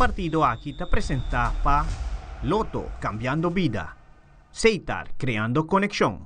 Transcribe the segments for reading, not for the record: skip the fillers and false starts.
partido aki ta presenta pa Lotto, cambiando bida. Setar, creando conexion.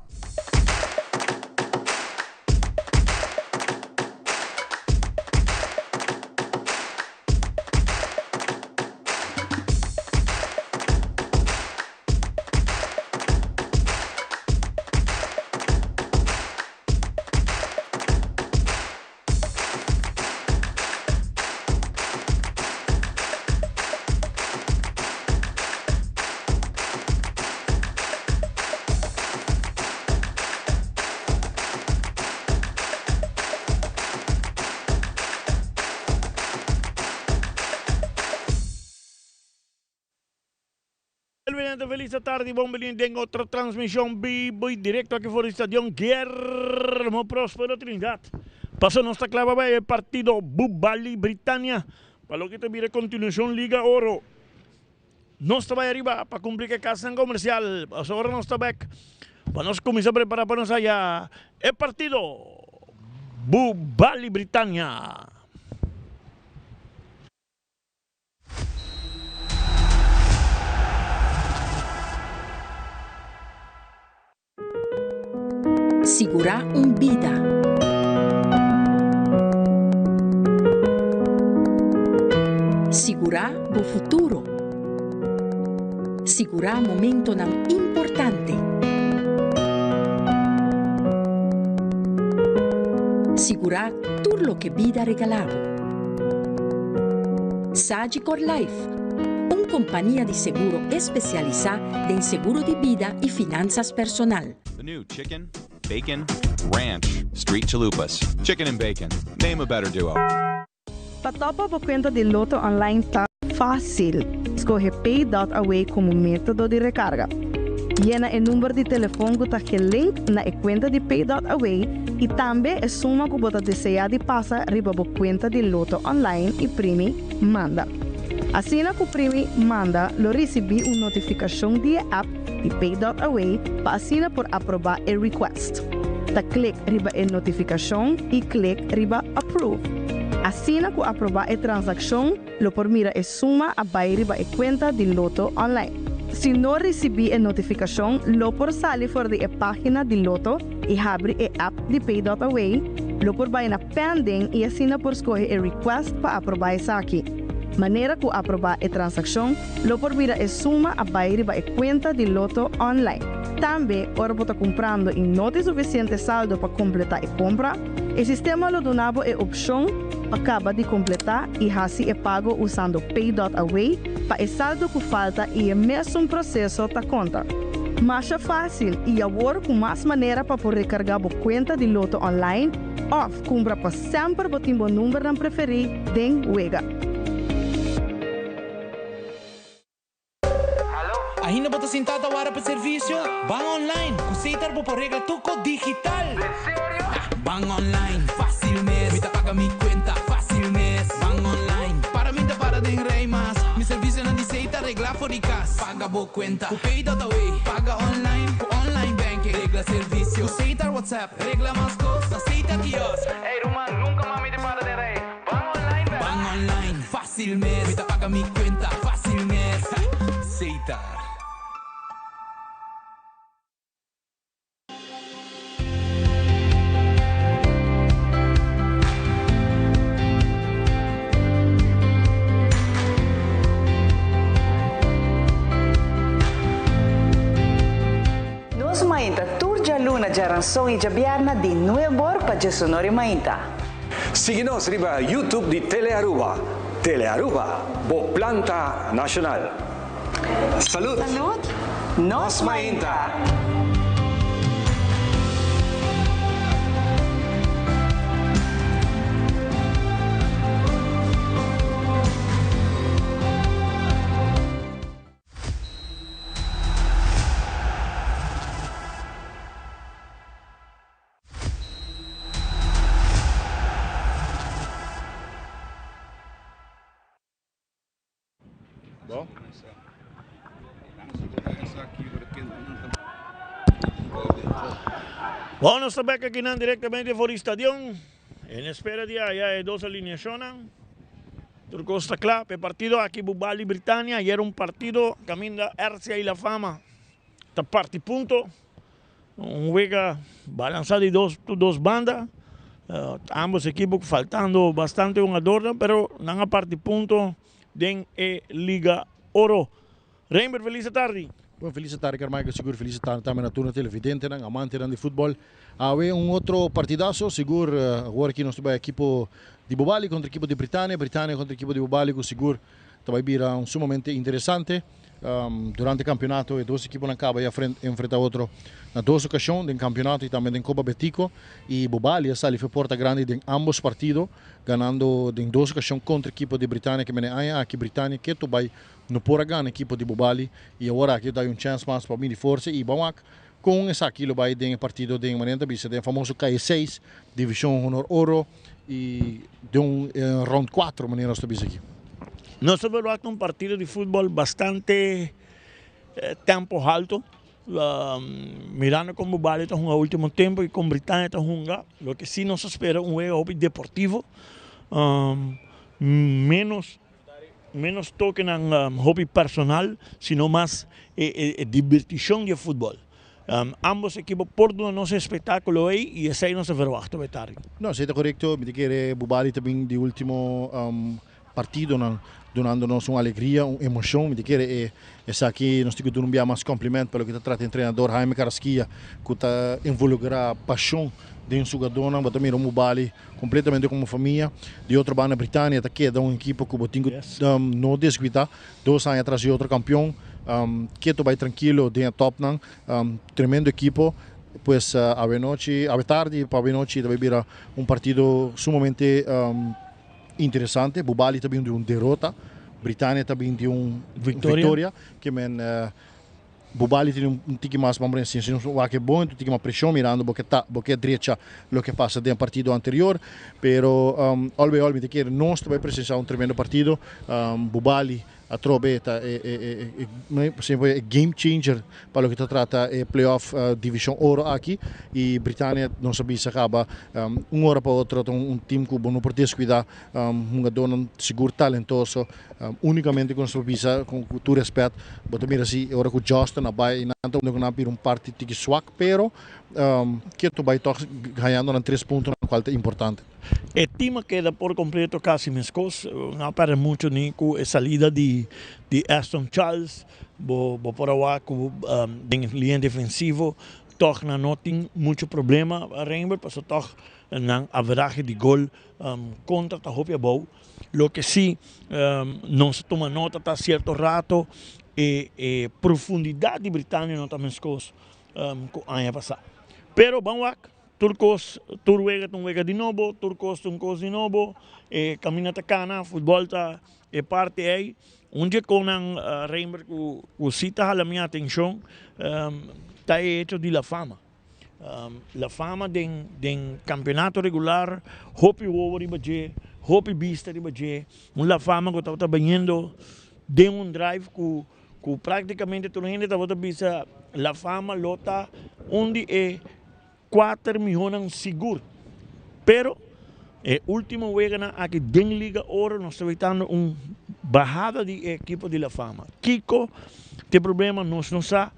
Televidente feliz tardi, bon bini den otro transmision bibo y directo aki for di Stadion Guillermo Prospero Trinidad. Paso nos ta clava bay e partido Bubali Britania pa loke ta bira continuacion Liga Oro. Nos ta bay ariba pa cumpli cu e casnan comercial, paso ora nos ta bek pa nos cuminsa prepara pa nos haya e partido Bubali Britania. Sigurá un bida. Sigurá bo futuro. Sigurá momentonan importante. Sigurá tur loke bida regalá bo. Sagicor Life, un kompania di seguro espesialisá den seguro di bida i finansas personal. The new chicken, bacon, ranch, street chalupas. Chicken and bacon. Name a better duo. Pa topa bo kuenta di Lotto Online ta fásil. Skohe Pay dot Away komo método di rekarga. Yena e number di telefon ku ta gelink na e kuenta di Pay dot Away i tambe e suma ku bo ta deseá di pasa riba bo kuenta di Lotto Online i primi Manda. Asina ku primi Manda lo risibí un notifikashon di e app di Pay dot Away pa asina por aprobá e request. Ta klik riba e notifikashon i klik riba Approve. Asina ku aprobá e transakshon lo por mira e suma a bai riba e kuenta di Lotto Online. Si no risibí e notifikashon lo por sali for di e página di Lotto i habri e app di Pay dot Away, lo por bai na Pending i asina por skohe e request pa aprobá esaki. Manera ku aprobá e transakshon, lo por mira e suma a bai riba e kuenta di Lotto Online. Tambe, ora bo ta kumprando i no tin sufisiente saldo pa kompletá e kompra, e sistema lo duna bo e opshon pa kaba di kompletá i hasi e pago usando Pay dot Away pa e saldo ku falta i e mesun proseso ta konta. Masha fásil i awor ku mas manera pa por rekargá bo kuenta di Lotto Online òf kumpra pa semper bo tin bo numbernan preferí den wega. Ainda bo ta sintá ta wara pa servisio? Ban online! Ku Setar bo por regla tur kos digital! Ban online, fásil mes! Mi ta paga mi kuenta, fásil mes! Ban online, para mi ta para den rei mas! Mi servisionan di Setar reglá for di kas! Paga bo kuenta ku Pay.away! Paga online ku online banking! Regla servisio ku Setar WhatsApp! Regla mas kos na Setar kiosk! Ey ruman, nunka mas mi ta para den rei! Ban online bek! Ban online, fácil mes! Mi ta paga mi cuenta, fácil mes! Setar. Nos mainta tur djaluna, djaranson i djabièrna di nuebor pa djesonor i mainta. Sigui nos riba YouTube di Telearuba. Telearuba, bo planta nacional. Salud! Salud! Nos mainta! Bon, nos ta bek akinan direktamente for di stadion. En espera di haya e dos alineashonnan. Tur kos ta kla pa e partido aki Bubali Britania. Ayera un partido kaminda RCA La Fama ta parti punto. Un wega balansa di dos tur dos banda. Ambos ekipo faltando bastante hungadornan pero nan a parti punto den e Liga Oro. Reinbert felis atardi. Bon felis atardi Carmichael sigur felis atardi tambe na tur nos televidentenan amantenan di futbol. Awe un otro partidazo sigur awor aki nos ta bai ekipo di Bobali kontra ekipo di Britania, Britania kontra ekipo di Bobali ku sigur ta bai bira un sumamente interesante. Durante campeonato e dos ekiponan caba ya enfrenta otro na dos ocasion den campeonato y tambe den Copa Betico y Bobali a sali fe porta grandi den ambos partido ganando den dos ocasion contra ekipo di Britania ke mene aña aki Britania keto bai no por a gana ekipo di Bobali y awor aki ta un chance mas pa midi forsa y ban wak con esaki lo bai den e partido den manera ta bisa den e famoso Calle seis Division Honor Oro y den un round cuatro manera nos ta bisa aki. Nos ta verwachta un partido di futbol bastante tempo halto, mirando con Bubali ta hunga ultimo tempo y con Britania ta hunga, loke si nos ta spera un wega hopi deportivo, menos menos tokenan hopi personal, sino mas e diberticion di e futbol. Ambos ekipo por duna nos e espectaculo ey y esey nos ta verwachta pa e tardi. No, esey ta corecto. Mi ta kere Bubali ta bin di ultimo partidonan dunando nos un alegria, un emocion. Mi ta kere e esaki nos tin cu duna un bia mas compliment pa loke ta trata entrenador Jaime Carrasquilla cu ta involucra pasion den su jugadornan. Bo ta mira un Bubali completamente como famia. Di otro banda Britania ta keda un ekipo cu bo tin cu no descuida. Dos aña tras di otro campeon. Keto bay trankilo den e topnan. Tremendo ekipo. Pues awe nochi, awe tardi pa awe nochi ta bay bira un partido sumamente interesante. Bubali ta bin di un derota. Britania ta bin di un victoria. Ke men Bubali tin un tiki mas ban si nos wak e bon un tiki mas presion mirando bo ke ta bo ke drecha loke pasa den partido anterior. Pero al bij al mi ta kere nos ta bay presencia un tremendo partido. Bubali atrobe ta e e e e game changer pa loke ta trata e playoff division oro aki y Britania nos a bisa caba un ora pa otro ta un team cu bo no por descuida hungadornan sigur talentoso unicamente cu nos por bisa cu tur respet bo ta mira si ora cu Justin a bay y nan ta unda cu nan a bira un parti tiki swak pero keto bay toch gañando nan tres puntonan cual ta importante. E team a keda por completo casi mescos, no a perde mucho ni cu e salida di Aston Charles. Bo bo por a wak ku den liña defensivo tòg nan no tin muchu problema Reinbert pasobra tòg nan averahe di gol kontra ta hopi abou. Loke si nos a tuma nota ta sierto rato e e profundidat di Britania no ta meskos ku aña pasá. Pero ban wak Tur kos, tur wega ta un wega di nobo, tur kos ta un kos di nobo, e kaminda ta kana, futbòl ta e parti ei. Un dje konan Reinbert ku ku si ta hala mi atenshon ta e hecho di La Fama. La Fama den den kampeonato regular hopi wowo riba dje, hopi bista riba dje, un La Fama ku tabata biniendo den un drive ku ku práktikamente tur hende tabata bisa La Fama lo ta un di e kuater mihónan sigur. Pero e último weganan aki den Liga Oro nos ta wetando un bahada di e ekipo di La Fama. Kiko ta e problema nos no sa,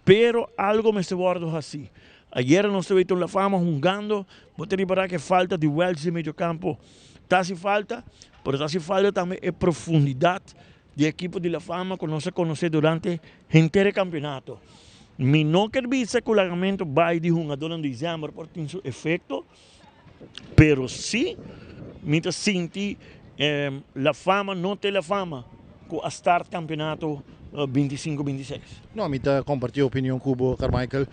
pero algo mester wòrdu hasí. Ayera nos ta weta un La Fama hungando, bo ta ripará ku e falta di Welch den medio kampo ta hasi falta, pero ta hasi falta tambe e profundidat di ekipo di La Fama ku nos a konosé durante henter e kampionato. Mi no ker bisa ku lagamento bai di hungadónan di Zember por tin su efekto, pero sí mi ta sinti La Fama no ta e La Fama ku a start kampionato 25, 26. No, mi ta kompartí e opinion ku bo, Carmichael.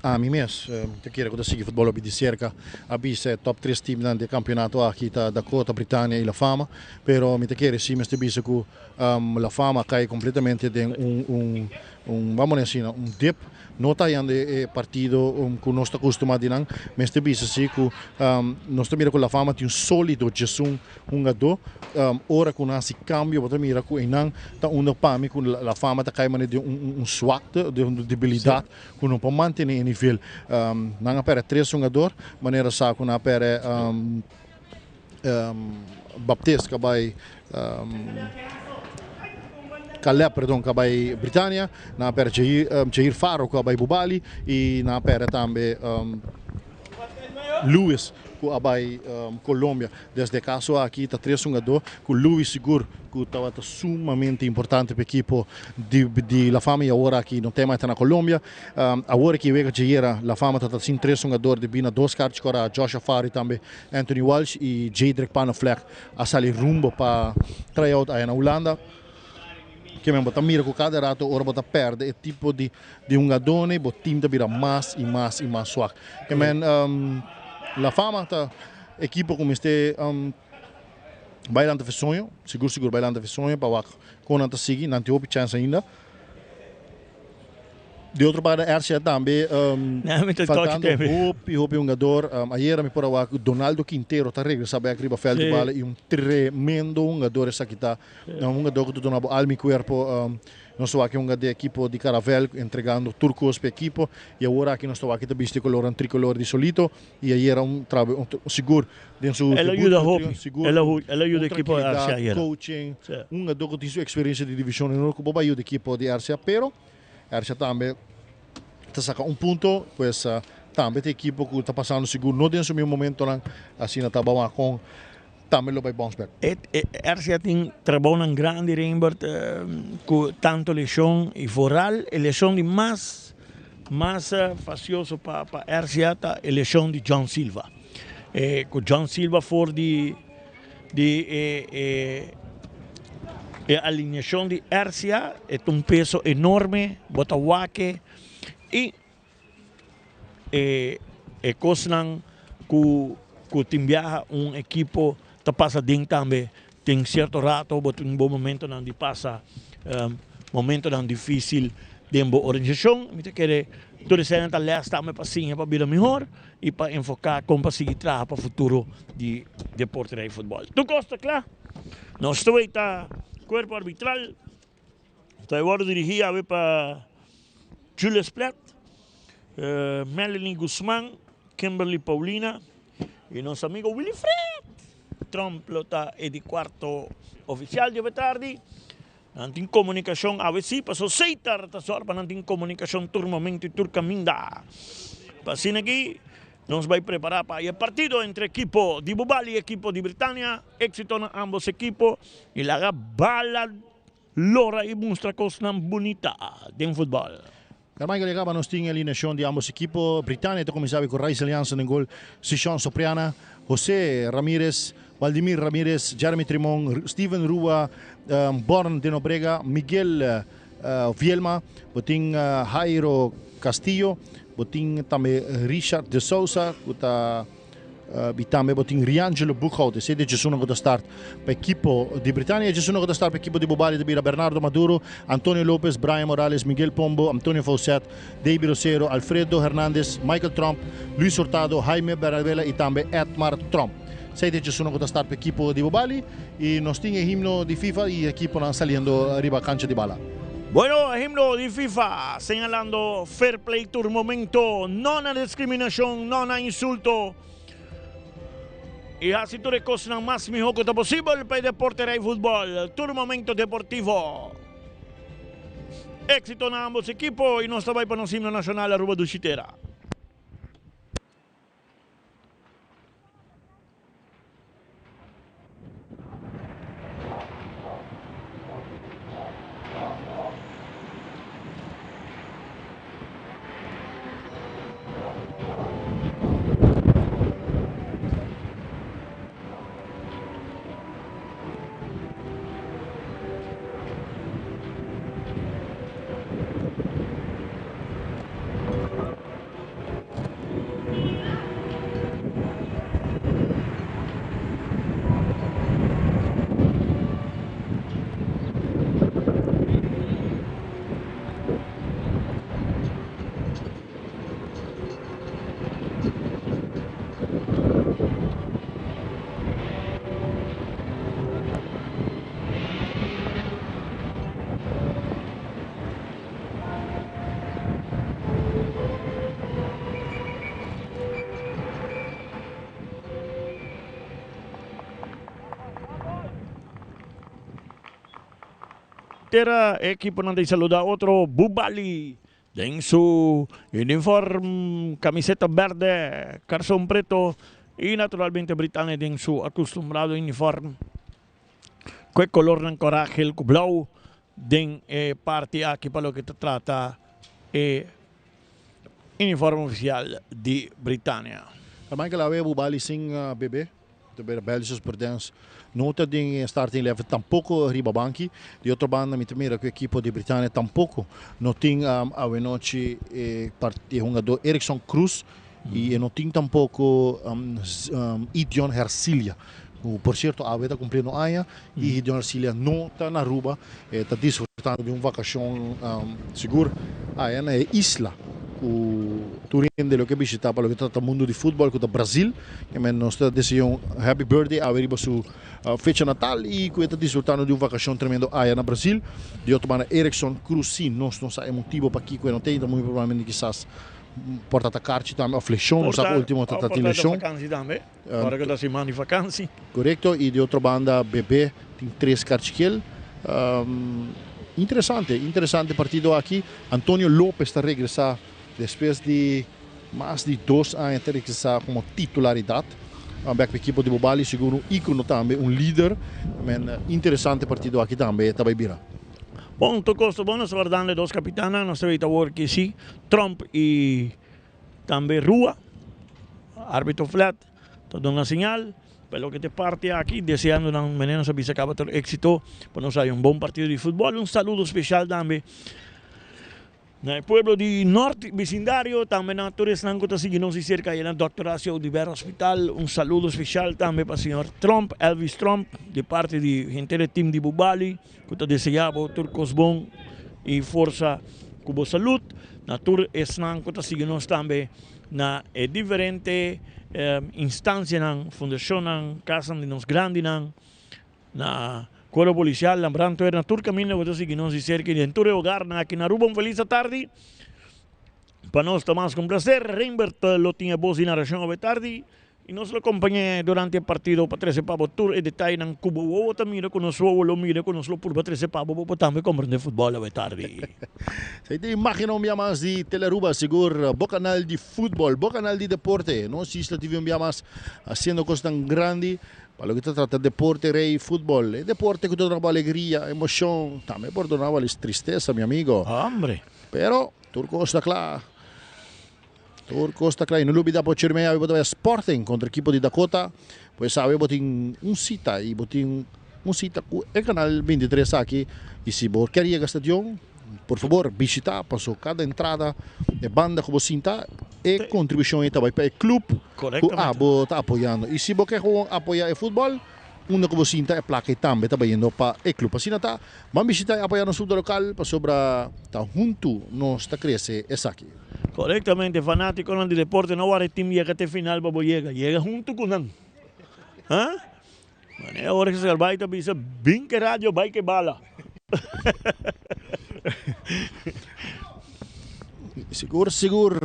Ami mes ta kere ku ta sigui futbòl hopi di serka. A bisa e tòp tres timnan di e kampionato aki ta Dakota, Britania i La Fama. Pero mi ta kere si mester bisa ku La Fama a kai kompletamente den un un un bamo a asina un dip. No ta hayando e partido ku nos ta kustumá di nan. Mester bisa si ku nos ta mira ku La Fama tin un solido djesun hungadó. Ora ku nan hasi kambio bo ta mira ku einan ta unda pa mi ku La Fama ta kai manera den un un swakte, den un debilidat ku no por mantené e nivel. Nan a pèrdè tres hungador manera sa ku nan a pèrdè. um, Baptist ku a bai Caleb, perdon, ku a bai Britannia, nan a pèrdè Jair, Jair Faro ku a bai Bubali i nan a pèrdè tambe Lewis ku a bai Colombia. Desde e kaso aki ta tres hungadó ku Lewis sigur ku tabata sumamente importante pa ekipo di di La Fama i awor aki no tema e ta na Colombia. Awor aki wega djayera La Fama ta ta sin tres hungador debí na dos karchi kòrá, Joshua Faro i tambe Anthony Walsh i Jadrick Panofleg a sali rumbo pa tryout aya na Hulanda. Ke men bo ta mira ku kada rato ora bo ta pèrdè e tipo di di hungadónan bo tim ta bira mas i mas i mas swak. Ke men La Fama ta ekipo ku mester bai lanta fe soño, sigur sigur bai lanta fe soño pa wak kon nan ta sigui, nan tin hopi chèns ainda. Di otro banda RCA tambe faltando hopi hopi hungador. Ayera mi por a wak Donaldo Quintero ta regresa bek riba veld di bala y un tremendo hungador esaki ta. Un hungador cu ta duna bo alma y cuerpo. Nos ta wak e hunga di ekipo di Caravel entregando tur cos pa e ekipo y awor aki nos ta wak e ta bisti colornan tricolor di Solito y ayera un trabe sigur den su debut sigur un trankilidad, coaching, un hungador cu tin su experiencia di division honor cu bo bay yuda ekipo di RCA pero RCA tambe ta saca un punto, pues tambe ta ekipo cu ta pasando sigur no den su miho momentonan, asina ta bawa con tambe lo bay bounce back. E RCA tin trabounan grandi Reinbert cu tanto lesion y vooral e lesion di mas mas facioso pa pa RCA ta e lesion di John Silva. E cu John Silva for di di e e E alineashon di RCA e ta un peso enorme, bo ta wak e i e e kosnan ku ku tin biaha un ekipo ta pasa den tambe tin sierto rato bo tin bo momentonan di pasa momentonan difisil den bo organisashon. Mi ta kere tur esei ta lès tambe pa siña pa bira mihor i pa enfoká kon pa sigui traha pa futuro di deporte di futbòl. Tur kos ta kla. Nos ta weta cuerpo arbitral ta worde dirigi awe pa Julius Plet, Melanie Guzman, Kimberly Paulina y nos amigo Wilfred Tromp lo ta e di cuarto oficial dje tardi. Nan tin comunicacion awe si paso Seitar ta zorg pa nan tin comunicacion tur momento y tur caminda. Pa asina aki Nos bai prepara pa e partido entre ekipo di Bubal y ekipo di Britania. Exito na ambos ekipo y laga bala lora y mustra cosnan bunita den futbol. Carmichael ya caba nos tin e alineacion di ambos ekipo. Britania ta cuminsa cu Raisel Jansen den gol, Sishon Sopriana, Jose Ramirez, Waldimir Ramirez, Jeremy Trimon, Steven Rua, Born de Nobrega, Miguel Vielma, bo tin Jairo Castillo, bo tin tambe Richard de Sousa ku ta i tambe bo tin Riangelo Boekhout. Esei ta djesunan ku ta start pa ekipo di Britania. E djesunan ku ta start pa ekipo di Bobali ta bira Bernardo Maduro, Antonio Lopez, Brian Morales, Miguel Pombo, Antonio Faucet, David Rosero, Alfredo Hernandez, Michael Tromp, Luis Hurtado, Jaime Bernabela i tambe Edmar Tromp. Esei ta e djesunan ku ta start pa ekipo di Bobali. I nos tin e himno di FIFA i ekiponan saliendo riba kancha di bala. Bueno, e himno di FIFA señalando fair play tur momento, no na discriminacion, no na insulto y haci tur e cosnan mas miho cu ta posibel pa e deporte rey futbol. Tur momento deportivo. Exito na ambos ekipo y nos ta bay pa nos himno nacional Aruba Dushi Tera. Tera e ekiponan ta saluda otro. Bubali den su uniform camiseta berde, carson preto y naturalmente Britannia den su acostumbrado uniform cu e colornan cora, geel cu blauw den e parti aki pa loke ta trata e uniform oficial di Britannia. Michael awe Bubali sin bebe. Ta bira Belgisch Prudence no ta den e starting eleven tampoco riba banki. Di otro banda mi ta mira cu e ekipo di Britania tampoco no tin awenochi e e hungador Erickson Cruz y e no tin tampoco Idion Hercilia cu por cierto awe ta cumpliendo aña y Idion Hercilia no ta na Aruba e ta disfrutando di un vacacion sigur aya na e isla. Ku tur hende lo ke bishita pa loke ta trata mundu di futbòl ku ta Brazil. Ke men nos ta desea un happy birthday awe riba su fecha natal i ku e ta disfrutando di un vakashon tremendo aya na Brazil. Di otro banda Erickson Cruz si nos no sa e motibo pakiko e no ta i ta muy probablemente kisas por ta ta karchi tambe òf leshon nos sa ku ultimo ta ta tin leshon. Ora ku ta siman di vakansi. Korekto i di otro banda Bebe tin tres karchi gel. Interesante, interesante partido aki. Antonio Lopez ta regresa despues di mas di dos aña ta regresa komo titularidat bek pa ekipo di Bobali. Segun un ikono tambe, un lider. Men interesante partido aki tambe ta bai bira. Bon, tur kos ta bon. Nos ta wardando e dos kapitannan. Nos ta weten awor ki si Trump i Tambe Rua, arbitro Flat, ta duna señal pa loke ta e parti aki, deseando nan manera nos a bisa caba tur exito pa nos haya un bon partido di futbol. Un saludo special tambe na e pueblo di Nort bisindario, tambe na tur esnan cu ta sigui nos di cerca aye na Doctor Horacio Oduber Hospital. Un saludo special tambe pa señor Tromp, Elvis Tromp, di parti di henter e team di Bubali, cu ta desea bo tur cos bon y forsa cu bo salud. Na tur esnan ku ta sigui nos tambe na e diferente instancianan, fundacionnan, casnan di nos grandinan, na Cuerpo Policial, na brandweer, na tur caminda ku ta sigui nos di cerca y den tur e hogarnan aki na Aruba. Un feliz atardi pa nos ta mas ku un placer. Reinbert lo tin e bos di narracion awe tardi. I nos lo kompañ'é durante e partido pa trese pa bo tur e detayenan ku bo wowo ta mira, ku nos wowo lo mira, ku nos lo purba trese pa bo, bo por tambe komprendé futbòl awe tardi. Esei ta imágennan un bia mas di Telearuba, sigur bo kanal di futbòl, bo kanal di deporte. Nos Isla TV un bia mas hasiendo kosnan grandi pa loke ta trata deporte, rei, futbòl. E deporte ku ta duna bo alegria, emoshon, tambe por duna bo tristesa, mi amigo. Hombre! Pero tur kos ta kla. Tur cos ta cla y no lubida bo Chirmey awe bo ta bay Sporting contra equipo di Dakota pues awe bo tin un cita y bo tin un cita cu e canal 23 aki y si bo kier yega stadion por favor bishita paso cada entrada e banda cu bo sinta e contribucion ey ta bay pa e club cu abo ta apoyando y si bo kier gewoon apoya e futbol Unda ku bo sinta e plaka ei tambe ta bayendo pa e club. Asina ta, ban bishita i apoya nos futbol lokal pasobra ta huntu nos ta krese esaki. Korektamente, fanatikonan di deporte no wara e tim yega te final pa bo yega, yega huntu ku nan. Ha? Manera ora ku Scarbay ta bisa, bin ke radio bai ke bala. Sigur sigur,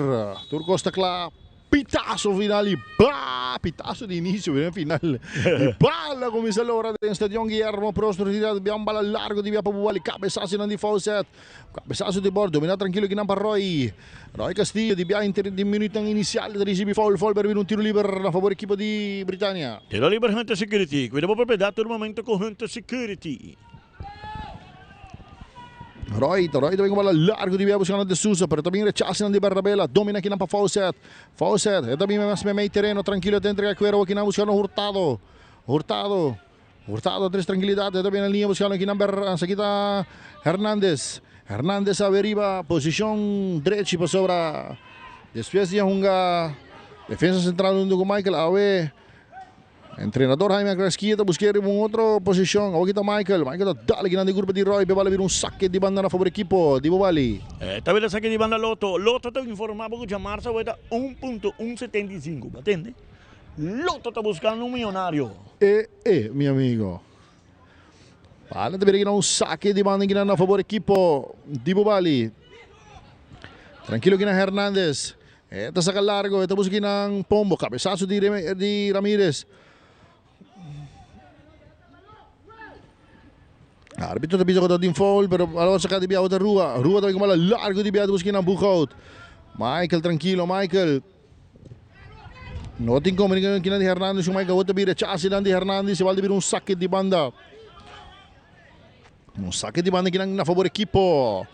tur kos ta kla. Pitazo final y ba! Pitazo di inicio bira final y bala cuminsa lora den stadion Guillermo Prost retira bia un bala largo di bia pa Bubali cabezazo nan di Fawcett cabezazo di bord domina tranquilo kinan pa Roy Roy Castillo di bia inter di minuutnan inicial ta ricibi foul foul pero bira un tiro liber na favor equipo di Britannia. Tiro liber Hunter Security cuida bo propiedad tur momento cu Hunter Security. Roy, Roy ta bin ku bala largu di bia buskando De Souza, pero ta bin rechasenan di Bernabela. Domina kinan pa Fawcett. Fawcett, e ta bin mes meimei tereno, trankilo ta entrega kuero kinan buskando Hurtado. Hurtado, Hurtado tres trankilidat, e ta bin na liña buskando kinan Ber, esaki ta Hernandez. Hernandez awe riba posishon drechi pasobra despues di a hunga defensa sentral huntu ku Michael awe. Entrenador Jaime Agraschia ta busk'é riba un otro posishon. Awor ki ta Michael. Michael ta dal kinan di kurpa di Roy. Pe bala bira un sake di banda na fabor ekipo di Bobali. E ta bira sake di banda Lotto. Lotto ta informa bo ku djamarsa awor ta un punto un setenta i sinku. Bo a tende? Lotto ta buskando un miyonario. E e, mi amigo. Bala ta bira kinan un sake di banda kinan na fabor ekipo di Bobali. Trankilo kinan Hernandez. E ta saca largo, e ta busca kinan Pombo, cabezazo di di Ramirez. Arbitro ta bisa ku ta tin foul, pero bala saka di bia ota Rua. Rua ta bin ku bala largo di bia ta buska nan Boekhoudt. Michael trankilo, Michael. No tin komunikashon kinan di Hernandez ku Michael. Awor ta bin rechase nan di Hernandez. E bal ta bira un sake di banda. Un sake di banda kinan na fabor ekipo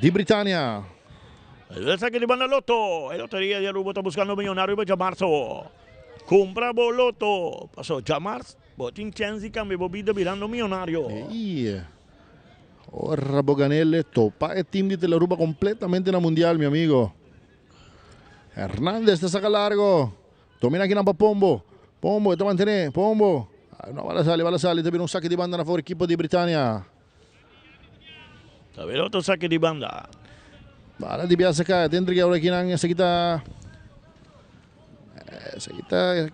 di Britania. El sake di banda Lotto. E loteria di Aruba ta buscando millonario riba djamarzo. Cumpra bo Lotto. Paso djamars bo tin chens di cambia bo bida birando millonario. Ey. Ora bo ganele topa e team di Tele Aruba completamente na mundial mi amigo. Hernandez ta saca largo. Domina kinan pa Pombo. Pombo e ta mantene. Pombo. No bala sali, bala sali. Ta bira un sake di banda na favor ekipo di Britania. Ta bira otro sake di banda. Bala di biasa ka. Ta entrega ora kinan. Esaki ta. Esaki ta.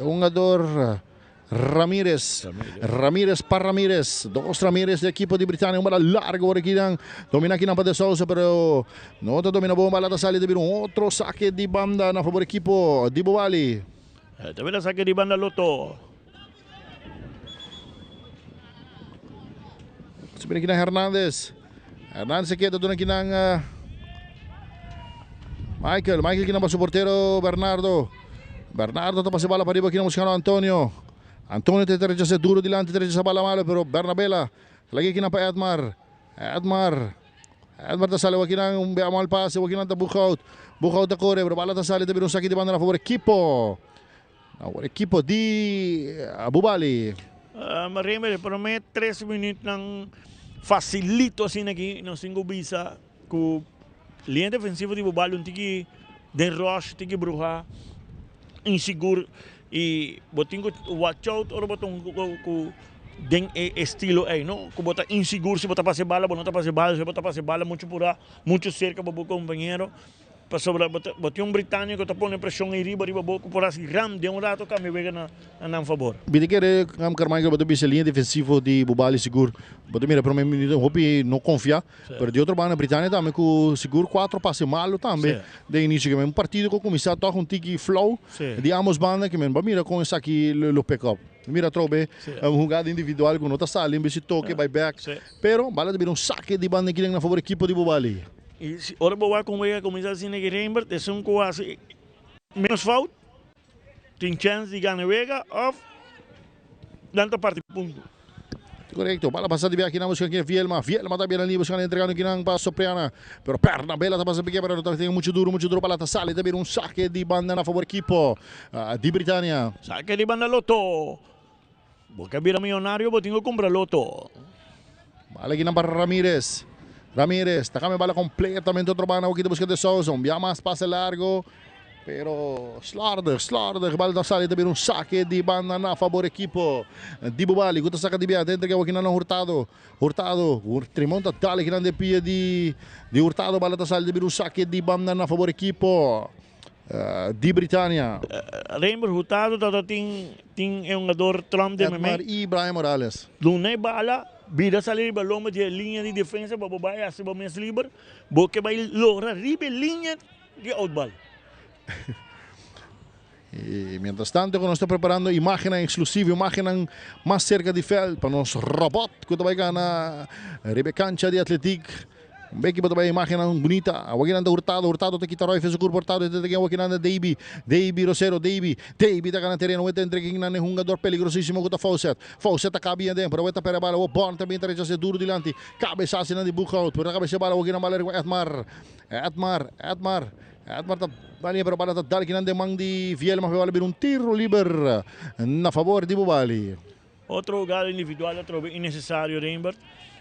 Hungador Ramirez. Ramirez pa Ramirez. Dos Ramirez di ekipo di Britania. Un bala largo ora kinan. Domina kinan pa De Sousa pero no ta domina bon. Bala ta sali ta bira un otro sake di banda na favor ekipo di Bobali. Ta bira sake di banda Lotto. Si bira kinan Hernandez. Hernandez a keda duna kinan Michael. Michael kinan pa su portero Bernardo. Bernardo ta pasa e bala pariba kinan buscando Antonio. Antonio ta rechasa duro dilanti, ta rechasa bala malo, pero Bernabela lagi kinan pa Edmar. Edmar. Edmar ta sali wakinan un bea mal pase, wakinan ta Boekhoudt. Boekhoudt ta kore, pero bala ta sali ta bira un saki di banda na favor ekipo. Na favor ekipo di Bubali. Remy, e prome tres minuutnan facilito asina aki nos tin cu bisa cu Liña defensivo di Bobali un tiki den rush, tiki bruha, insigur y bo tin cu watch out ora bo ta hunga cu den e estilo ey no, cu bo ta insigur si bo ta pasa e bala, bo no ta pasa e bala, si bo ta pasa e bala mucho pura, mucho cerca pa bo compañero. Pasobra bo ta bo tin un Britania ku ta pone preshon ei riba riba bo ku por hasi ram den un rato kambia wega na nan fabor. Mi ta kere Cam Carmichael bo ta bisa liña defensivo di Bubali sigur bo ta mira prome minuto hopi no confia pero di otro banda Britania tambe ku sigur cuatro pase malo tambe den inicio ke men un partido ku kuminsa tok un tiki flow di ambos banda ke men bo mira kon esaki lo pick up mira atrobe un hugada individual ku no ta sali en bes di toke bai bek pero bala ta bira un sake di banda kinan na fabor ekipo di Bubali. I si ora bo wak un wega kuminsá asina ki Rembert, esun ku hasi ménos fout tin chèns di gana e wega òf nan ta parti punto. Korekto, bala pasa di biaha kinan busca kin Vielma, Vielma ta bira libre buscando entregando kinan pa Sopriana, pero Pernabela ta pasa pike pero ta tin mucho duro, mucho duro bala ta sali ta bira un sake di banda na favor ekipo di Britania. Sake di banda Lotto, bo ke bira miyonario bo tin ku kumpra Lotto. Bala kinan pa Ramirez. Ramirez ta cambia bala completamente otro banda. Awor kita busca De Souza. Un bia mas pase largo. Pero slordig, slordig. Bala ta sali ta bira un saque di banda na favor equipo di Bubali. Cu ta saca di bia. Ta entrega awor kinan na Hurtado. Hurtado. Trimon ta dale kinan den pia di Hurtado. Bala ta sali ta bira un saque di banda na favor equipo di Britania. Rembert Hurtado ta tin tin e hungador Trump den Edmar y Brian Morales. Duna e bala, bira sali riba lomba di e liña di defensa pa bo bai hasi bo mes liber, bo ke bai logra riba e liña di outbal. Y mientras tanto cu nos ta preparando imagennan exclusivo, imagennan mas cerca di veld pa nos robot cu ta bay gana riba e cancha di Atletiek. Un beki bo ta bay imagennan bunita. Awakinan ta Hurtado, Hurtado ta kita Roy fe su curpa, Hurtado ta tegen awakinan ta Davy, Davy Rosero, Davy, Davy ta gana tereno, awor ta entre kinan e hungador peligrosisimo cu ta Fawcett, Fawcett ta cabi aden, pero awor ta perde bala, awor Born ta bin ta rechasa duro dilanti, cabesasinan di Boekhoudt, pero ta cabesea bala awakinan bala riba Edmar, Edmar, Edmar. Edmar ta balia pero bala ta dal kinan den man di Vielma pe bala bira un tiro liber na favor di Bubali. Otro hugada individual atrobe innecesario Rembert.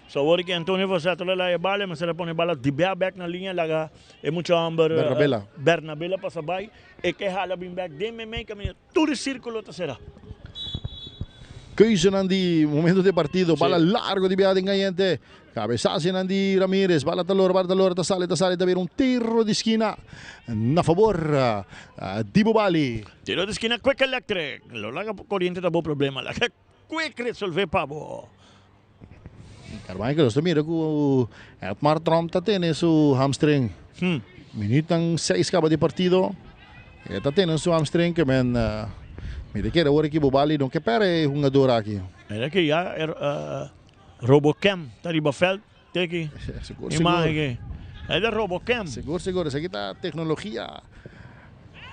So awor ki Antonio Fawcett lo laga e bala e mester a pone e bala di bia bek na liña laga e mucha homber Bernabela. Bernabela pasa bai e ke hala bin bek den meimei kaminda Tur e sírkulo ta será. Keuzenan di momento di e partido. Bala largo di biaha den Cayente. Cabesazinan di Ramirez. Bala ta lora, bala ta lora, ta sali, ta sali, ta bira un tiro di skina na favor di Bubali. Tiro di skina Quick Electric. Lo laga coriente ta bo problema. Laga Quick resolve pa bo. Carmichael, nos ta mira cu Edmar Tromp ta tene su hamstring. Minuutnan 6 caba di partido. E ta tene su hamstring ke men mi ta kere awor aki Bobali no ke perde e hungador aki. Mira ki ya Robocam ta riba veld. Teki. Sigur, Imagen sigur. ke. E ta Robocam. Sigur, sigur. Esaki ta tecnologia.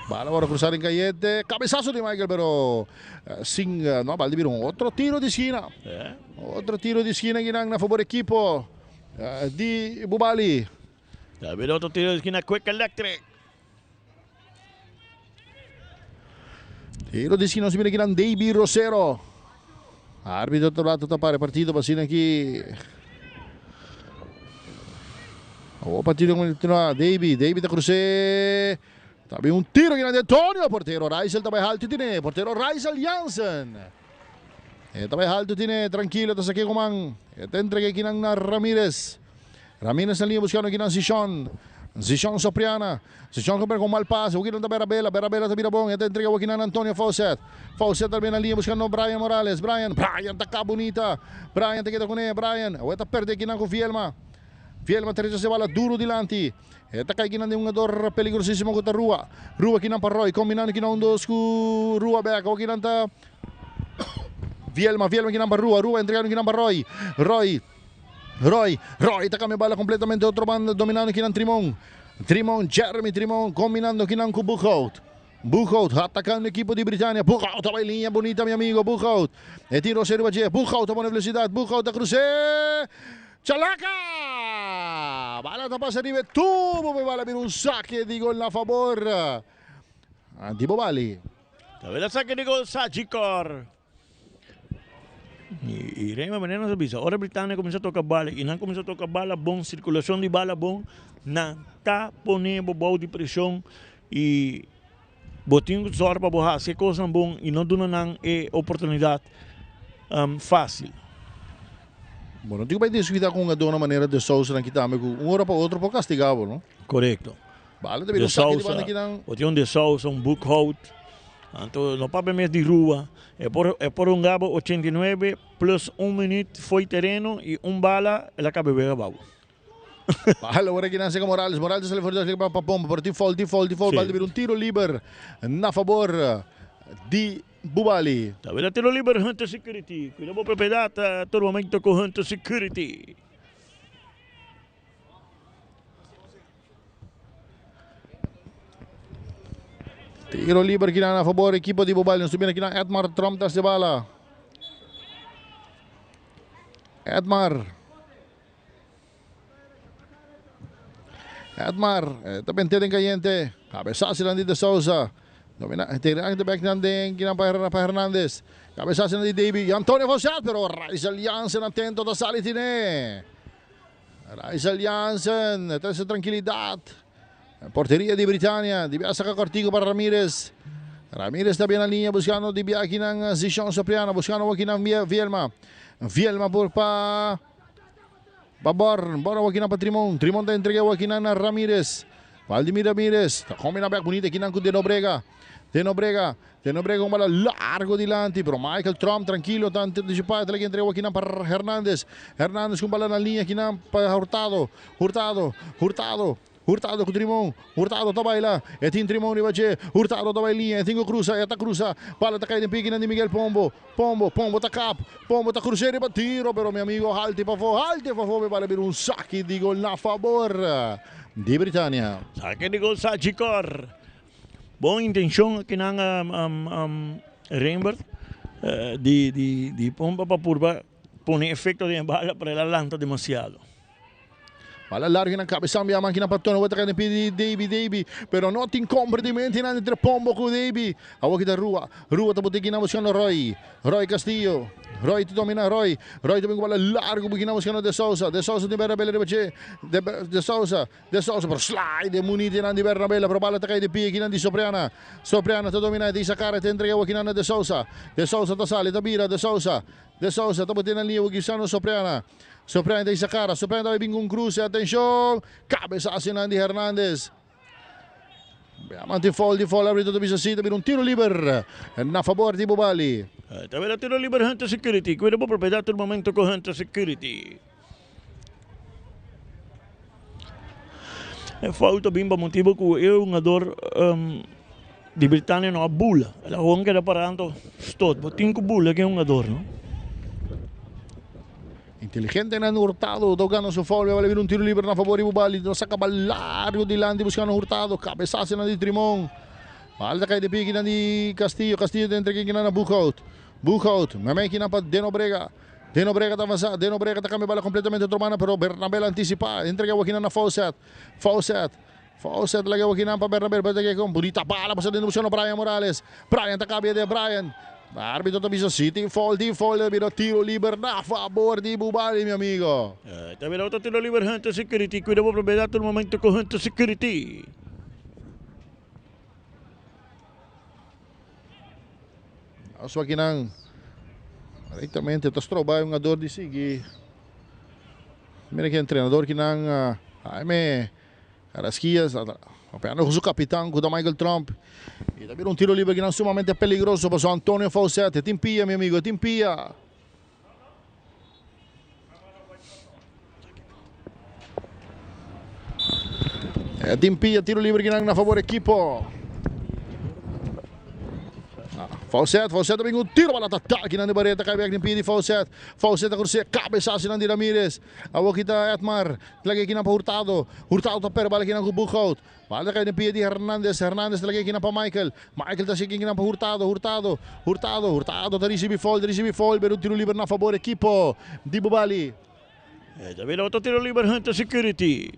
Bala ora cruzar en cayente. Cabezazo di Michael, pero sin no bal di bira un otro tiro di esquina. Otro tiro di esquina kinan na favor equipo di Bubali. Ta bira otro tiro di esquina Quick Electric. Tiro di esquina nos mira kinan Davy Rosero. Arbitro ta rato ta para e partido pa asina ki Awor partido continua Davy, Davy ta crus'é. Ta bin un tiro kinan di Antonio, portero Rysel ta bai haltu tine, portero Rysel Jansen. E ta bai haltu tine, trankilo ta sake ku man. E ta entrega kinan na Ramirez. Ramirez na liña buskando kinan Zishon. Zishon Sopriana. Zishon ku un mal pase. Awor kinan ta Berabela. Berabela ta bira bon. E ta entrega awor kinan na Antonio Faucet. Faucet ta bin na liña buskando Brian Morales. Brian, Brian ta ka bunita. Brian ta keda kuné. Brian, awor e ta perde kinan ku Vielma. Vielma ta rechasa e bala duru dilanti. E ta kai kinan den un jugador peligrosísimo ku ta Rua. Rua kinan pa Roy, kombinando kinan un dos ku Rua bek. Awor kinan ta Vielma, Vielma kinan pa Rua, Rua entregando kinan pa Roy. Roy, Roy, Roy ta kambia bala kompletamente otro banda dominando kinan Trimon. Trimon, Jeremy Trimon kombinando kinan ku Boekhout. Boekhout atakando ekipo di Britania. Boekhout ta bai liña bunita mi amigo Boekhout. E tin Rosé riba dje. Boekhout ta pone velosidat. Boekhout ta krus'é. Chalaka! Bala ta pasa riba e tubo pe bala bira un sake di gol na fabor di Bobali. Ta bira sake di gol Sagicor. I Rema manera nos a bisa ora Britania kuminsá toka bala i nan kuminsá toka bala bon, sirkulashon di bala bon, nan ta pone bo bou di preshon i bo tin ku sòru pa bo hasi e kosnan bon i no duna nan e oportunidat fásil. Bo no tin ku bai deskuidá ku un gadó na manera De Sousa nan ki tambe ku un ora pa otro por kastigá bo, no? Korekto. Bale ta bira De un saki di Sousa, banda kinan. bo tin un De Sousa, un Boekhout, anto no papia mes di rua. E por e por hunga bo 89 plus un minuut fo'i tereno i un bala el a kabe wega bou. Bale ora kinan seka Morales, Morales ta sali for di pa Pombo, pero tin foul, tin foul, tin foul, Sí. bal ta bira un tiro liber na fabor di Bubali. Ta bira tiro liber Hunter Security. Cuida bo propiedad tur momento cu Hunter Security. Tiro liber kinan na fabor equipo di Bubali. Nos ta mira kinan Edmar Tromp tras di bala. Edmar. Edmar ta bente den cayente. Cabezazo di De Souza. Domina de bek nan den kinan pa Hernandez. Cabezazo di Davy. Y Antonio Fosset, pero Raizel Jansen atento ta sali tine. Raizel Jansen trece tranquilidad. Porteria di Britania. Di bia saca cortico para Ramirez. Ramirez ta bien na linea buscando di bia kinan Zishon Sopriano. Buscando kinan Vielma. Vielma por pa Pa Born, Born awor kinan pa Trimon, Trimon ta entrega awor kinan na Ramirez, Valdimir Ramirez ta combina bek bunita kinan cu De Nobrega, De Nobrega, De Nobrega un bala largo dilanti, pero Michael Tromp trankilo ta anticipa, ta entrega awor kinan pa Hernandez, Hernandez cu un bala na linea kinan pa Hurtado, Hurtado, Hurtado. Hurtado ku Trimon, Hurtado ta baila, e tin Trimon riba dje, Hurtado ta bai liña, e tin ku krusa, e ta krusa, bala ta kai den pikinan di Miguel Pombo, Pombo, Pombo ta kap, Pombo ta krus'é riba tiro, pero mi amigo halti pafó, halti pafó, mi bala bira un saki di gol na fabor di Britania. Saki di gol Sagicor. Bon intencion akinan Rembert di di Pombo pa purba pone efecto den e bala pero el a lanta demasiado. Bala largo na cabeza mi aman kina pa Tono weta kani pidi Davy Davy pero no tin comprendimento nan entre Pombo ku Davy. Awo kita Rua Rua ta bote kina buscando Roy Roy Castillo Roy ta domina Roy Roy ta bin ku bala largo bu kina buscando De Sousa De Sousa tin Bernabela riba dje De De Sousa De Sousa pero slide e munite nan di Bernabela pero bala ta kai di pie kinan di Sopriana Sopriana ta domina e ta isa cara e ta entrega awo kinan na De Sousa De Sousa ta sali ta bira De Sousa De Sousa ta bote na liña awo Gisano Sopriana Sopriano ta Isakara, Sopriano ta bai bin ku un kruse, atenshon! Kabesaso nan di Hernandez. Bea tin foul, tin foul, arbitro ta bisa si, ta bira un tiro liber na fabor di Bobali. Ta bira tiro liber Hunter Security, kuida bo propiedat tur momento ku Hunter Security. E foul ta bin pa motibu ku e hungador di Britania no a bula. El a gewoon keda pará anto stot. Bo tin ku bula ku e hungador, no? Inteligente nan Hurtado, tocando su foul, bale bira un tiro liber na favor di Bubali, no saca bal largo dilanti buscando Hurtado, cabezazo nan di Trimon. Bal ta cay di piki nan di Castillo, Castillo ta entre kinan na Boekhout. Boekhout, meme kinan pa Den Obrega. Den Obrega ta avanza, Den Obrega ta cambia bala completamente otro banda, pero Bernabel anticipa, entrega awo kinan na Fawcett. Fawcett, Fawcett laga awo kinan pa Bernabel, pero ta keda con bunita bala pasa den buscando Brian Morales. Brian ta cambia de Brian. Arbitro ta bisa si tin foul, tin foul, ta bira tiro liber na favor di Bubali, mi amigo. Ta bira otro tiro liber Hunter Security. Cuida bo propiedad tur momento cu Hunter Security. Nos wakinan rectamente ta stroba e hungador di sigui. Mira ki entrenador kinan Jaime Carrasquillas ta papiando cu su capitan cu ta Michael Tromp. Y ta bira un tiro liber kinan sumamente peligroso pasobra Antonio Faucette tin pia mi amigo, tin pia. E tin pia tiro libre kinan na favor equipo. Faucet, Faucet ta bin un tiro bala ta tal kinan di bareta kai bek tin pia di Faucet. Faucet ta cruce cabezazo nan di Ramirez. Awo kita Edmar, tlage kinan pa Hurtado. Hurtado ta perde bala kinan ku Boekhout. Bal ta kai den pia di Hernandez, Hernandez ta lag'é kinan pa Michael, Michael ta sigui kinan pa Hurtado, Hurtado, Hurtado, Hurtado ta risibi foul, ta risibi foul, pero un tiro liber na fabor ekipo di Bubali. E ta bira otro tiro liber Hunter Security.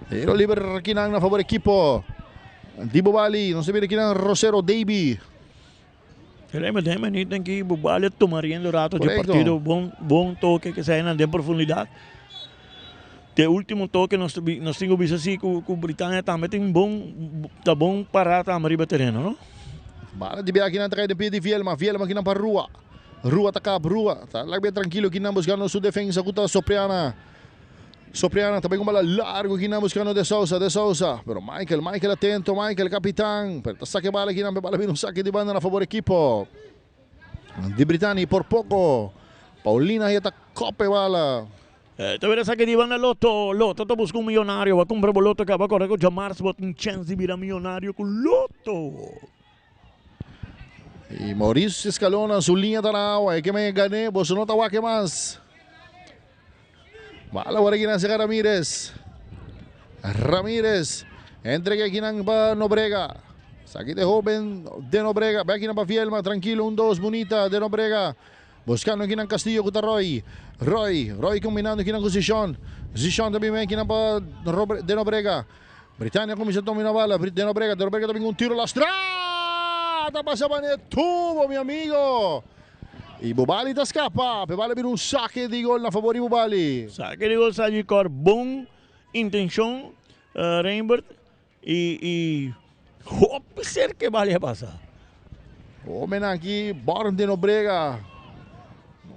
Tiro liber kinan na fabor ekipo di Bubali, nos ta bira kinan Rosero Davy. Rema den minuut en ki Bubali a tuma riendo rato dje partido bon bon toke ke sa nan den profundidad. Te ultimo toke nos nos tin ku bisa si ku ku Britania tambe tin bon ta bon para tambe riba tereno no. Bala di biaha kinan ta kai den pia di Vielma, Vielma kinan pa Rua, Rua ta kap, Rua ta lak bien trankilo kinan buskando su defensa ku ta Sopriana. Sopriana ta bay con bala largo kinan buscando De Sousa, De Sousa, pero Michael, Michael atento, Michael capitan, pero ta saque bala kinan, pero bala bira un saque di banda na favor equipo di Brittany por poco. Paulina ya ta kope bala. Ta bira saque di banda Lotto, Lotto ta busca un millonario, bo a cumpra bo Lotto caba corre cu djamars bo tin chance di bira millonario cu Lotto. Y Mauricio Escalona su liña ta na awa, e ke men gane, boso no ta wak mas. Bala awor akinan serka Ramirez. Ramirez entrega akinan pa Nobrega. Esaki ta e hoben de Nobrega. Bai akinan pa Vielma. Trankilo un dos bunita de Nobrega. Buskando akinan Castillo ku ta Roy. Roy, Roy kombinando akinan ku Zishon. Zishon ta bin bai akinan pa de Nobrega. Britania kuminsha domina bala. De Nobrega, de Nobrega ta bin ku un tiro lastra. Ta pasa banda e tubo mi amigo. Y Bubali ta scapa, pe bala bira un saque di gol na favor di Bubali. Saque di gol Sagicor, bon intencion Reinbert y y hopi cerca e bala a pasa. Homennan aki Born den Obrega,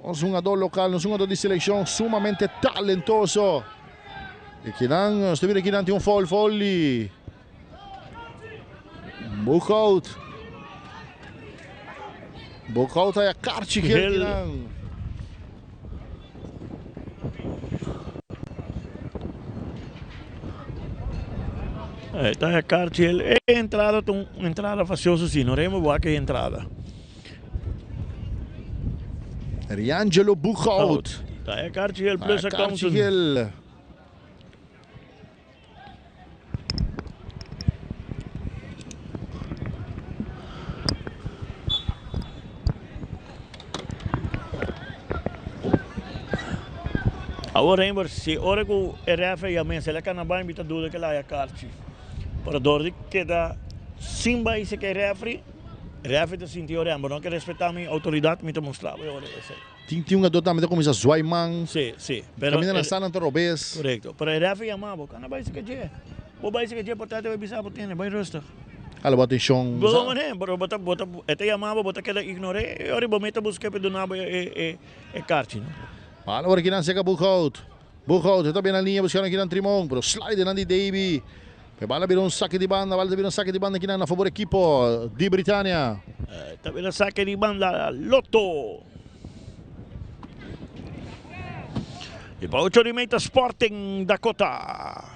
nos hungador local, nos hungador di seleccion sumamente talentoso. Y kinan, nos ta mira kinan tin un foul, foul di Boekhout. Boekhout haya karchi geel kinan. Ta haya karchi geel. E entrada ta un entrada facioso si, no rema wak e entrada. Riangelo Boekhout. Ta haya karchi geel plus a Karchi geel. Awor Reinbert, si ora ku e referee yam'é, si el a kana bai mi ta duda ku el a haya karchi. Pero dor di keda sin bai si ku e referee, e referee ta sinti, ora bo no ke respetá mi outoridat, mi ta mustra bo e ora esei. Tin tin un gadó tambe ta kuminsá zwai man. Sí, sí. Pero Kaminda nan sa nan ta robes. Korekto. Pero e refi yama bo, kana bai sika dje. Bo bai sika dje por ta e ta bai bisa bo tene, bai rustig. Hala bo atenshon. Bo ta manera, pero bo ta, bo ta, e ta yama bo, bo ta keda ignor'é, e ora bo mester busk'é pa duna bo e e karchi, no? Hala ora kinan seka Boekhout. Boekhout e ta bira na liña buskando kinan Trimon, pero slide nan di Davy. E bala bira un sake di banda, bala ta bira un sake di banda kinan na fabor ekipo di Britania. Ta bira sake di banda Lotto. I pa ocho di mei ta Sporting Dakota.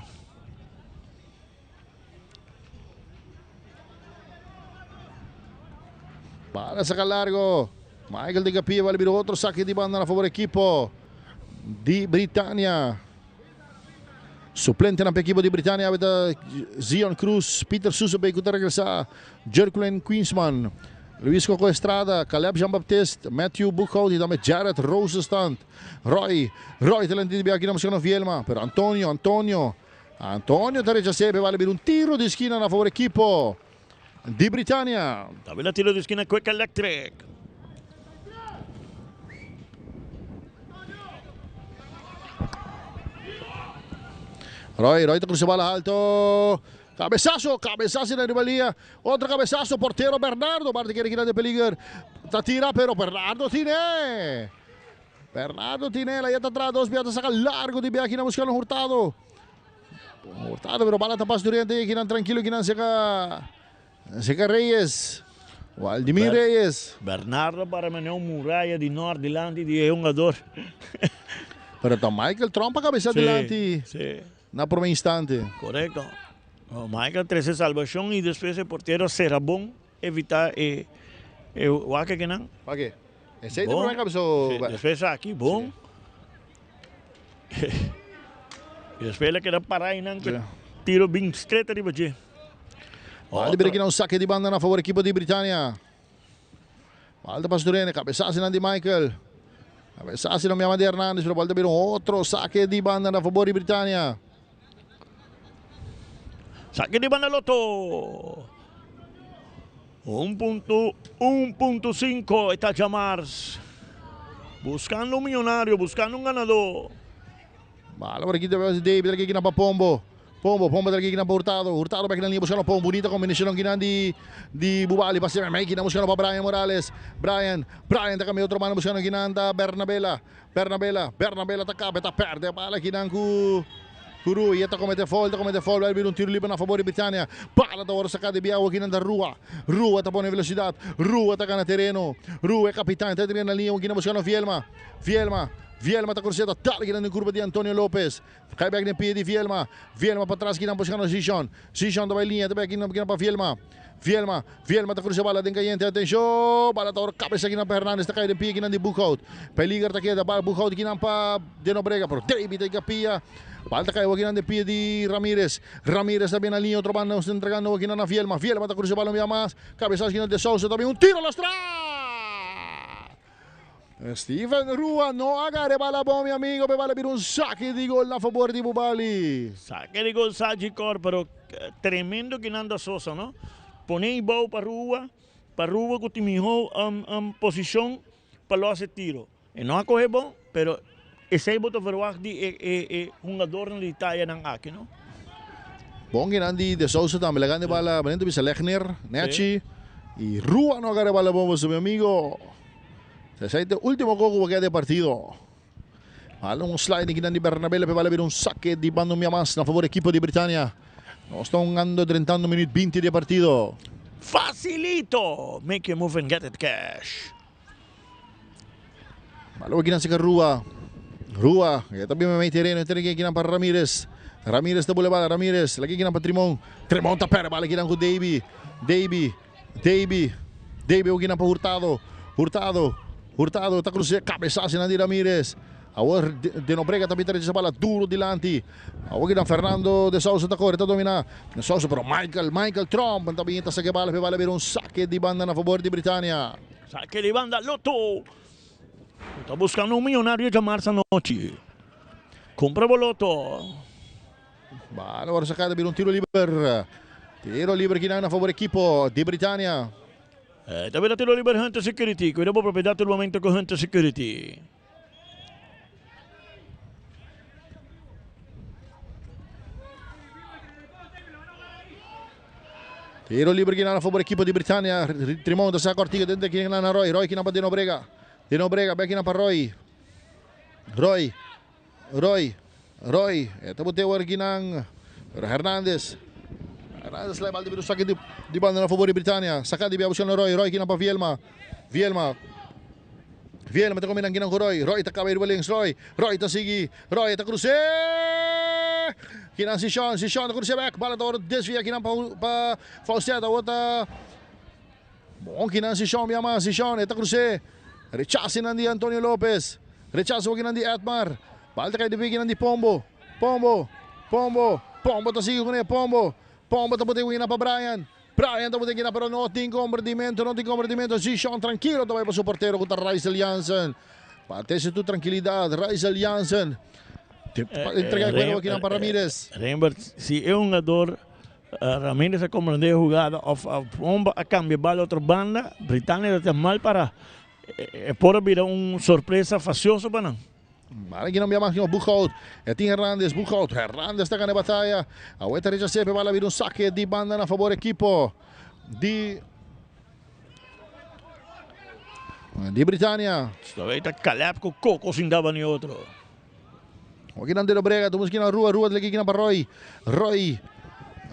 Bala saca largo. Michael de Capilla vale bira otro saque di banda na favor equipo di Britannia. Suplente na equipo di Britannia ta Zion Cruz, Peter Susebe que ta regresa, Jerklin Queensman, Luis Coco Estrada, Caleb Jean-Baptiste, Matthew Boekhout y tambe Jared Rosenstand. Roy, Roy talento di aki na Vielma, pero Antonio, Antonio, Antonio ta rechasa, vale bira un tiro di esquina na favor equipo di Britannia. Tambe tiro di esquina Quick Electric. Roy, Roy ta cruza bala alto. Cabezazo, cabezazo na rivalía. Otro cabezazo, portero Bernardo. Parte quiere quitar de peligro. Ta tira, pero Bernardo tiene. Bernardo tiene, ya está atrás, dos viajes saca largo de viaje, buscando Hurtado. Hurtado, pero bala tapas durante, aquí tranquilo, aquí seca, seca Reyes. Waldemir Reyes. Bernardo para mim é muralha de norte, delante de um jogador. Pero tá Michael trompa cabeça Sí, delante. sí. Na primer instante. Correcto. Oh, Michael 13 salvación y después el portero será bom evitar o que não. Pa quê? Esse aí Bom. também cabeça. Sí, después aquí, bom. E después ele queda parar e não tiro bem estreito riba de. Vale per un saque di banda a favore equipo di Britannia. Valde Pastorene, cabezazo di Michael. Cabezazo non mi di Hernandez, però volta per un otro saque di banda a favore di Britannia. Saque di banda Lotto. 1.5 está Jamars. Buscando un millonario, buscando un ganador. Vale, por aquí deve David, aqui na Pombo. Pombo, Pombo daqui na Hurtado, Hurtado back na linha buscando Pombo, bonita combinação aqui na di Bubali, passa aqui na buscando para Brian Morales. Brian, Brian tá caminho outro mano buscando aqui na anda Bernabela, Bernabela, Bernabela tá cá, tá perde a bala aqui na cu Curu, e tá comete falta, comete falta, vai vir um tiro livre na favor de Britânia. Bala da hora sacada de Biau aqui na Rua. Rua tá pondo velocidade, Rua tá ganhando terreno. Rua é capitão, tá na linha aqui na buscando Vielma. Vielma, Vielma tá cruzada, tá aqui na curva de Antonio Lopes. Cai back na pia de Vielma. Vielma para trás aqui na buscando Zishon. Zishon da linha, também aqui na para Vielma. Vielma, Vielma tá cruzando bala, tem caliente, atenção, bala tá cabeça aqui na Hernandes, tá caindo em pia aqui na de Boekhout. Peliger tá aqui, da bala Boekhout aqui na para de Nobrega, pero David tem capia. Bala tá caindo aqui na de pia de Ramírez. Ramírez também na linha, outro banda está entregando aqui na Vielma. Vielma tá cruzando bala, mais, cabeça aqui na de Souza, também um tiro lastra. Steven Rua no agarre bala bom, mi amigo, me vale per un saque di gol a favore di Bubali. Saque de gol Sagicor, pero tremendo que Nanda Sosa, ¿no? Pone bal para Rua, para Rua que tiene mejor posición para lo hacer tiro. E não acoge bom, pero esse boto verwacht di e jugador na Italia nang aqui, no? Bom que Nandi de Souza también le gana bala, venendo bisa Lechner, Nechi y Rua no agarre bala bombo, su mi amigo. Se el último gol que queda de partido. Vale un slide aquí di Bernabé, per vale per un saque di bando mia más a favore equipo di Britannia. No sto andando 30 minuti 20 di partido. Facilito! Make your move and get it cash. Vale aquí na Rua. Rua, che también me mette terreno, terreno aquí para Ramírez. Ramírez da bola Ramírez, la aquí para Trimón. Tremont per vale aquí con Davy. Davy, Davy, Davy aquí para Hurtado. Hurtado, Hurtado, está cruce, cabezazo Nandi Ramírez. Agora de Nobrega também traz essa bola duro dilante. Agora Fernando de Souza está correndo, está dominando. De Souza, pero Michael, Michael Trump também está saque bala, vale ver um saque de banda na favor de Britânia. Saque de banda, Lotto. Está buscando un millonario llamarse anoche. Compra boleto. Vale, agora sacada, vira um tiro livre. Tiro livre aqui na favor equipo de Britânia. También tiro libre Hunter Security. Cuidado propiedad del momento con Hunter Security. Tiro libre aqui na favor equipo de Britânia. Trimondo sa cortiga dentro aqui na Roy. Roy aqui na para Nobrega. De Nobrega, back na para Roy. Roy. Roy. Roy. Ito boteu aqui ng Hernandez. Hernandez leva de saque de banda na favor de Britânia. Saca de buscando Roy. Roy aqui na para Vielma. Vielma. Vielma tá combinando aqui com Roy. Roy tá cabelo links. Roy. Roy tá segui. Roy tá cruze. Aqui na Sishon. Sishon tá cruze back. Bala da hora desvia aqui na para Fausteta. Outra. Bon kinan Sishon bia mas. Sishon e ta krus'é. Rechase nan di Antonio Lopez. Rechaso kinan di Edmar. Bal ta kai di kinan di Pombo. Pombo. Pombo. Pombo ta sigui kuné. Pombo. Pombo ta bote wina pa Brian. Brian ta bote kina pero no tin komprendimento. No tin komprendimento. Sishon trankilo ta bai pa su portero ku ta Rysel Jansen. Pa trese tur trankilidat Rysel Jansen. Entrega e kuero kinan pa Ramirez. Rembert, si e hungador Ramirez a comprende e hugada of Pombo a cambia bal otro banda, Britannia ta mal para. E por a bira un sorpresa facioso pa nan. Bala kinan bia mas kinan Boekhout. E tin Hernandez, Boekhout. Hernandez ta gana e bataya. Awor ta rechas'é pe bala bira un sake di banda na fabor ekipo di di Britannia. Esta ta Caleb ku Coco sin daba ni otro. Okinan de Nobrega, tumus kinan Rua, Rua tleki kinan pa Roy, Roy,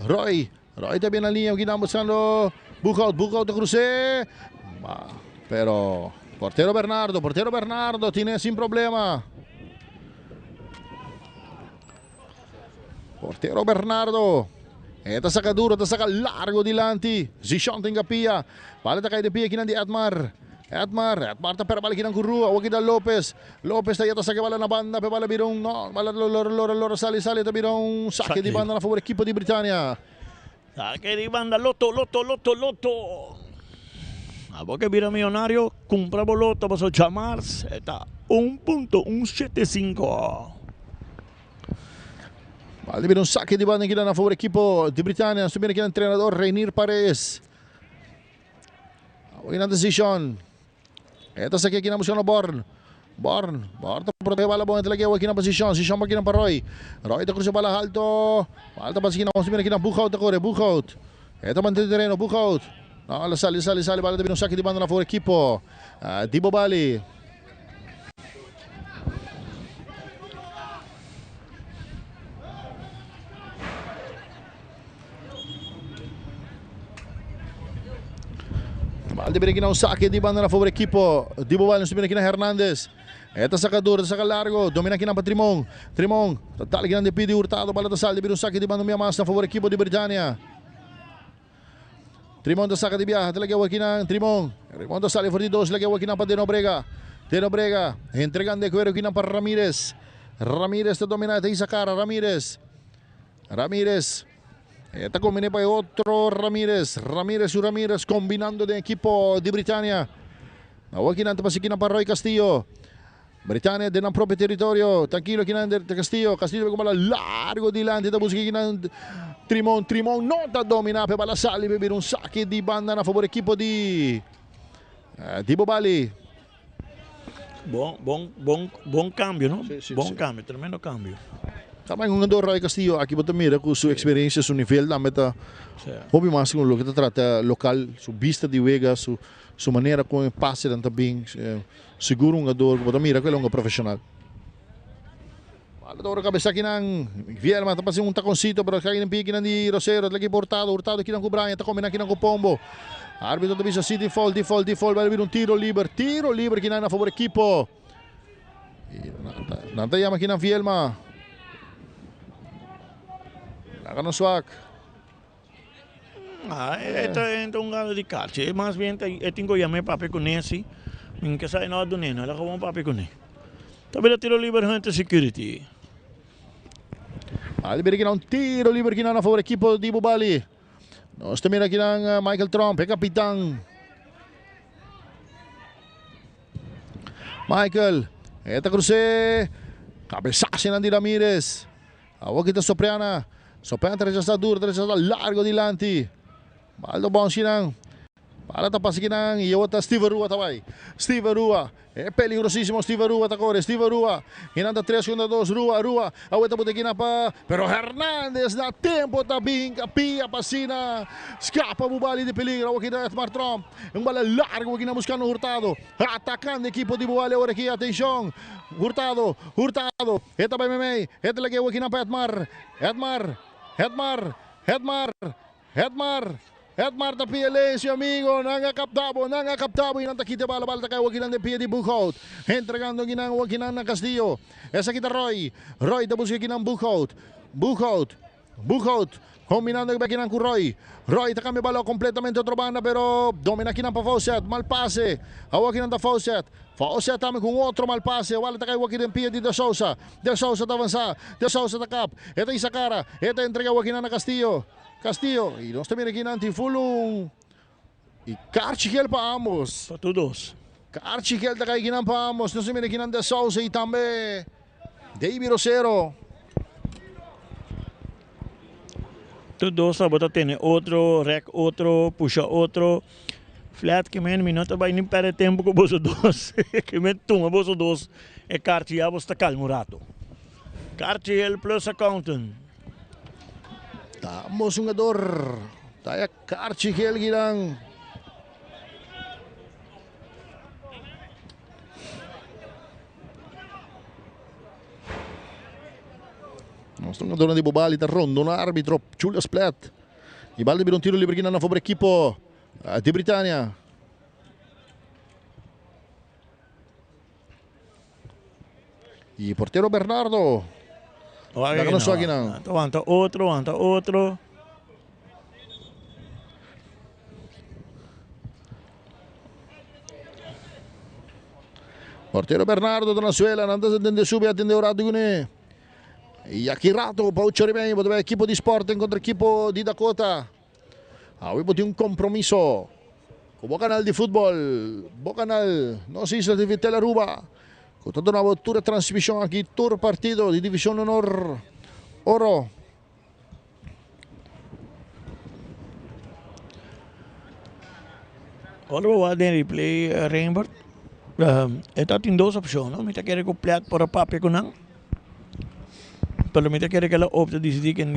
Roy, Roy ta bien na liña, okinan buscando Boekhout, Boekhout ta cruce, pero portero Bernardo, portero Bernardo tiene sin problema. Portero Bernardo, e ta saca duro, ta saca largo dilanti, Zishon tin capia, bala ta cay den pia kinan di Edmar. Edmar, Edmar ta pera bala kinan ku Rua, awor kita Lopez, Lopez ta ya ta saka bala na banda, pe bala bira un, no, bala lora lora lora sali sali ta bira un sake di banda na favor ekipo di Britania. Sake di banda, loto, loto, loto, loto. Abo ke bira miyonario, kumpra bo loto pasobra djamars e ta 1.175. Bala ta bira un sake di banda kinan na favor ekipo di Britania, nos ta mira kinan entrenador Reinier Paredes. Awor decision. Eta sa aqui na buscando Born. Born. Born ta protege bala bom. Entra aqui na position. Sishon pa aqui na pa Roy. Roy ta cruza bala alto. Falta pa aqui na mira aqui na Boekhout ta corre. Boekhout. Eta mantém terreno. Boekhout. No, sale, sale, sale. Bala ta bira un saque di banda na for equipo. Uh, Di Bobali. Bal de bira un saque di banda na favor equipo di Bobal. Nos mira aqui na Hernandez. Eta saca duro, saca largo. Domina aqui na pa Trimon. Trimon. Total aqui na de pide Hurtado. Bala ta sal de bira un saque di banda mia mas na favor equipo di Britania. Trimon ta saca di biaha. Te la aqui na Trimon. Trimon ta sale for di dos. La aqui na pa De Nobrega. De Nobrega. Entregando de cuero aqui na pa Ramirez. Ramirez ta domina. Ta isa cara. Ramirez. Ramirez. E ta combine pa e otro Ramirez. Ramirez su Ramirez combinando den equipo di Britania. Awor kinan ta pasa kinan pa Roy Castillo. Britania den nan propio territorio. Tranquilo kinan de Castillo. Castillo con bala largo dilanti ta busca kinan Trimon. Trimon no ta domina pe bala sali pe bira un saque di banda na favor equipo di di Bobali. Bon, bon, bon, bon cambio, no? Sí, sí, bon sí. cambio, tremendo cambio. También un jugador Roy Castillo, aquí bota mira con su experiencia, su nivel también está hobby más con lo que trata local, su vista de juega, su, su manera con el pase también, eh, seguro un jugador, bota mira que es un profesional. Bala doro cabeza kinan Vielma ta pasa un taconcito pero kai den pie kinan di Rosero ta equipo Hurtado Hurtado kinan cu Brian ta combina kinan cu Pombo Arbitro ta bisa si di foul di foul di foul bala bira un tiro liber tiro liber kinan na favor equipo nan ta yama kinan Vielma Laga nos wak. Ah, e ta e un galo di kachi. E mas bien ta e tin ku yam'é papia kuné si. Mi no ke sa e no a dun'é no, el a gewoon papia kuné. Ta bira tiro liber hunter security. Bali bira kinan un tiro liber kinan na favor ekipo di Bubali. Nos ta mira kinan Michael Tromp, e kapitan. Michael, e ta krus'é. Kabesasinan di Ramirez. Awor kita Sopriana. Sopriana ta rechasá duro, ta rechasá largo dilanti. Baldo Bonsinan. Bala ta pasa kinan y awor ta Steven Rua ta bai. Steven Rua. E peligrosísimo Steven Rua ta kore. Steven Rua. Kinan ta 3 kontra 2. Rua, Rua. Awor ta bota kinan pa. Pero Hernandez na tempo ta bin pia pa asina. Skapa Bubali di peligro. Awor kita Edmar Tromp. Un bala largo kinan buskando Hurtado. Atakando ekipo di Bubali awor aki. Atenshon. Hurtado, Hurtado. E ta bai meimei, e ta lag'é wak pa Edmar, Edmar, Edmar, Edmar, Edmar, Edmar ta pia Lencio amigo, nan a kapta bo, nan a kapta bo i nan ta kita e bala, bala ta kai wak den pia di Boekhout, entregando kinan wak na Castillo, esaki ta Roy, Roy ta buska kinan Boekhout, Boekhout. Boekhout combinando akinan cu Roy. Roy ta cambia balon completamente otro banda pero domina akinan pa Fawcett. Mal pase. Awor akinan ta Fawcett. Fawcett tambe cu un otro mal pase. Wala ta cay awor aki den pia di De Sousa. De Sousa ta avansa. De Sousa ta kap. E ta hisa cara. E ta entrega awor akinan na Castillo. Castillo. Y nos ta mira akinan tin full un y kaarchi gel pa ambos. Pa tur dos. Kaarchi gel ta cay akinan pa ambos. Nos ta mira akinan De Sousa y tambe Davy Rosero. Tur dos tabata tene otro, rek otro, pusha otro. Flat ke men mi no ta bai ni perde tempo ku boso dos. Ke men tuma boso dos e karchi ya boso ta kalma un rato. Karchi hel plus accountant. Ta ambos hungador ta e karchi gel kinan. Nos hungadornan di Bobali ta rondona arbitro Julius Plet. Y bal ta bira un tiro libre kinan na favor ekipo di Britania. Y portero Bernardo. Laga nos wak kinan. Wanta otro, wanta otro. Portero Bernardo ta na suela, nan ta tende subi atende un rato kuné. Y aki rato pa ocho ora y media bo ta bay ekipo di Sporting kontra ekipo di Dakota. Awe bo tin un kompromiso ku bo kanal di futbol, bo kanal Nos Isla TV Tele Aruba ku ta duna bo tur e transmishon aki tur partido di Divishon Honor Oro. Ora bo wak den replay Reinbert e ta tin dos opcion no mi ta kere ku Plet por a papia ku nan pero mi ta kere ku el a opta disidi ke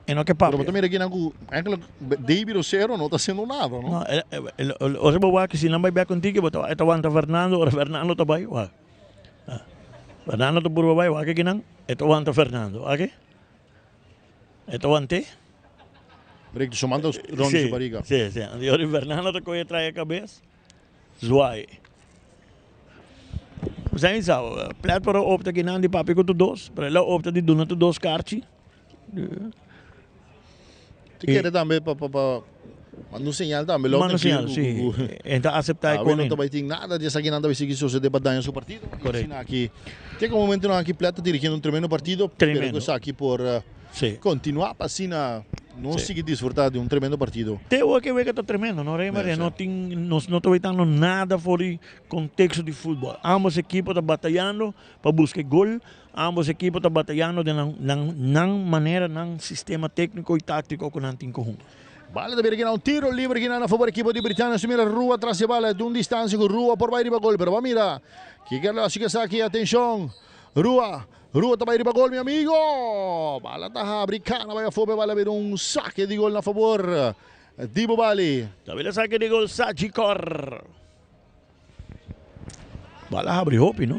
e no ke papia. Pero bo ta mira kinan ku eigenlijk Davy Rosero no ta haciendo nada no. No ora bo wak si nan bai bek un tiki bo ta wak e ta wanta Fernando ora Fernando ta bai wak Fernando ta purba bai wak kinan e ta wanta Fernando wak. E ta want'é. Break di su man ta rond di su bariga. Si, si. Anto yori Fernando ta kohe trae e kabes, zwaai. Sa mi sa, Plet por a opta kinan di papia ku tur dos, pero el a opta di duna tur dos karchi. Ti kere tambe pa pa pa manda un señal tambe lo Manda un señal, si. E ta aseptá e konin. Awe no ta bai tin nada di esaki nan ta bai sigui sosode pa daña su partido. Correcto. Asina aki te ku momentonan aki Plet ta dirigiendo un tremendo partido. Tremendo. Pero ku esaki por continua pa asina nos sigui disfruta di un tremendo partido. Te awor ke wega ta tremendo no Rey Maria no tin nos no ta wetando nada for di contexto di futbol. Ambos ekipo ta batayando pa busca e gol. Ambos ekipo ta batayando den nan nan nan manera, nan sistema tekniko i taktiko ku nan tin ku hunga. Bala ta bira kina un tiro libre kina na favor ekipo di Britania. Si mira Rua tras di bala di un distancia ku Rua por bai riba gol pero ba mira kiko lo hasi ku esaki atencion Rua Rua ta bai riba gol mi amigo bala ta habri kana bai afo pe bala bira un sake di gol na favor di Bobali. Ta bira sake di gol Sagicor. Bala habri hopi no.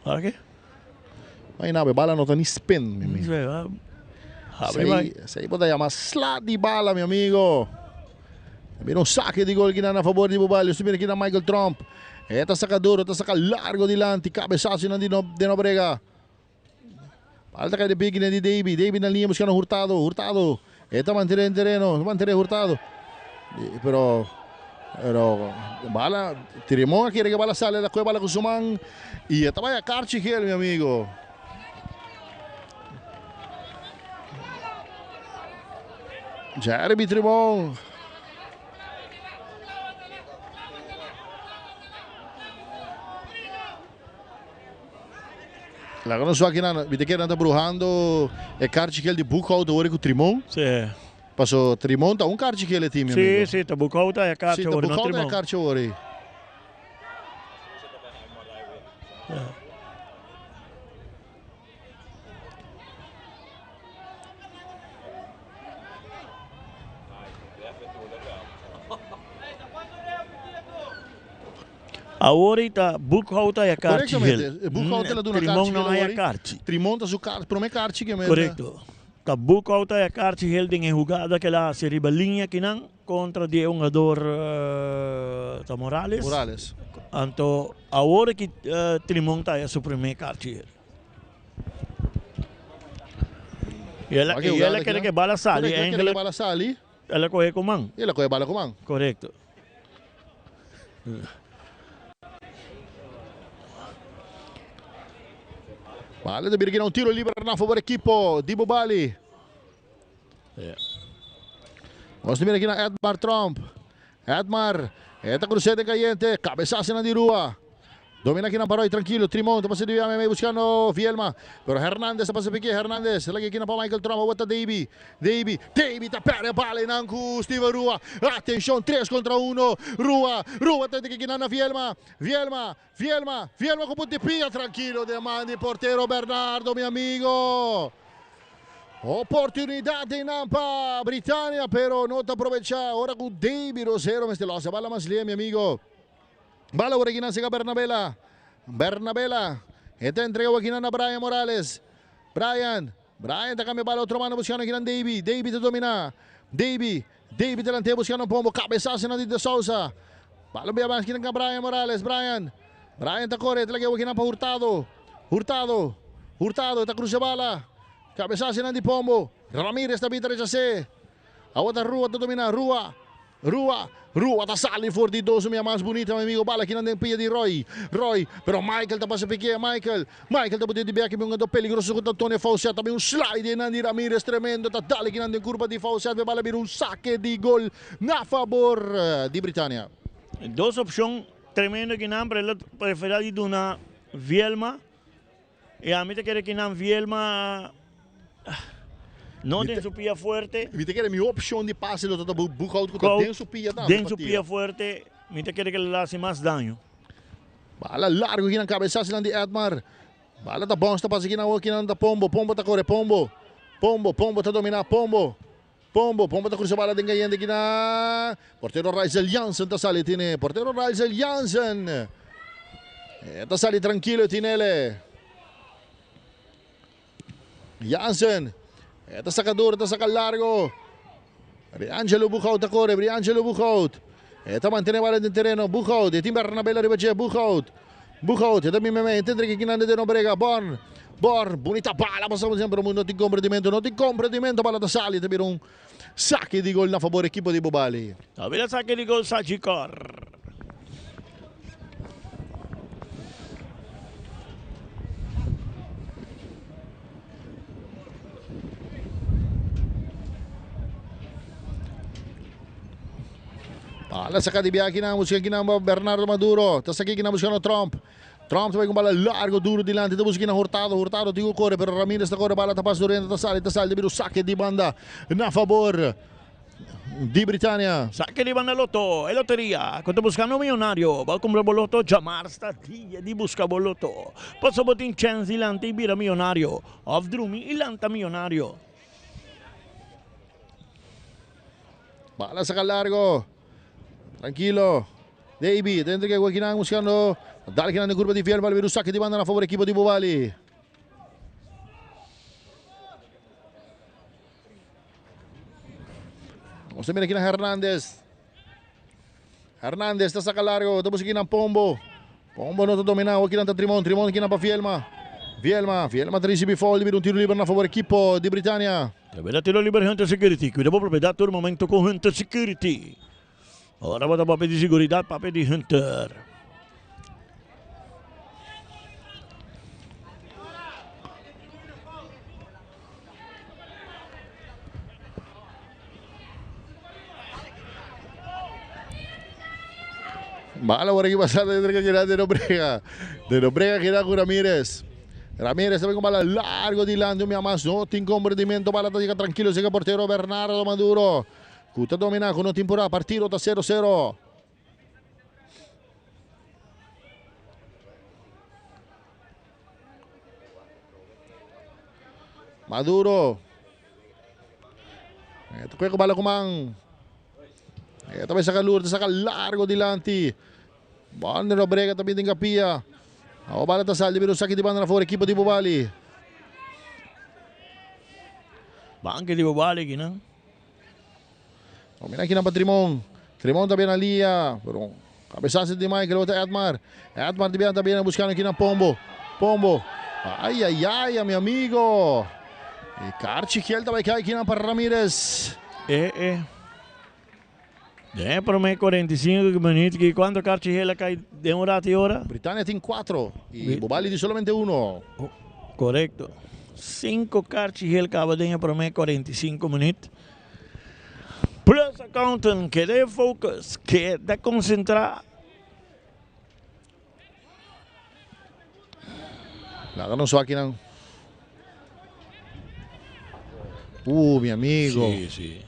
Para ke? Ay na, bala no ta ni spin, mi amigo. Habri bai. Sei bo ta yama sla di bala, mi amigo. Mira un saque di gol kinan a favor di Bubali. Esto mira kinan Michael Trump. E ta saca duro, ta saca largo dilanti. Cabezazo di no, de Nobrega. Bala ta cai de piki di Davy. Davy na linea buscando Hurtado. Hurtado. E ta mantiene en terreno. Mantiene Hurtado. Pero pero bala Tirimon quiere que bala sale la cueva bala con su man. Y esta vaya Carchi mi amigo. Jeremy Trimon. Laga nos wak kinan, mi ta kere nan ta bruhando e karchi gel di Boekhout awor ku Trimon. Sí. Paso Trimon ta un karchi gel e tin, mi amigo. Sí, sí, ta Boekhout ta e karchi awor, no Trimon. Sí, ta Boekhout ta e karchi awor. Awor ei ta Boekhout haya karchi hel. Korektamente, Boekhout el a duna karchi Trimon no haya karchi. Trimon ta su karchi, prome karchi ke mester. Korekto. Ta Boekhout haya karchi hel den e hugada ke el a hasi riba liña kinan kontra di e hungador ta Morales. Morales. Anto awor aki Trimon ta haya su prome karchi hel. I el a, i el a kere ku e bala sali. El a kere ku e bala sali. El a kohe ku man. El a kohe bala ku man. Korekto. Bala ta bira kina un tiro liber na favor ekipo di Bobali. Nos ta mira kina Edmar Tromp. Edmar, e ta crucé den cayente, cabezazo nan di Rua. Domina kinan pa Roy tranquilo, Trimon ta pasa di mei buscando Vielma, pero Hernandez ta pasa pique, Hernandez ta laga kinan pa Michael Tromp, awor ta Davy, Davy, Davy ta perde bala einan cu Steven Rua, atencion tres contra uno, Rua, Rua ta kinan na Vielma, Vielma, Vielma, Vielma cu punti pia tranquilo den man di portero Bernardo mi amigo. Oportunidad einan pa Britania pero no ta aprovecha ora cu Davy Rosero mester los e bala mas lie mi amigo. Bala awor akinan sega Bernabela. Bernabela. E ta entrega awor akinan na Brian Morales. Brian. Brian ta cambia bala otro mano buscando akinan Davy. Davy ta domina. Davy. Davy delante buscando Pombo. Cabezazo nan di De Sousa. Bala bia mas akinan ka Brian Morales. Brian. Brian ta core. Ta laga awor akinan pa Hurtado. Hurtado. Hurtado ta cruza bala. Cabezazo nan di Pombo. Ramirez ta bita rechase. Awor ta Rua ta domina. Rua. Rua. Rua ta sali for di dos mia mas bunita mi amigo. Bala kinan den pia di Roy. Roy. Pero Michael ta pasa pique. Michael. Michael ta bot'e di bek. Mi un peligroso ku ta Antonio Faucet. Tambe un slide nan di Ramirez tremendo. Ta dale kinan den kurpa di Faucet. Be bala bira un sake di gol na fabor di Britania. Dos opcion tremendo kinan pero el a prefera di duna Vielma. I ami ta kere ki nan Vielma no den su pia fuerte. Mi ta kere mi opcion di pase lo ta ta Boekhoudt cu ta den su pia tambe. Den su pia fuerte mi ta kere ke lo haci mas daño. Bala largo kinan cabesazo nan di Edmar. Bala ta bounce ta pasa kinan awor kinan ta Pombo. Pombo ta core Pombo. Pombo Pombo ta domina Pombo. Pombo Pombo ta cruza bala den cayente kinan. Portero Raizel Jansen ta sali tine. Portero Raizel Jansen. E ta sali tranquilo tinele. Jansen. E ta saca duro, ta saca largo. Briangelo Boekhoudt ta corre, Briangelo Boekhoudt. E ta mantene bala den terreno, Boekhoudt. E tin Bernabela riba dje, Boekhoudt. Boekhoudt, e ta bin meme, e ta entrega kinan de Nobrega, Born. Born, bunita bala pasa pero no tin comprendimento, no tin comprendimento, bala ta sali, ta bira un Sake di gol na fabor ekipo di Bobali. Ta bira sake di gol Sagicor. Bala saka di biaha kinan busca kinan pa Bernardo Maduro. Ta saki kinan buscando Trump. Trump ta bai ku bala largo duro dilanti ta busca kinan Hurtado. Hurtado tin ku kore pero Ramirez ta kore bala ta pasa durante ta sali ta sali ta bira un sake di banda na fabor di Britania. Sake di banda Lotto, e loteria ku ta buscando un miyonario. Bo a kumpra bo loto djamars ta dia di busca bo loto. Pasobra bo tin chèns di lanta i bira miyonario òf drumi i lanta miyonario. Bala saka largo. Tranquilo. Davy, dentro ke Guakinan buscando. Dale kinan den curva di Fiel, bala saque di banda na favor equipo di Bobali. Vamos a mira kinan Hernandez. Hernandez ta saca largo, ta busca kinan Pombo. Pombo no ta domina, kinan ta Trimon, Trimon kinan pa Fielma. Fielma, Fielma ta ricibi foul, di un tiro liber na favor equipo di Britania. Tabela tiro liber Hunter Security. Cuida bo propiedad tur momento cu Hunter Security. Ora bo ta papia di seguridad, papia di Hunter. Bala por aquí pasando entre que de Nobrega. De Nobrega gira con Ramírez. Ramírez también con bala largo dilante, mi más no tiene comprendimiento, bala llega tranquilo, llega portero Bernardo Maduro. Cuta domina con una temporada, partido está 0-0. Maduro. Ito kaya bala kumang. Ito may saka Lourdes, saka largo dilanti. Banda Nobrega también den capilla. Awa bala ta sali, pero saki di banda na for equipo di Bobali. Banque di Bobali kinan. Oh, mira kinan pa Trimon. Trimon también alia, pero cabezazo di Michael, ota Edmar. Edmar también también buscando kinan Pombo. Pombo. Ay, ay, ay, mi amigo. E karchi gel ta bai kai kinan pa Ramirez. E e. Den e prome 45 minuut ki kuantu karchi gel a kai den un rati ora? Britania tin 4 y Bobali tin solamente uno. Korekto. 5 karchi gel kaba den e prome 45 minuut. Plus Accountant keda e focus, keda konsentrá. Laga nos wak kinan. Mi amigo. Sí, sí.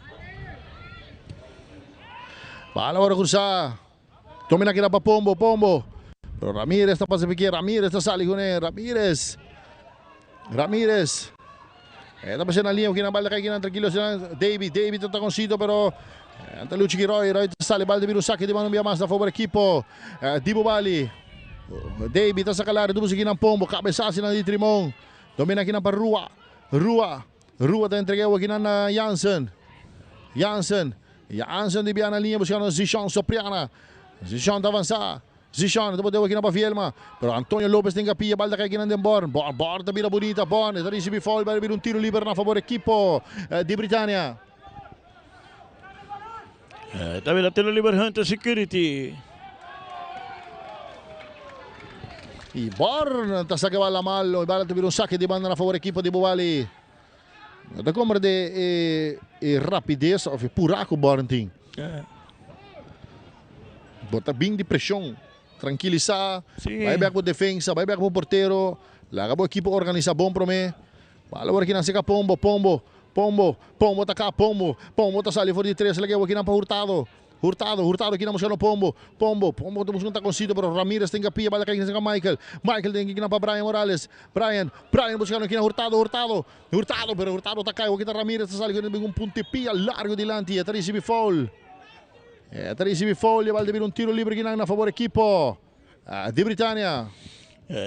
Bala ora cruzá. Domina keda pa Pombo, Pombo. Pero Ramirez ta pasa pique, Ramirez ta sali con él, Ramirez. Ramirez. E ta pasa na línea, kinan bal ta kai kinan tranquilo, David, David ta taconcito, pero anta lucha ki Roy, Roy ta sali bal ta bira un saque di mano un bia mas na favor equipo di Bobali. David ta saca lari, tuvo kinan Pombo, cabezazo nan di Trimon. Domina kinan pa Rua, Rua. Rua ta entrega awo kinan na Jansen. Jansen. Jansen di bia na liña buscando Zishon Sopriana. Zishon ta avansa. Zishon ta bote awo kinan pa Vielma. Pero Antonio Lopez tin capilla bal ta cay kinan den Born. Born, Born ta bira bunita. Born ta ricibi foul pero bira un tiro liber na favor equipo di Britania. Ta bira tiro liber Hunter Security. Y Born ta saca bala malo y bala ta bira un saque di banda na favor equipo di Bobali. No ta compra de e, e rapidez of e pura cu Born tin. Bo ta bin di presion. Tranquilisa. Bai bek bo defensa, bai bek bo portero. Laga bo equipo organisa bon prome. Bala ora kinan seca Pombo, Pombo, Pombo, Pombo ta ka, Pombo, Pombo ta sali for di tres, laga e kinan pa Hurtado. Hurtado, Hurtado kinan buscando Pombo, Pombo, Pombo ta busca un taconcito pero Ramirez tin capilla, bala kai kinan Michael, Michael tin kinan pa Brian Morales, Brian, Brian buscando kinan Hurtado, Hurtado, Hurtado, pero Hurtado ta kai, kita Ramirez ta sali con un puntepia largo dilanti, e ta ricibi foul. E ta ricibi foul, e bal ta bira un tiro libre kinan na favor equipo di Britania.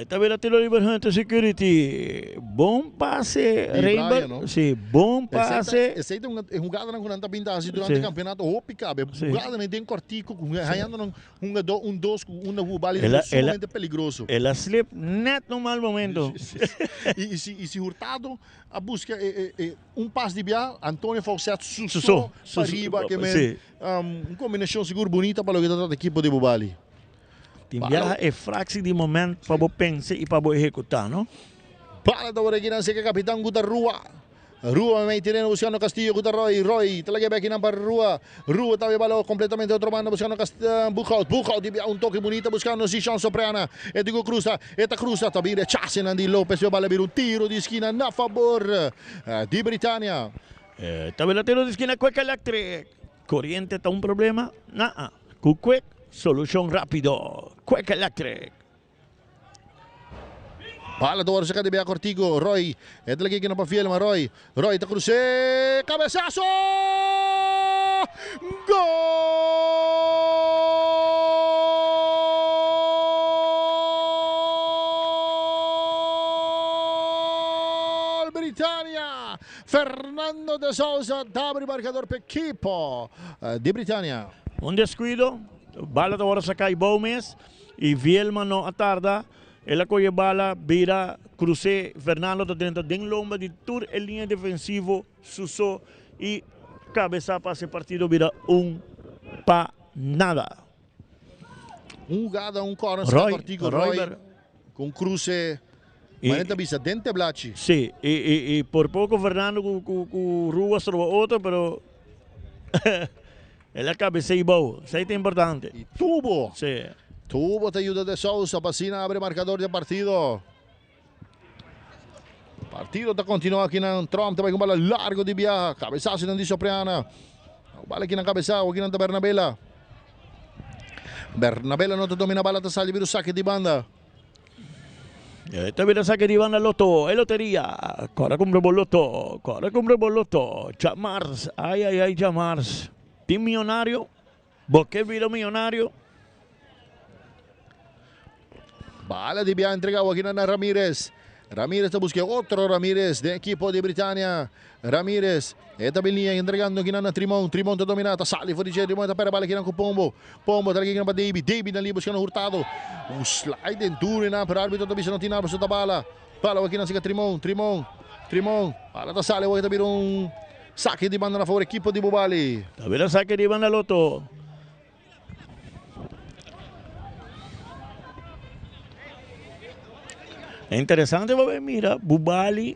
Ta bira tiro liber Hunter Security. Bon pase Reinberg. No? Si, bon pase. Esei ta un hugadanan ku nan ta bin ta hasi durante campeonato hopi kabe. Hugadanan den kortico ku hayando nan hungadó un dos ku unda ku bal ta sumamente peligroso. El a slip net na un mal momento. I si Hurtado a buska un pas di bia, Antonio Faucet suso pa riba ke men un kombinashon sigur bunita pa loke ta trata ekipo di Bubali. Tin biaha e fractie di moment pa bo pensa y pa bo ehecuta, no? Bala ta worde kinan cerca capitan cu ta Rua. Rua mei tereno buscando Castillo cu ta Roy. Roy ta laga bek kinan pa Rua. Rua ta bala completamente otro banda buscando Boekhout. Boekhout di bia un toke bunita buscando Zishan Soprana. E tin cu cruza. E ta cruza. Ta bin rechace nan di Lopez. Bala bira un tiro di esquina na favor di Britania. Ta bira tiro di esquina Quick Electric. Coriente ta un problema? Naa. Cu Quick, solucion rapido. Quick Electric. Bala ta worde saca di bea cortico. Roy, e ta laki kina pa Fielma. Roy, Roy ta cruce. Cabezazo! Gol! Britania! Fernando de Souza ta abri marcador pa equipo di Britania. Un descuido, bala ta worde saca y bou mes y Vielma no a tarda, el a coge bala bira cruce, Fernando ta drenta den lomba di tur e linea defensivo su so y cabeza pa haci partido bira un pa nada. Un jugada, un corner saca cortico, Roy cu un cruce. Manera ta bisa den teblachi. Sí, y por poco Fernando cu Rua stroba otro, pero el a cabecea y bou. Esey ta importante. Y tubo. Sí. Tubo ta yuda De Sousa pa asina abre marcador di e partido. Partido ta continua akinan. Trump ta bay cu un bala largo di biaha. Cabezazo nan di Sopriana. Bala akinan cabeza, akinan ta Bernabela. Bernabela no ta domina bala ta sali bira un saque di banda. Ta bira saque di banda Lotto, e loteria. Kora cumpra bo lotto, kora cumpra bo lotto. Djamars, ay ay ay djamars. Tin miyonario? Bo ke bira miyonario? Bala di bia entrega awor na Ramirez. Ramirez ta busca otro Ramirez den equipo di Britania. Ramirez e ta bin liña entregando aki na Trimon. Trimon ta domina, ta sali for di dje. Trimon ta perde bala aki ku Pombo. Pombo ta laki pa Davy. Davy na liña buscando Hurtado. Un slide den duro nan, pero arbitro ta bisa no tin nada pasobra ta bala. Bala awor aki na sika Trimon. Trimon. Trimon. Bala ta sali awor ta bira un sake di banda na favor ekipo di Bubali. Ta bira sake di banda Lotto. Interesante pa mira Bubali.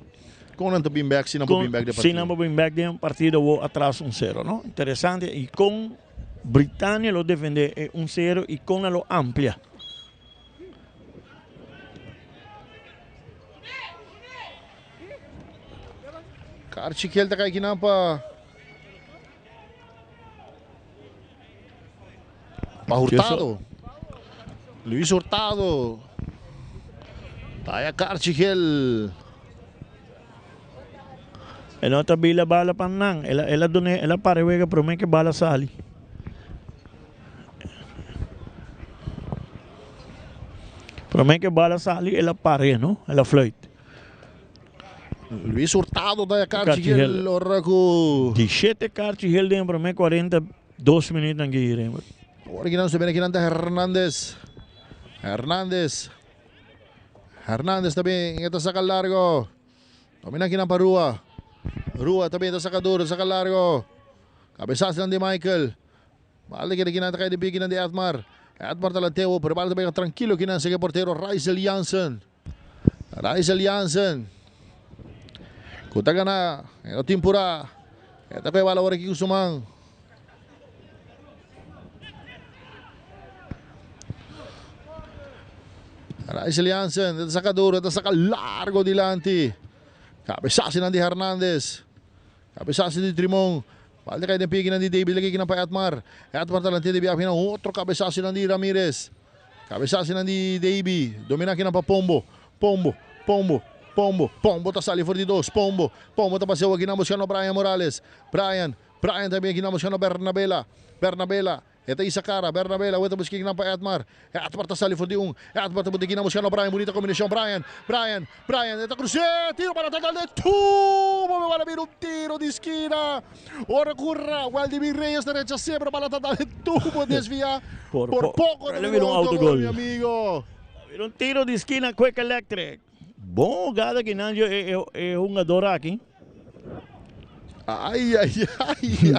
Kon nan ta bin bek si nan por bin bek den partido? Si nan por bin bek den partido awor atras un sero no. Interesante y kon Britannia lo defende e un sero y kon nan lo amplia. Karchi kiel ta kai kinan pa pa Hurtado. Luis Hurtado. Taya karchi kiel. E no ta bila bala pa nan. El a, el a dune, el a para e wega prome ke bala sali. Prome ke bala sali, el a pare, no? El a fluit. Luis Hurtado ta e karchi gel ora ku. Di shete karchi gel den prome 42 minuut nan ki hierheen. Ora ki nan su bene ki nan ta Hernandez. Hernandez. Hernandez ta bin, e ta saka largo. Domina kinan pa Rua. Rua ta bin, ta saka duro, ta saka largo. Cabezazo di Michael. Bal ta keda kinan ta kai di pie kinan di Edmar. Edmar ta lanteo, pero bal ta bega tranquilo kinan sega portero Raizel Jansen. Raizel Jansen. Ku ta gana, e no tin pura. E ta koe bal awor aki ku su man. Raizel Jansen, ta saka duro, ta saka largo dilanti. Cabezazo di Hernandez. Cabezazo di Trimon. Bal ta kai den pie di David, laki pa Edmar. Edmar ta lant'e di biaha otro cabezazo di Ramirez. Cabezazo di Davy. Domina aki pa Pombo. Pombo, Pombo, Pombo, Pombo ta sali for di dos. Pombo, Pombo ta paseo aki buscando Brian Morales. Brian, Brian tambe aki buscando Bernabela. Bernabela, e ta isa cara. Bernabela, awor ta busca aki pa Edmar. Edmar ta sali for di un. Edmar ta buta aki buscando Brian. Bunita combinacion. Brian, Brian, Brian. E ta cruce. Tiro para total de tubo. Me bala bira un tiro di skina. Ora cu Waldemir Reyes ta rechace, pero bala ta dal e tubo desvia. Por, Por poco ta bira un autogol, mi amigo. Bira un tiro di skina Quick Electric. Bon hugada ki nan e, e, e hungador aki. Ay, ay, ay.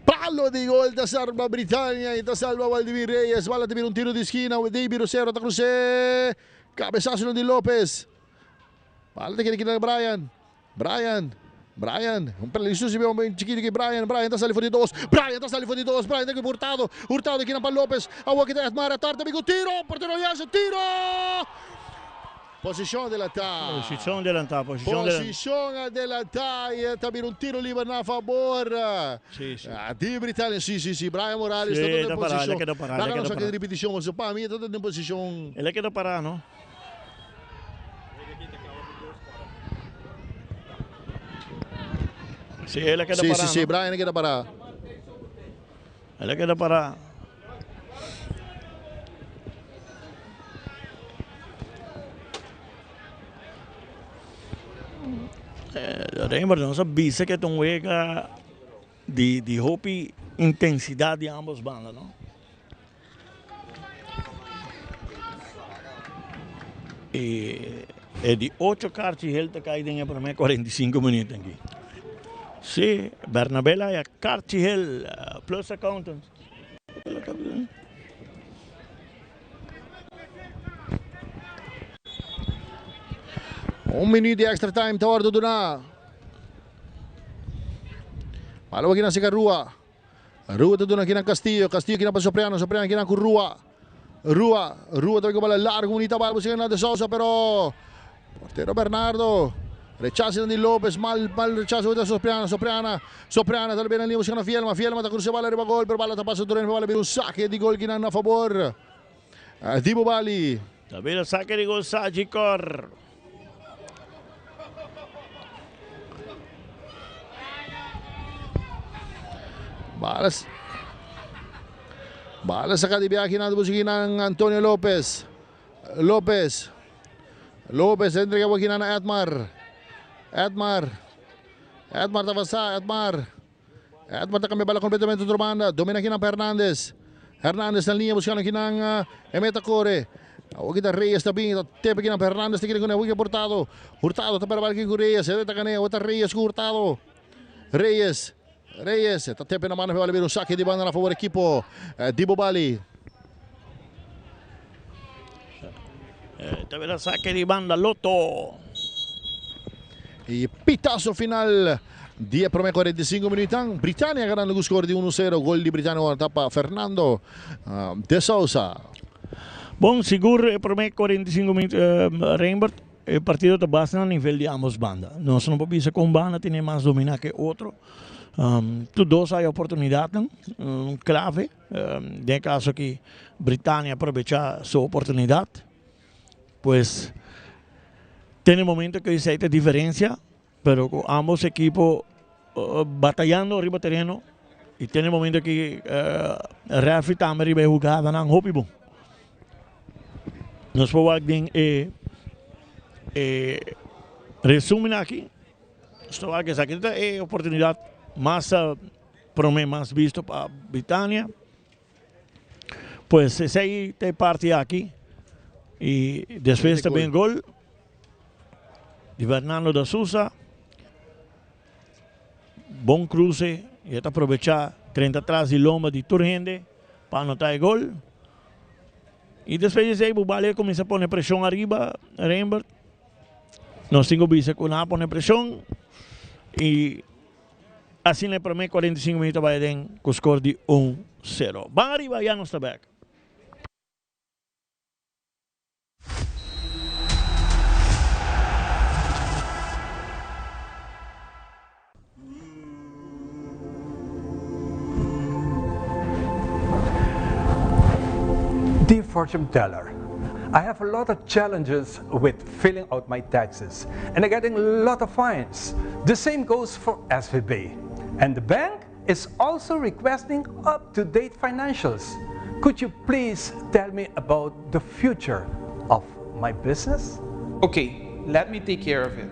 Palo di gol ta salva Britannia y ta salva Waldemir Reyes. Bala ta bira un tiro di skina. David Rosero ta cruce. Cabezazo di Lopez. Bala ta keda kita Brian. Brian. Brian, un prelisu si un chiquito ki Brian, Brian ta sali for di dos, Brian ta sali for di dos, Brian ta Hurtado, Hurtado ki pa Lopez, awor kita Edmar, tarde amigo, tiro, portero Jansen, tiro! Posicion adelanta. Posicion adelanta, posicion adelanta. Posicion adelanta y ta bira un tiro liber na favor. Si, si. Di Britannia, si, si, si. Brian Morales Si, ta den ta pará, posicion. el a keda pará, el a Laga keda nos pará. aki repeticion, pasobra pa mi e ta den posicion. El a keda pará, no? Si, el a keda Si, pará, si, si, no? Brian a keda pará. El a keda pará. Rembert, nos a bisa ke ta un wega di di hopi intensidat di ambos banda, no? E e di ocho karchi hel ta kai den e prome 45 minuut aki. Si, Bernabé la haya karchi hel plus accountant. Un minuut di extra time ta wordo duna. Balo aki na seka Rua. Rua ta duna aki na Castillo. Castillo aki na pa Sopriano. Sopriano aki na ku Rua. Rua. Rua ta bala largo. Bunita bala busca na De Sousa pero portero Bernardo. Rechazo di Lopez. Mal, mal rechazo de Sopriano. Sopriana. Sopriana ta bene lì busca na Fielma. Fielma ta cruza bala riba gol. Pero bala ta pasa durante bala un saque di gol ki na favor. Di Bubali. Ta bira saque di gol Sagicor. Bala, bala saca di biahe na busca nan Antonio Lopez. Lopez. Lopez entrega aki na Edmar. Edmar. Edmar ta pasa, Edmar. Edmar ta cambia bala completamente otro banda. Domina aki na Hernandez. Hernandez na linea buscando aki na Emeta Core. Awor kita Reyes ta bin, ta tepe kina Hernandez ta kere kune, awor ki Hurtado. Hurtado ta pera bal ku Reyes, e ta gane, awor ta Reyes ku Hurtado. Reyes, Reyes, ta tepe na mano bal bira un sake di banda na favor ekipo di Bobali. Ta bira sake di banda Lotto. Y pitazo final di e prome 45 minutan. Britannia ganando cu score di 1-0. Gol di Britannia ora pa Fernando de Sousa. Bon, sigur e prome 45 minuut, Reinbert, e partido ta basta na nivel di ambos banda. Nos no por bisa cu un banda tene mas domina cu e otro. Tur dos hay oportunidadnan clave. Den e caso aki Britannia aprobecha su oportunidad. Pues tin e momento cu esey ta e diferencia, pero cu ambos ekipo batayando riba tereno y tin e momento cu referee tambe riba e hugadanan hopi bon. Nos por wak den e e resumen aki, nos ta wak esaki ta e oportunidad mas prome mas bisto pa Britannia. Pues esey ta e parti aki y despues ta bin gol di Fernando da Sousa. Bon cruce y e ta aprovecha 30 tras di lomba di tur hende pa anota e gol. Y despues di esey Bubali a cuminsa pone presion ariba Rembert. Nos tin cu bisa cu nan a pone presion y Asina e prome 45 minuut a bai aden cu score di un sero. Ban ariba ya nos ta bek. Dear fortune teller, I have a lot of challenges with filling out my taxes and I'm getting a lot of fines. The same goes for SVB. And the bank is also requesting up-to-date financials. Could you please tell me about the future of my business? Okay, let me take care of it.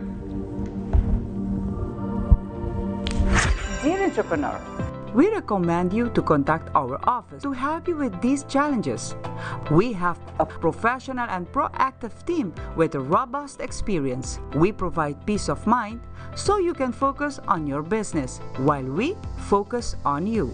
Dear entrepreneur, we recommend you to contact our office to help you with these challenges. We have a professional and proactive team with a robust experience. We provide peace of mind so you can focus on your business while we focus on you.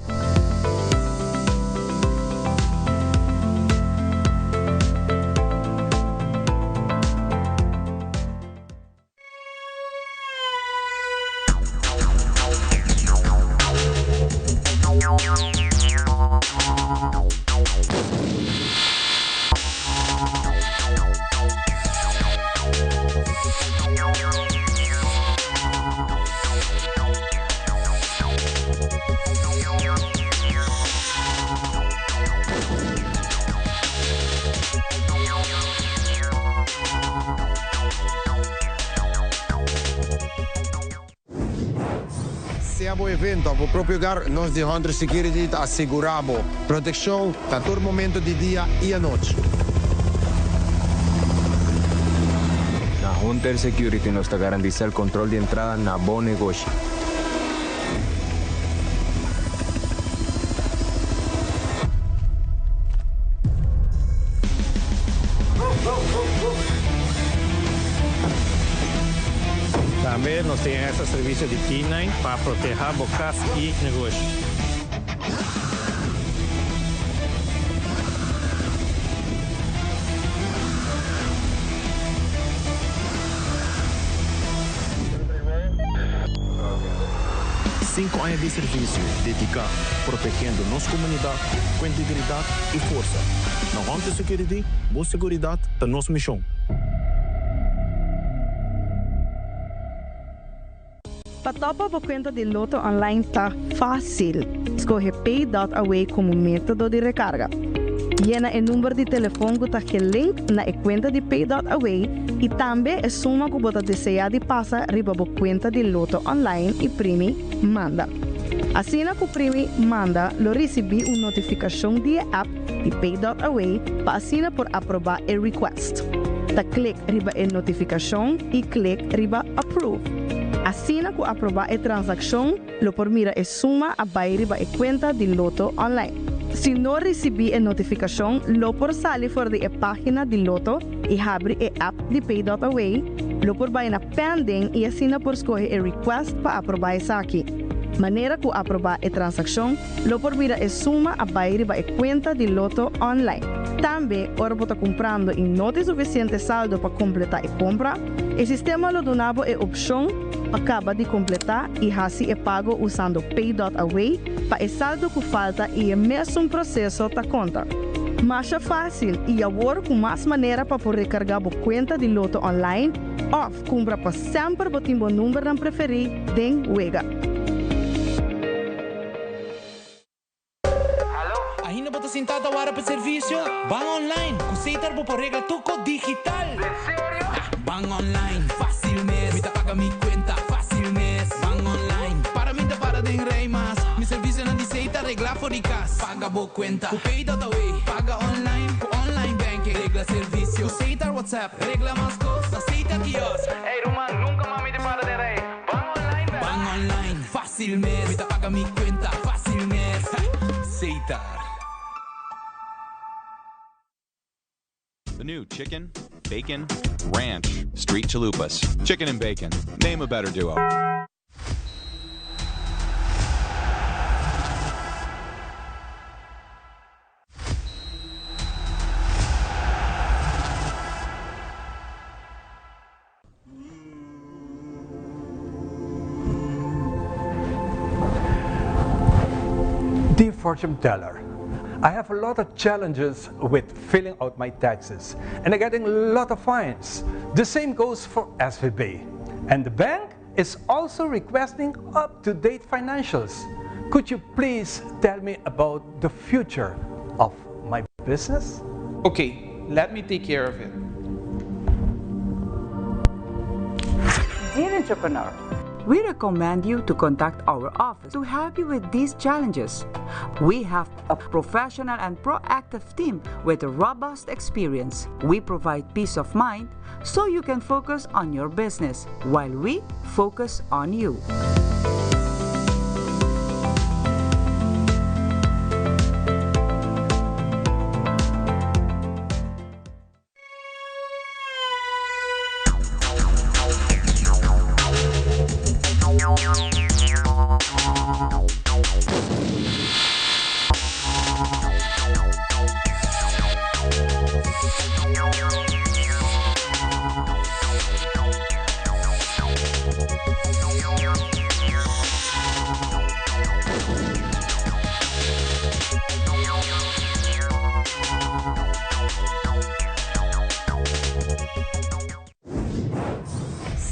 Sea bo evento of bo propio hogar, nos di Hunter Security ta asegura bo proteccion na tur momento di dia y anochi. Na Hunter Security nos ta garantisa el control di entrada na bo negoshi. Tambe nos tin extra servicio di K-nine pa proteha bo cas y negoshi. Cinco aña di servicio dedica protegiendo nos comunidad cu integridad y forsa. Na Hunter Security, bo seguridad ta nos mision. Pa topa bo cuenta di Lotto Online ta facil. Scoge Pay dot Away como metodo di recarga. Yena e number di telefon cu ta gelink na e cuenta di Pay dot Away y tambe e suma cu bo ta desea di pasa riba bo cuenta di Lotto Online y primi Manda. Asina cu primi Manda lo ricibi un notificacion di e app di Pay dot Away pa asina por aproba e request. Ta click riba e notificacion y click riba Approve. Asina cu aproba e transaccion lo por mira e suma a bay riba e cuenta di Lotto Online. Si no risibí e notifikashon, lo por sali for di e página di Lotto i habri e app di Pay.Away, lo por bai na Pending i asina por skohe e request pa aprobá esaki. Manera ku aprobá e transakshon, lo por mira e suma a bai riba e kuenta di Lotto online. Tambe, ora bo ta kumprando i no tin sufisiente saldo pa kompletá e kompra, e sistema lo duna bo e opshon pa kaba di kompletá i hasi e pago usando Pay.Away pa e saldo ku falta i e mesun proseso ta konta. Masha fásil i awor ku mas manera pa por rekargá bo kuenta di Lotto online òf kumpra pa semper bo tin bo numbernan preferí den wega. Ainda bo ta sintá ta wara pa servisio? Ban online! Ku Setar bo por regla tur kos digital! Den serio? Ban online, fásil mes! Mi ta paga mi kuenta, fásil mes! Ban online, para mi ta para den rei mas! Mi servisionan di Setar reglá for di kas! Paga bo kuenta ku Pay.away! Paga online ku online banking! Regla servisio ku Setar WhatsApp! Regla mas kos na Setar kiosk! Ey ruman, nunka mas mi ta para den rei! Ban online bèk! Ban online, fásil mes! Mi ta paga mi kuenta, fásil mes! Setar. The new chicken, bacon, ranch, street chalupas. Chicken and bacon. Name a better duo. Dear fortune teller, I have a lot of challenges with filling out my taxes and I'm getting a lot of fines. The same goes for SVB. And the bank is also requesting up-to-date financials. Could you please tell me about the future of my business? Okay, let me take care of it. Dear entrepreneur, we recommend you to contact our office to help you with these challenges. We have a professional and proactive team with a robust experience. We provide peace of mind so you can focus on your business while we focus on you.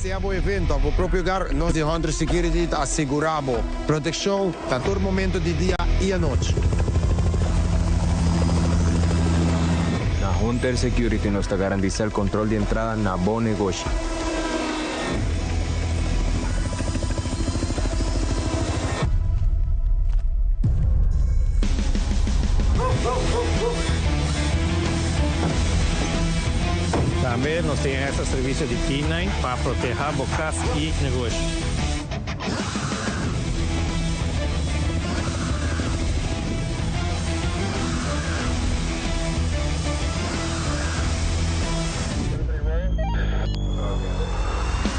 Sea bo evento of bo propio hogar, nos di Hunter Security ta asegura bo proteccion na tur momento di dia y anochi. Na Hunter Security nos ta garantisa el control di entrada na bo negoshi. Tambe nos tin extra servicio di K-nine pa proteha bo cas y negoshi.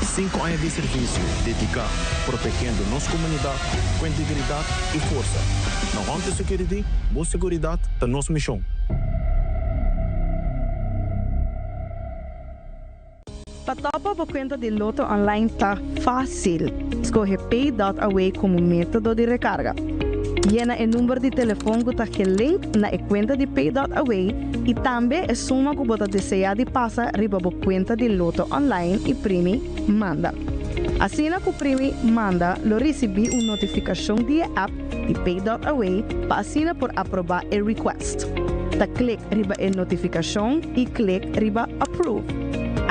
Sinku aña di servisio dediká protegiendo nos komunidat ku integridat i forsa. Na Hunter Security, bo seguridat ta nos mishon. Pa topa bo kuenta di Lotto Online ta fásil. Skohe Pay.Away komo método di rekarga. Yena e number di telefon ku ta gelink na e kuenta di Pay.Away i tambe e suma ku bo ta deseá di pasa riba bo kuenta di Lotto Online i primi Manda. Asina ku primi Manda lo risibí un notifikashon di e app di Pay.Away pa asina por aprobá e request. Ta klik riba e notifikashon i klik riba Approve.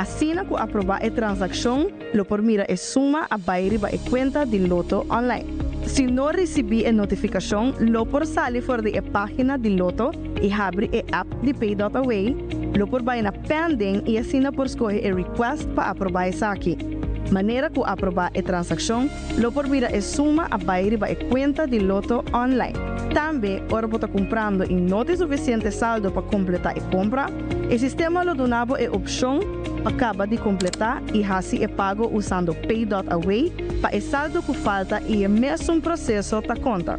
Asina ku aprobá e transakshon, lo por mira e suma a bai riba e kuenta di Lotto Online. Si no risibí e notifikashon, lo por sali for di e página di Lotto i habri e app di Pay.Away, lo por bai na Pending i asina por skohe e request pa aprobá esaki. Manera ku aprobá e transakshon, lo por mira e suma a bai riba e kuenta di Lotto online. Tambe, ora bo ta kumprando i no tin sufisiente saldo pa kompletá e kompra, e sistema lo duna bo e opshon pa kaba di kompletá i hasi e pago usando Pay.Away pa e saldo ku falta i e mesun proseso ta konta.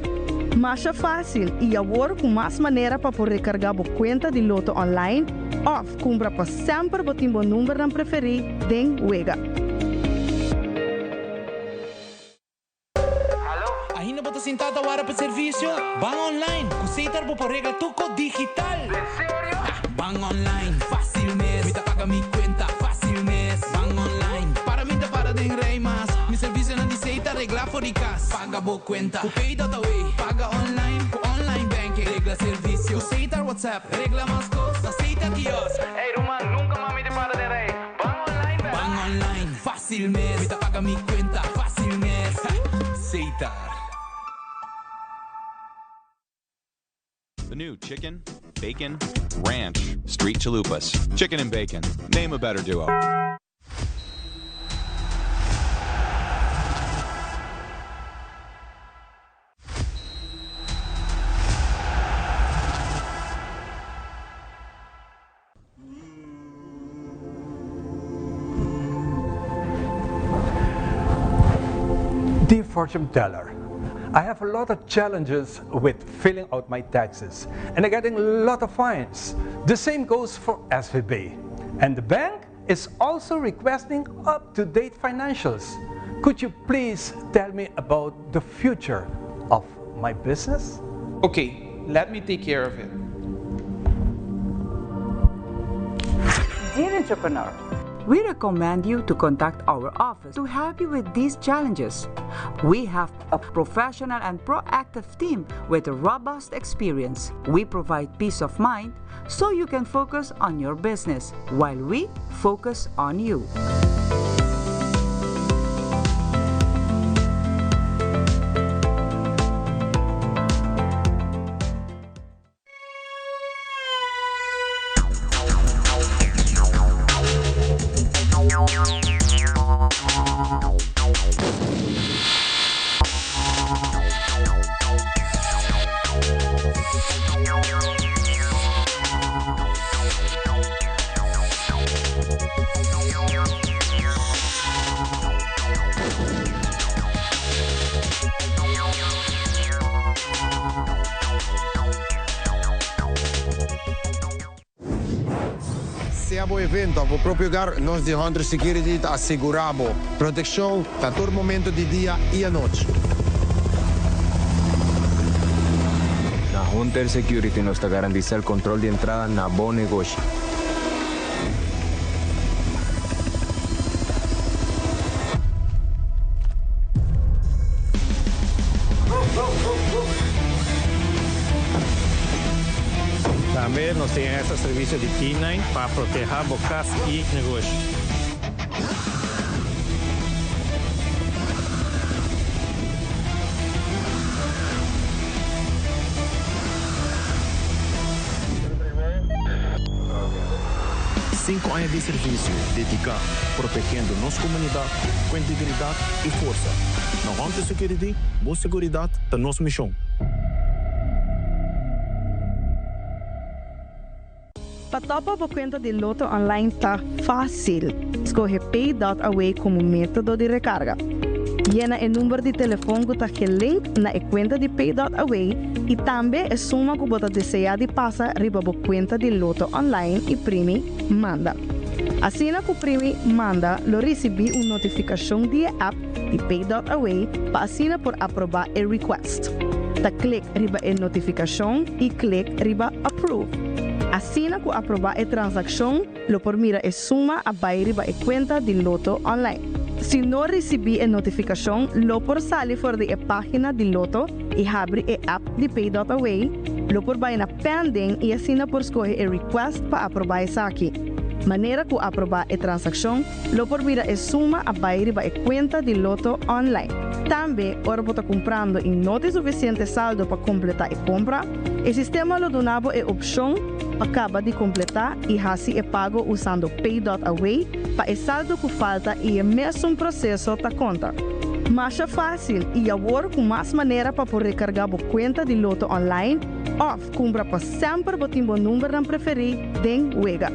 Masha fásil i awor ku mas manera pa por rekargá bo kuenta di Lotto online òf Kumpra pa semper bo tin bo numbernan preferí den wega. Ainda bo ta sintá ta wara pa servisio? Ban online! Ku Setar bo por regla tur kos digital! Den serio? Ban online, fásil mes! Mi ta paga mi kuenta, fásil mes! Ban online, para mi ta para den rei mas! Mi servisionan di Setar regla for di kas! Paga bo kuenta ku Pay.away! Paga online ku online banking! Regla servisio ku Setar WhatsApp! Regla mas kos, aceita kiosk. Ey ruman, nunka mas mi ta para den rei. Ban online bèk. Ban online, fásil mes. Mi ta paga mi kuenta, fásil mes. Setar. The new chicken, bacon, ranch, street chalupas. Chicken and bacon. Name a better duo. Dear fortune teller, I have a lot of challenges with filling out my taxes and I'm getting a lot of fines. The same goes for SVB. And the bank is also requesting up-to-date financials. Could you please tell me about the future of my business? Okay, let me take care of it. Dear entrepreneur, we recommend you to contact our office to help you with these challenges. We have a professional and proactive team with a robust experience. We provide peace of mind so you can focus on your business while we focus on you. Sea bo evento of bo propio hogar, nos di Hunter Security ta asegura bo proteccion na tur momento di dia y anochi. Na Hunter Security nos ta garantisa el control di entrada na bo negoshi. Tambe nos tin extra servicio di K-nine pa proteha bo cas y negoshi. Sinku aña di servisio dediká protegiendo nos komunidat ku integridat i forsa. Na Hunter Security, bo seguridat ta nos mishon. Pa topa bo kuenta di Lotto Online ta fásil. Skohe Pay.Away komo método di rekarga. Yena e number di telefon ku ta gelink na e kuenta di Pay.Away i tambe e suma ku bo ta deseá di pasa riba bo kuenta di Lotto Online i primi Manda. Asina ku primi Manda lo risibí un notifikashon di e app di Pay.Away pa asina por aprobá e request. Ta klik riba e notifikashon i klik riba Approve. Asina ku aprobá e transakshon lo por mira e suma a bai riba e kuenta di Lotto Online. Si no risibí e notifikashon lo por sali for di e página di Lotto i habri e app di Pay.Away, lo por bai na Pending i asina por skohe e request pa aprobá esaki. Manera ku aprobá e transakshon Lo por mira e suma a bai riba e kuenta di Lotto online. Tambe, ora bo ta kumprando i no tin sufisiente saldo pa kompletá e kompra, e sistema lo duna bo e opshon pa kaba di kompletá i hasi e pago usando Pay.Away pa e saldo ku falta i e mesun proseso ta konta. Masha fásil i awor ku mas manera pa por rekargá bo kuenta di Lotto online òf kumpra pa semper bo tin bo numbernan preferí den wega.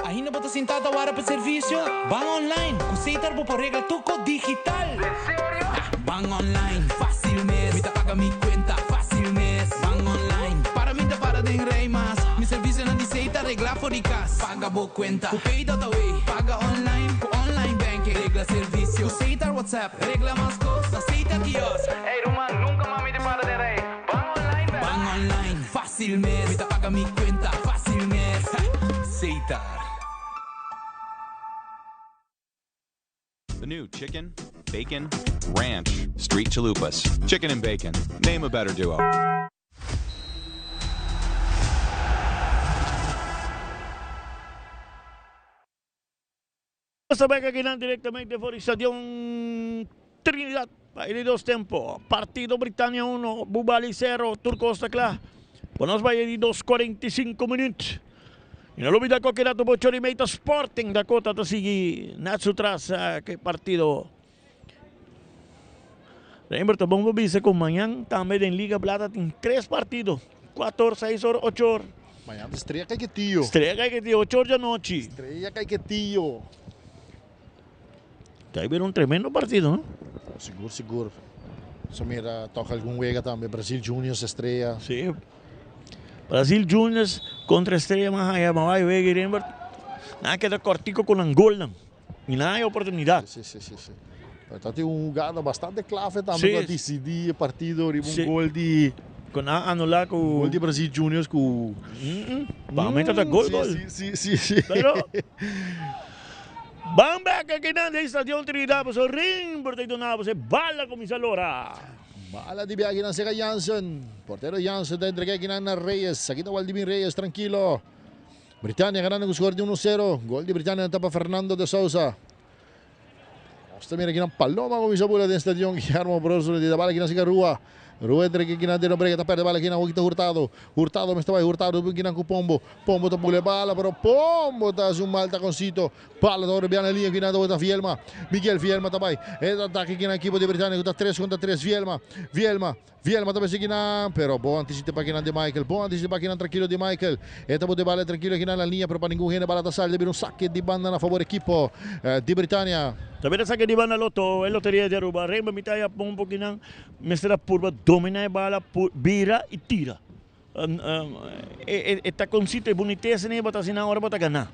Ainda bo ta sintá ta wara pa servisio? Ban online! Ku Setar bo por regla tur kos digital! Den serio? Ban online, fásil mes! Mi ta paga mi kuenta, fásil mes! Ban online, para mi ta para den rei mas! Mi servisionan di Setar reglá for di kas! Paga bo kuenta ku Pay.away! Paga online ku online banking! Regla servisio ku Setar WhatsApp! Regla mas kos na Setar kiosk! Ey ruman, nunka mas mi ta para den rei! Ban online bèk! Ban online, fásil mes! Mi ta paga mi kuenta, fásil mes! Setar. The new chicken, bacon, ranch, street chalupas. Chicken and bacon. Name a better duo. Nos ta bek akinan directamente for di Stadion Trinidad pa e di dos tempo. Partido Britania uno, Bubali sero, tur cos ta cla. Pa nos bai e di dos 45 minuut. Y no lubida cu aki rato bocho di mei ta Sporting Dakota ta sigui net su tras cu e partido. Rembert ta bon pa bisa cu mañan tambe den Liga Plata tin tres partido, cuatro or, seis or, ocho or. Mañan ta Estrella Caiquetío. Estrella Caiquetío, ocho or di anochi. Estrella Caiquetío. Ta bira un tremendo partido, no? Sigur, sigur. So mira toca algun wega tambe, Brasil Juniors, Estrella. Sí. Brasil Juniors contra Estrella mas haya, mas bai wega y Rembert. Nan a keda cortico cu nan golnan. Y nan hay oportunidad. Sí, sí, sí, sí. Pero ta tin un jugada bastante clave tambe cu a dicidi e partido riba un gol di. Cu nan a anula cu. Gol di Brasil Juniors cu. Pa mi ta gol gol. Sí, sí, sí, sí. Pero. Ban bek aki nan den Stadion Trinidad pasobra Rimber ta duna bo e bala cuminsa lora. Bala di biaha kinan cerca Jansen. Portero Jansen ta entrega kinan na Reyes. Aki ta Waldimir Reyes trankilo. Britania ganando cu score di uno sero. Gol di Britania ta pa Fernando de Sousa. Nos ta mira kinan Paloma cuminsa bula den stadion Guillermo Brozo di ta bala kinan siga Rua. Rua entre kinan de Nobrega ta perde bala kinan Joaquita Hurtado. Hurtado mester bai Hurtado kinan cu Pombo. Pombo ta bula e bala pero Pombo ta haci un mal taconcito. Bala ta worde bia na liña kinan ta worde Vielma. Miguel Vielma ta bai. E atake kinan ekipo di Britania cu ta tres contra tres Vielma. Vielma. Vielma ta mester kinan, pero bon anticipa kinan di Michael, bon anticipa kinan trankilo di Michael. E ta bote bala trankilo kinan na liña, pero pa ningun hende bala ta sali, ta bira un sake di banda na favor ekipo di Britania. Ta bira sake di banda Lotto, e loteria di Aruba. Rema mitad ya pon un kinan mester a purba domina e bala, bira y tira. E taconcito, e bunitesa ni bo ta asina ora bo ta gana.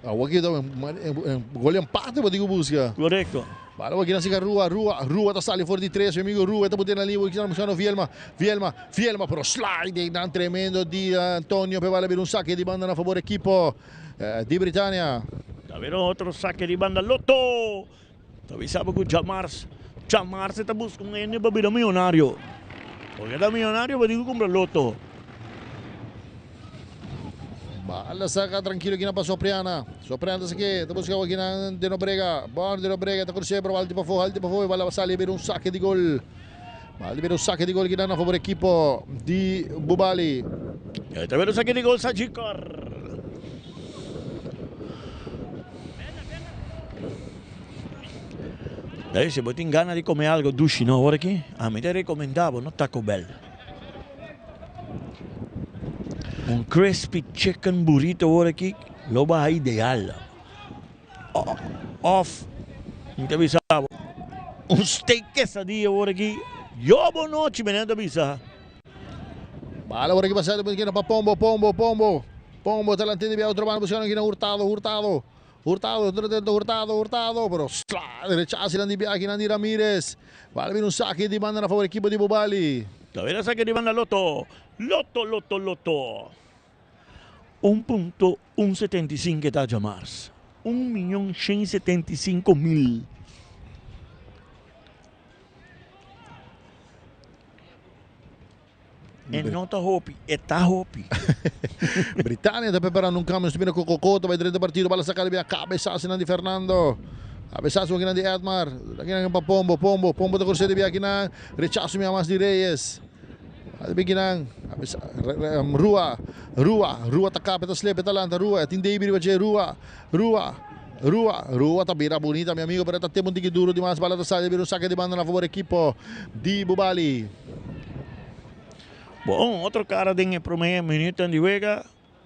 Awor aki ta un gol di empate bo tin ku buska. Korekto. Bala bo aki na sika Rua, Rua, Rua ta sali for di tres, mi amigo Rua ta put'e na liña, bo kiza buskando Vielma, Vielma, Vielma, pero sliding nan tremendo di Antonio pe bala bira un sake di banda na fabor ekipo di Britania. Ta bira otro sake di banda Lotto. Ta bisa bo ku djamars, djamars e ta buska un hende pa bira miyonario. Porque ta miyonario bo tin ku kumpra loto. Bala saka trankilo kina pa Sopriana. Sopriana ta sake, ta buska kina De Nobrega. Bon De Nobrega ta krus'é pero bala di pafó, halti pafó i bala sali bira un sake di gol. Bala bira un sake di gol kina na fabor ekipo di Bubali. Ta bira un sake di gol Sajikor. Dai, si bo tin gana di come algo dushi no awor aki, ami ta recomenda bo no Taco Bell. Un crispy chicken burrito awor aki lo baha ideal. Of, mi ta bisa bo, un steak quesadilla awor aki, yo bo nochi mi ta bisa. Bala awor aki pasa pa Pombo, Pombo, Pombo. Pombo ta lantende bia otro banda buscando kina Hurtado, Hurtado, Hurtado, Hurtado, Hurtado, pero sla, rechace nan di bia kinan di Ramirez. Bala bira un sake di banda na favor ekipo di Bobali. Ta bira sake di banda Lotto, Lotto, Lotto, Lotto. Un punto un setenta i sinku ta djamars. Un miyon shen setenta i sinku mil. E no ta hopi, e ta hopi. Britania ta preparando un cambio. Nos mira cu Coco ta bay drenta partido. Bala saca riba e cabeza asina di Fernando. Cabesazo akinan di Edmar. Akinan pa Pombo, Pombo, Pombo ta cruce di akinan. Rechazo mi mas di Reyes. Akinan, Rua, Rua, Rua ta capa, ta slip, ta lanta, Rua, tin Davy riba dje, Rua, Rua, Rua, Rua ta bira bunita mi amigo, pero ta tempo un tiki duro di mas, bala ta sali, bira un saque di banda na favor equipo di Bubali. Bon, otro cara den e prome minuto di wega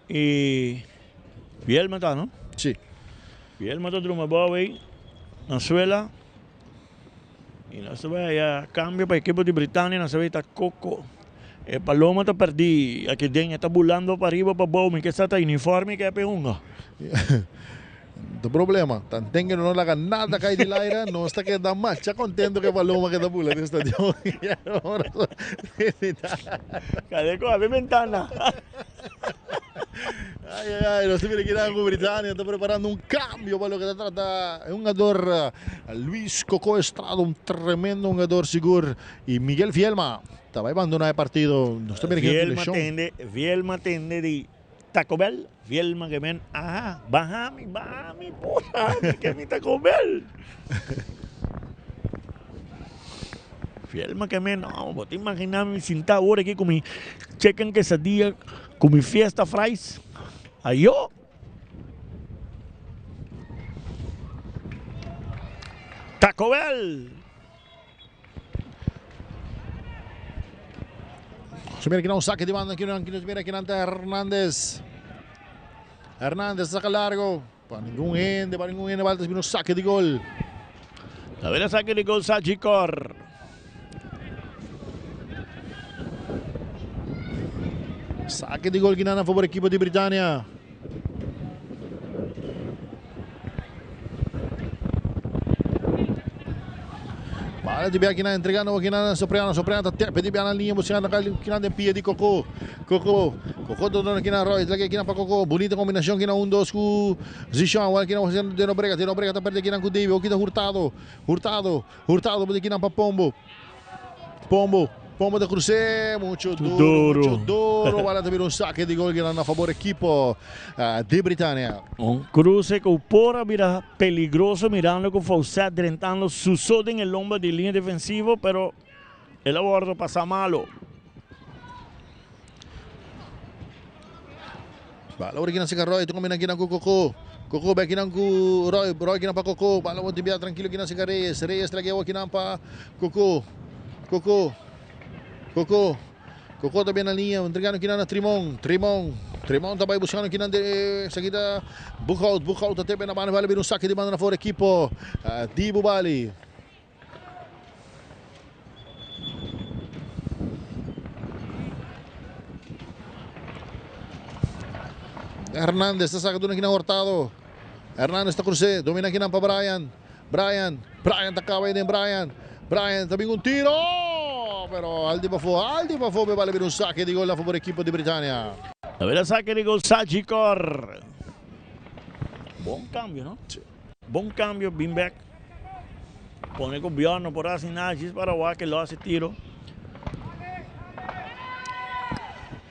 y Vielma ta, no? Si. Vielma ta druma abou ey na suela y nos ta bay haya cambio pa equipo di Britania, nos ta bay ta Coco. E paloma ta perdi aki den, e ta bulando pa riba pa abou, mi ke sa ta uniforme ke a pe hunga. No problema, tanten ke no laga nada kai di laira, nos ta keda masha kontento ke paloma ke ta bula den stadion. Kade ku abi bentana. Ay, ay, ay, nos ta mira kinan ku Britania ta preparando un kambio pa loke ta trata e hungador Luis Coco Estrada, un tremendo hungador sigur, y Miguel Vielma ta bai bandona e partido. Nos ta mira kinan Vielma tende, Vielma tende di Taco Bell, Vielma ke men, aha, baha mi, baha mi, porra, mi ke mi Taco Bell. Vielma ke men, no, bo ta imagina mi sinta awor aki ku mi chicken quesadilla, ku mi fiesta fries, ayo. Taco Bell. Se mira que não saque de banda aqui, não aqui, mira que não tá Hernandez. Hernandez saca largo. Para ninguém ende, para ninguém ende, balta un saque de gol. A ver, saque de gol Sagicor. Saque de gol que a favor equipo de Britania. Bala di biaki na entregando aki na Sopriano. Sopriano ta tepe di biana linha buscando aki na den pia di Coco. Coco. Coco ta dona aki na Roy. Lagi aki na pa Coco. Bonita combinacion aki na 1 2 cu Zishon. Awor aki na haciendo de Nobrega. De Nobrega ta perde aki na cu Davy. Aki ta Hurtado. Hurtado. Hurtado pone aki na pa Pombo. Pombo, Pombo ta crucé, mucho duro, Duro. mucho duro. Bala ta bira un saque di gol na favor equipo di Britania. Un cruce cu por a bira peligroso mirando cu Faucet drentando su so den e lomba di linea defensivo, pero el a wordo pasa malo. Bala ora kinan sika Roy, ta combina kinan cu Coco. Coco bay kinan cu Roy, Roy kinan pa Coco. Bala word bia tranquilo kinan sika Reyes. Reyes trage awa kinan pa Coco. Coco. Coco. Coco ta bia na linea, entregando kinan na Trimon. Trimon. Trimon ta bay buscando kinan de sakita Boekhout. Boekhout ta tepe na banda, bala bira un sake di banda na for equipo di Bubali. Hernandez ta saca duna kinan Hurtado. Hernandez ta cruce, domina kinan pa Brian. Brian, Brian ta caba den Brian. Brian ta bin un tiro, pero al di pafó, al di pafó me vale bir un saque di gol a favor equipo di Britania. A ver saque di gol Sagicor. Bon cambio, no? Sí. Bon cambio, bin back. Pone cu Bjorn no por haci nada, djis para wak e lo haci tiro.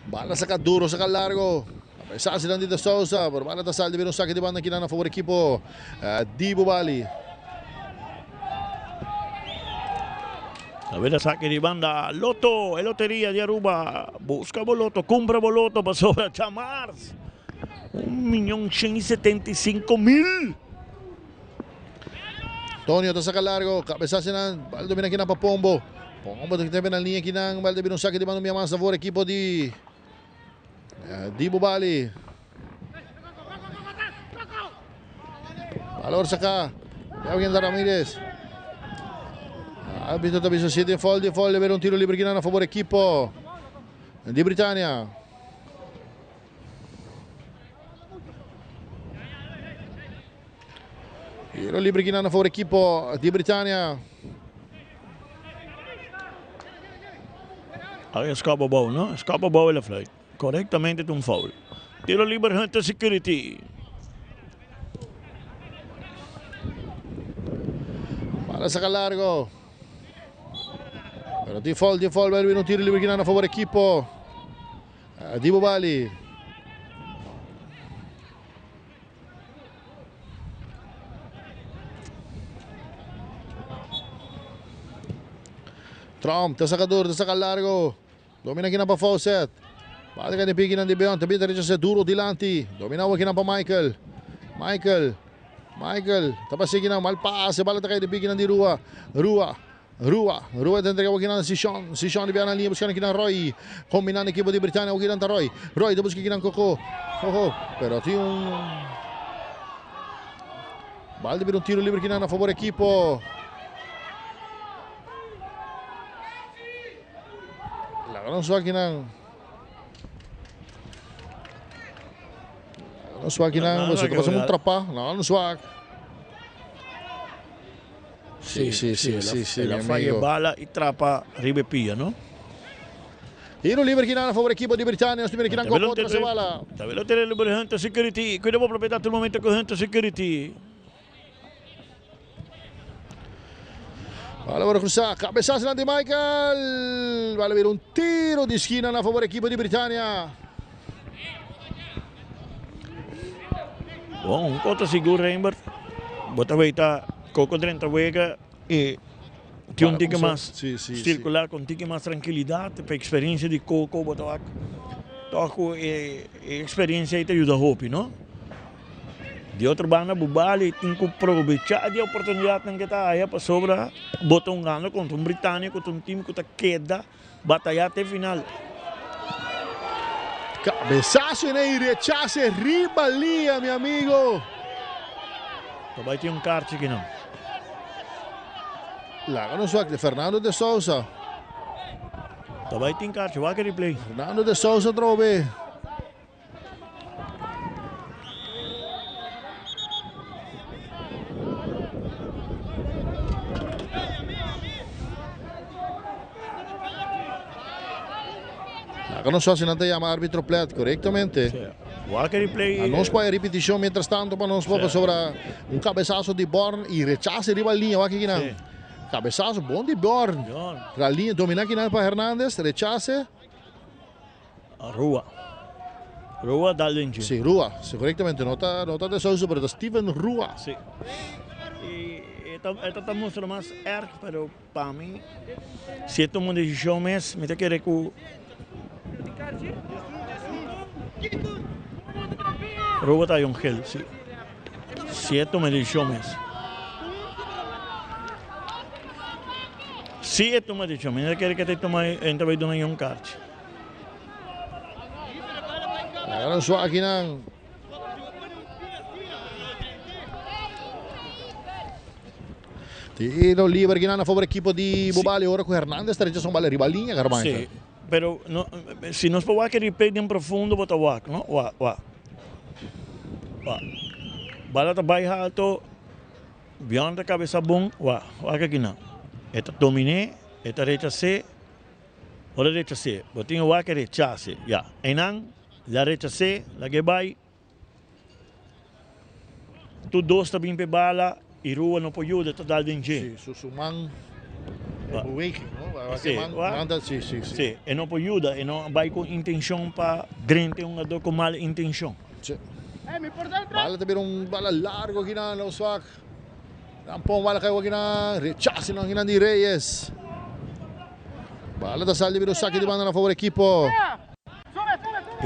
Bala saca duro, saca largo. A pesar di De Sousa, pero bala ta sal di un saque di banda aki na favor equipo di Bubali. A ver saque di banda, Lotto, e loteria di Aruba. Busca bo Lotto, cumpra bo Lotto pasobra djamars. Un miyon 175 mil. Tonio ta saca largo, cabesazo nan, bala domina aki na pa Pombo. Pombo ta na linea aki nan, bala un saque di banda mas favor equipo di Bubali. Valor saca. Ya viene Ramírez. Arbitro ta bisa si foul di foul, un tiro libero aki na favor equipo di Britania. Tiro liber aki na favor equipo di Britania. Ahí escapa bal, no? Escapa bal el a fluit. Correctamente un foul. Tiro liber Hunter Security. Bala saca largo. Pero tin foul, tin foul, un tiro liber aki na favor equipo di Bubali. Tromp ta saca duro, ta saca largo. Domina kinan pa Fawcett. Bate ka den pikinan di Beon. Ta bita rechasé duro dilanti. Domina awe kinan pa Michael. Michael. Michael. Ta pasa kinan mal pase. Bala ta kai den pikinan di Rua. Rua. Rua. Rua ta entrega awe kinan Sishon. Sishon di bia na liña buskando kinan Roy. Kombinando ekipo di Britania awe kinan ta Roy. Roy ta buska kinan Koko. Koko. Pero tin un bal ta bira un tiro libre kinan na fabor ekipo. Laga nos wak kinan. Laga nos wak kinan. Boso ta pasa un trapa. Laga nos wak. Sí, sí, sí, sí, sí, El a falla bala y trapa riba e pia, no? Tiro libre kinan a favor equipo di Britania. Nos mira kinan kopo tras e bala. Tambe lo tiro libre Hunter Security. Cuida bo propiedad tur momento cu Hunter Security. Bala por cruzá, cabezazo di Michael. Bala bira un tiro di esquina na favor equipo di Britania. Bon, un kota sigur Rembert. Bo ta weita Coco drenta wega y tin un tiki mas circular con tiki mas tranquilidad. Pa experiencia di Coco bo ta wak toch cu e experiencia ey ta yuda hopi, no? Di otro banda Bubali tin ku probechá di e oportunidatnan ku e ta haya pasobra bo ta hungando kontra un Britania ku ta un tim ku ta keda batayá te final. Cabezazo en e rechace riba liña mi amigo. Ta bai tin un karchi aki nan. Laga nos wak di Fernando de Sousa. Ta bai tin karchi, wak e replay. Fernando de Sousa trobe. Acá nos hace nan ta llama árbitro Plet, correctamente. Sí. Wak replay. A nos pa repetición mientras tanto pa nos pa sobre un cabezazo di Born y rechace riba línea wak aquí nan. Sí. Cabezazo bon di Born. La línea domina aquí nan pa Hernandez, rechace. Rua. Rua dal den dje. Sí, Rua. Sí, correctamente. No ta, no ta de Sousa, pero ta Steven Rua. Sí. Y e ta, e ta, ta mustra mas erg, pero pa mi, si e tuma un decision mes, mi ta kere cu Rua ta un gel, sí. Si e tuma e decision mes. Si e tuma decision, mi no ta kere cu e ta tuma, e ta bay duna un kaartje. Agarra su akinan. Tiro libre akinan a favor equipo di Bubali. Ora ku Hernandez ta rechaza un bala riba liña, Garbanzo. Sí, pero no, si nos por wak e replay den profundo bo ta wak, no? Wak, wak. Wak. Bala ta bai halto, Bjorn ta kabesa bon, wak, wak akinan. E ta dominé, e ta rechas'é. Ora rechas'é, bo tin e wak e rechas'é. Ya, einan la rechas'é, lag'é bai. Tur dos ta bin p'e bala i Rua no por yuda, ta dal den dje. Sí, su su man e beweging, no? Wak Sí, e man, wak. man ta, sí, sí, sí. Sí, e no por yuda, e no bai ku intenshon pa drenta e hungadó ku mal intenshon. Sí. Bala ta bira un bala largo akinan, nos wak. Nan pon bala kai wakinan, rechase nan kinan di Reyes. Bala ta sali bira un saki di banda na favor ekipo.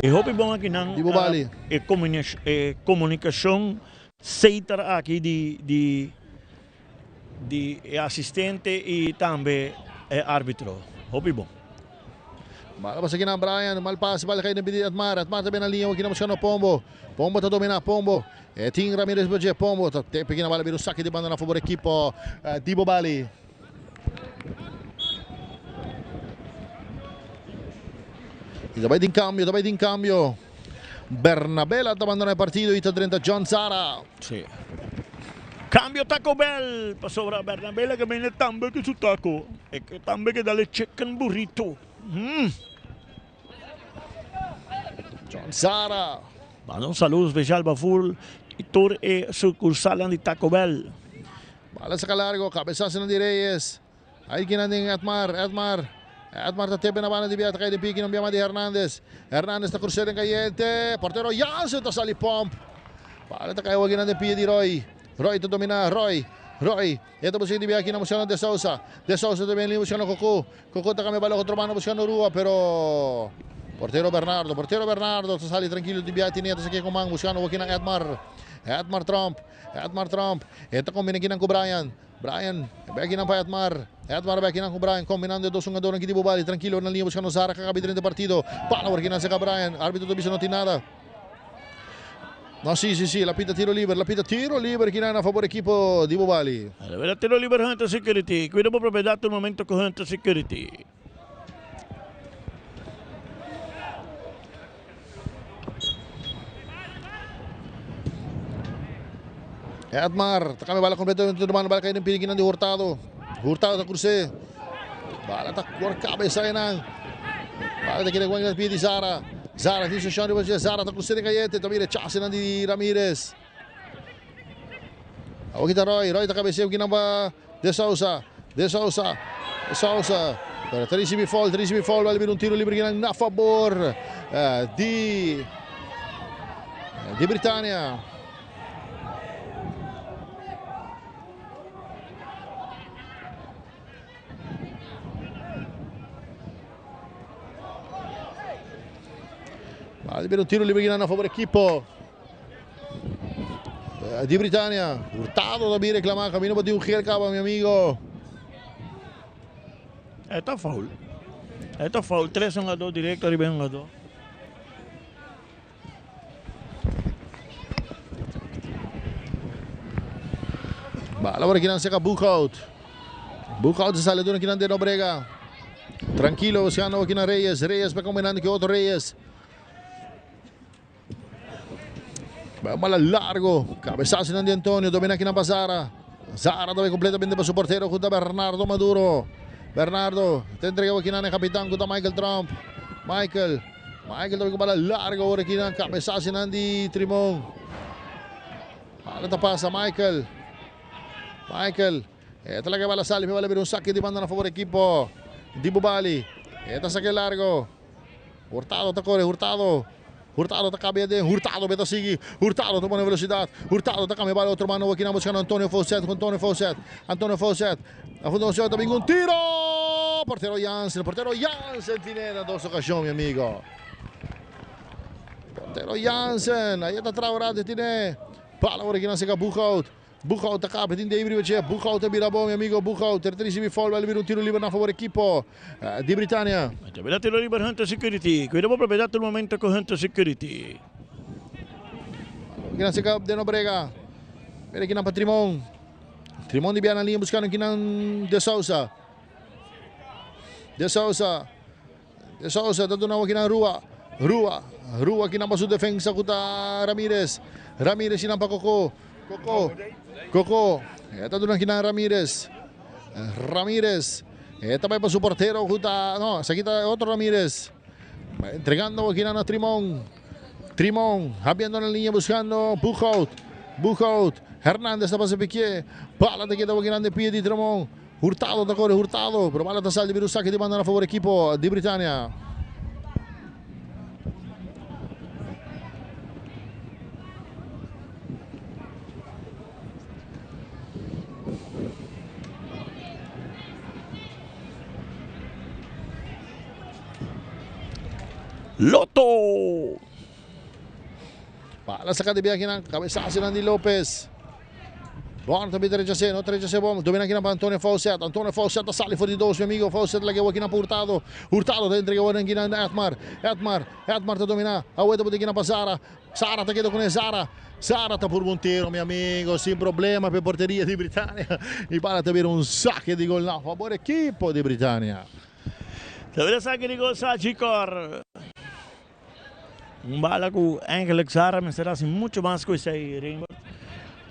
E hopi bon akinan Di Bubali. e e komunikashon seiter aki di di di e asistente i tambe e arbitro. Hopi bon. Bala pasa kinan Brian, mal pase, bala kai den pidi Edmar, Edmar ta bena liña wakinan buskando Pombo. Pombo ta domina, Pombo. E tin Ramirez riba dje, Pombo ta te piki na bala bira un saki di banda na fabor ekipo di Bobali. Y ta bai tin cambio, ta bai tin cambio. Bernabela ta bandona e partido y ta drenta John Zara. Sí. Cambio Taco Bell pasobra Bernabela ke bini tambe ku su taco. E ke tambe ke dale chicken burrito. Mm. John Zara. Manda un saludo special pa ful y tur e sucursalnan di Taco Bell. Bala saca largo, cabezazo di Reyes. Ahí kinan den Edmar, Edmar. Edmar ta tepe na banda di bia, ta cay den piki, nan bia di Hernandez. Hernandez ta crucé den cayente. Portero Jansen ta sali pomp. Bala ta cay awor kinan den pie di Roy. Roy ta domina, Roy. Roy, e ta busca di biaha aki buscando De Sousa. De Sousa ta bin buscando Coco. Coco ta cambia bala otro banda buscando Rua, pero portero Bernardo, portero Bernardo ta sali tranquilo di biaha tine ta saki cu man buscando aki na Edmar. Edmar Tromp, Edmar Tromp. E ta combina aki cu Brian. Brian, e aki pa Edmar. Edmar aki cu Brian, combinando e dos hungadornan aki di Bubali. Tranquilo na liña buscando Zara, cu a caba di partido. Pala aki na seca Brian. Arbitro ta bisa no tin nada. No, si, si, si, el a pita tiro liber, el a pita tiro liber aki na fabor ekipo di Bubali. El a tiro liber Hunter Security. Cuida bo propiedad tur momento cu Hunter Security. Edmar, ta cambia bala completamente de mano, bala cai den pie di Hurtado. Hurtado ta cruce. Bala ta cor cabeza nan. Bala ta kere con pie di Zara. Zara tin sesión riba Zara ta cruce den cayente, ta mira chase nan di Ramirez. Awor kita Roy, Roy ta cabecea aki nan pa De Sousa, De Sousa, De Sousa. Pero ta ricibi foul, ta ricibi foul, bala bira un tiro libre aki nan na fabor di di Britania. Bala bira un tiro libre aki nan na fabor ekipo di Britania. Hurtado ta bin reclama, camino pa tin un geel caba mi amigo. E ta foul. E ta foul. Tres hungador directo riba e hungador. Bala por akinan cerca Boekhout. Boekhout se sale duro akinan de Nobrega. Tranquilo buscando akinan Reyes. Reyes pa combinando cu otro Reyes. Bala largo. Cabezazo di Antonio. Domina akinan pa Zara. Zara tambe completamente pa su portero junto a Bernardo Maduro. Bernardo ta entrega akinan e capitan junto a Michael Trump. Michael. Michael tambe cu bala largo awor akinan. Cabezazo di Trimon. Bala ta pasa Michael. Michael. E ta laga bala sali. Bala bira un saque di banda na favor equipo di Bubali. E ta saque largo. Hurtado ta core, Hurtado. Hurtado ta cambia den, Hurtado beta sigui, Hurtado ta pone velocidad, Hurtado ta cambia bala otro mano aki nan buscando Antonio Faucet, Antonio Faucet, Antonio Faucet, Antonio Faucet ta bin un tiro! Portero Jansen, portero Jansen tiene na dos ocasion mi amigo. Portero Jansen, ahí ta traorante tiene. Bala ora aki nan seca Boekhout. Boekhout ta kaba tin Dave riba dje. Boekhout ta bira bon, mi amigo Boekhout. Ter ta risibi foul, bal bira un tiro liber na favor ekipo di Britania. Ta bira tiro liber Hunter Security. Cuida bo propiedad tur momento cu Hunter Security. Kinan se kap den Obrega. Mira kinan pa Trimon. Trimon di bia na liña buscando kinan De Sousa. De Sousa. De Sousa ta duna awor kinan Rua. Rua. Rua kinan pa su defensa ku ta Ramirez. Ramirez kinan pa Koko. Koko. Koko. E ta duna kinan Ramirez. Ramirez. E ta bai pa su portero ku ta no, esaki ta otro Ramirez. Entregando awor kinan na Trimon. Trimon habiendo na liña buscando Boekhout. Boekhout. Hernandez ta pasa pique. Bala ta keda awor kinan den pie di Trimon. Hurtado ta kore, Hurtado, pero bala ta sali bira un saki di banda na favor ekipo di Britania. Lotto! Bala saka di biakinan, cabezazo di Lopez. Bon, tambe ta rechasé, no ta rechasé bon. Domina akinan pa Antonio Faucet. Antonio Faucet ta sali for di dos, mi amigo. Faucet laga awor akinan pa Hurtado. Hurtado ta entrega awor akinan na Edmar. Edmar, Edmar ta dominá. Awor ta bota akinan pa Zara. Zara ta keda kuné Zara. Zara ta purba un tiro, mi amigo, sin problema pa e porteria di Britania. I bala ta bira un sake di gol na fabor ekipo di Britania. Ta bira sake di gol Sachi Cor. Un bala ku eigenlijk Zara mester hasi mucho mas ku esei Rainbird.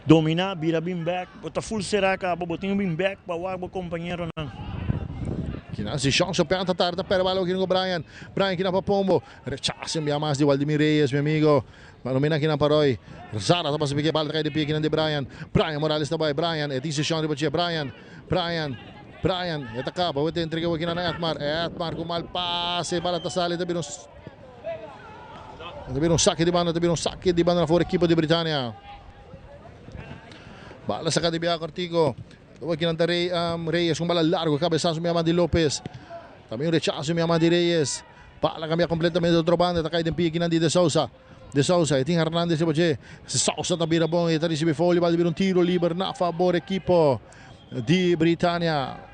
Domina, bira bin bek, bo ta full sera kaba, bo tin bin bek pa wak bo kompañeronan. Kinan si Sean Chopin ta tarda perde bala kinan ku Brian. Brian kinan pa Pombo. Rechace un bia mas di Waldemir Reyes, mi amigo. Ma domina kinan pa Roy. Zara ta pasa piki bala ta kai di pie kinan di Brian. Brian Morales ta bai. Brian e tin si Sean riba dje. Brian, Brian, Brian e ta kaba. Awor ta entrega awor kinan na Edmar. Edmar ku mal pase. Bala ta sali ta bira un. Ta bira un saque di banda, ta bira un saque di banda na for equipo di Britania. Bala saca di bia cortico. Aki nan ta Rey, um, Reyes, un bala largo, cabezazo mi ama di Lopez. Tambe un rechazo mi ama di Reyes. Bala cambia completamente otro banda, ta cai den pie kinan di De Sousa. De Sousa, e tin Hernandez riba dje. Sousa ta bira bon, e ta ricibi foul, bal di bira un tiro liber na favor equipo di Britannia.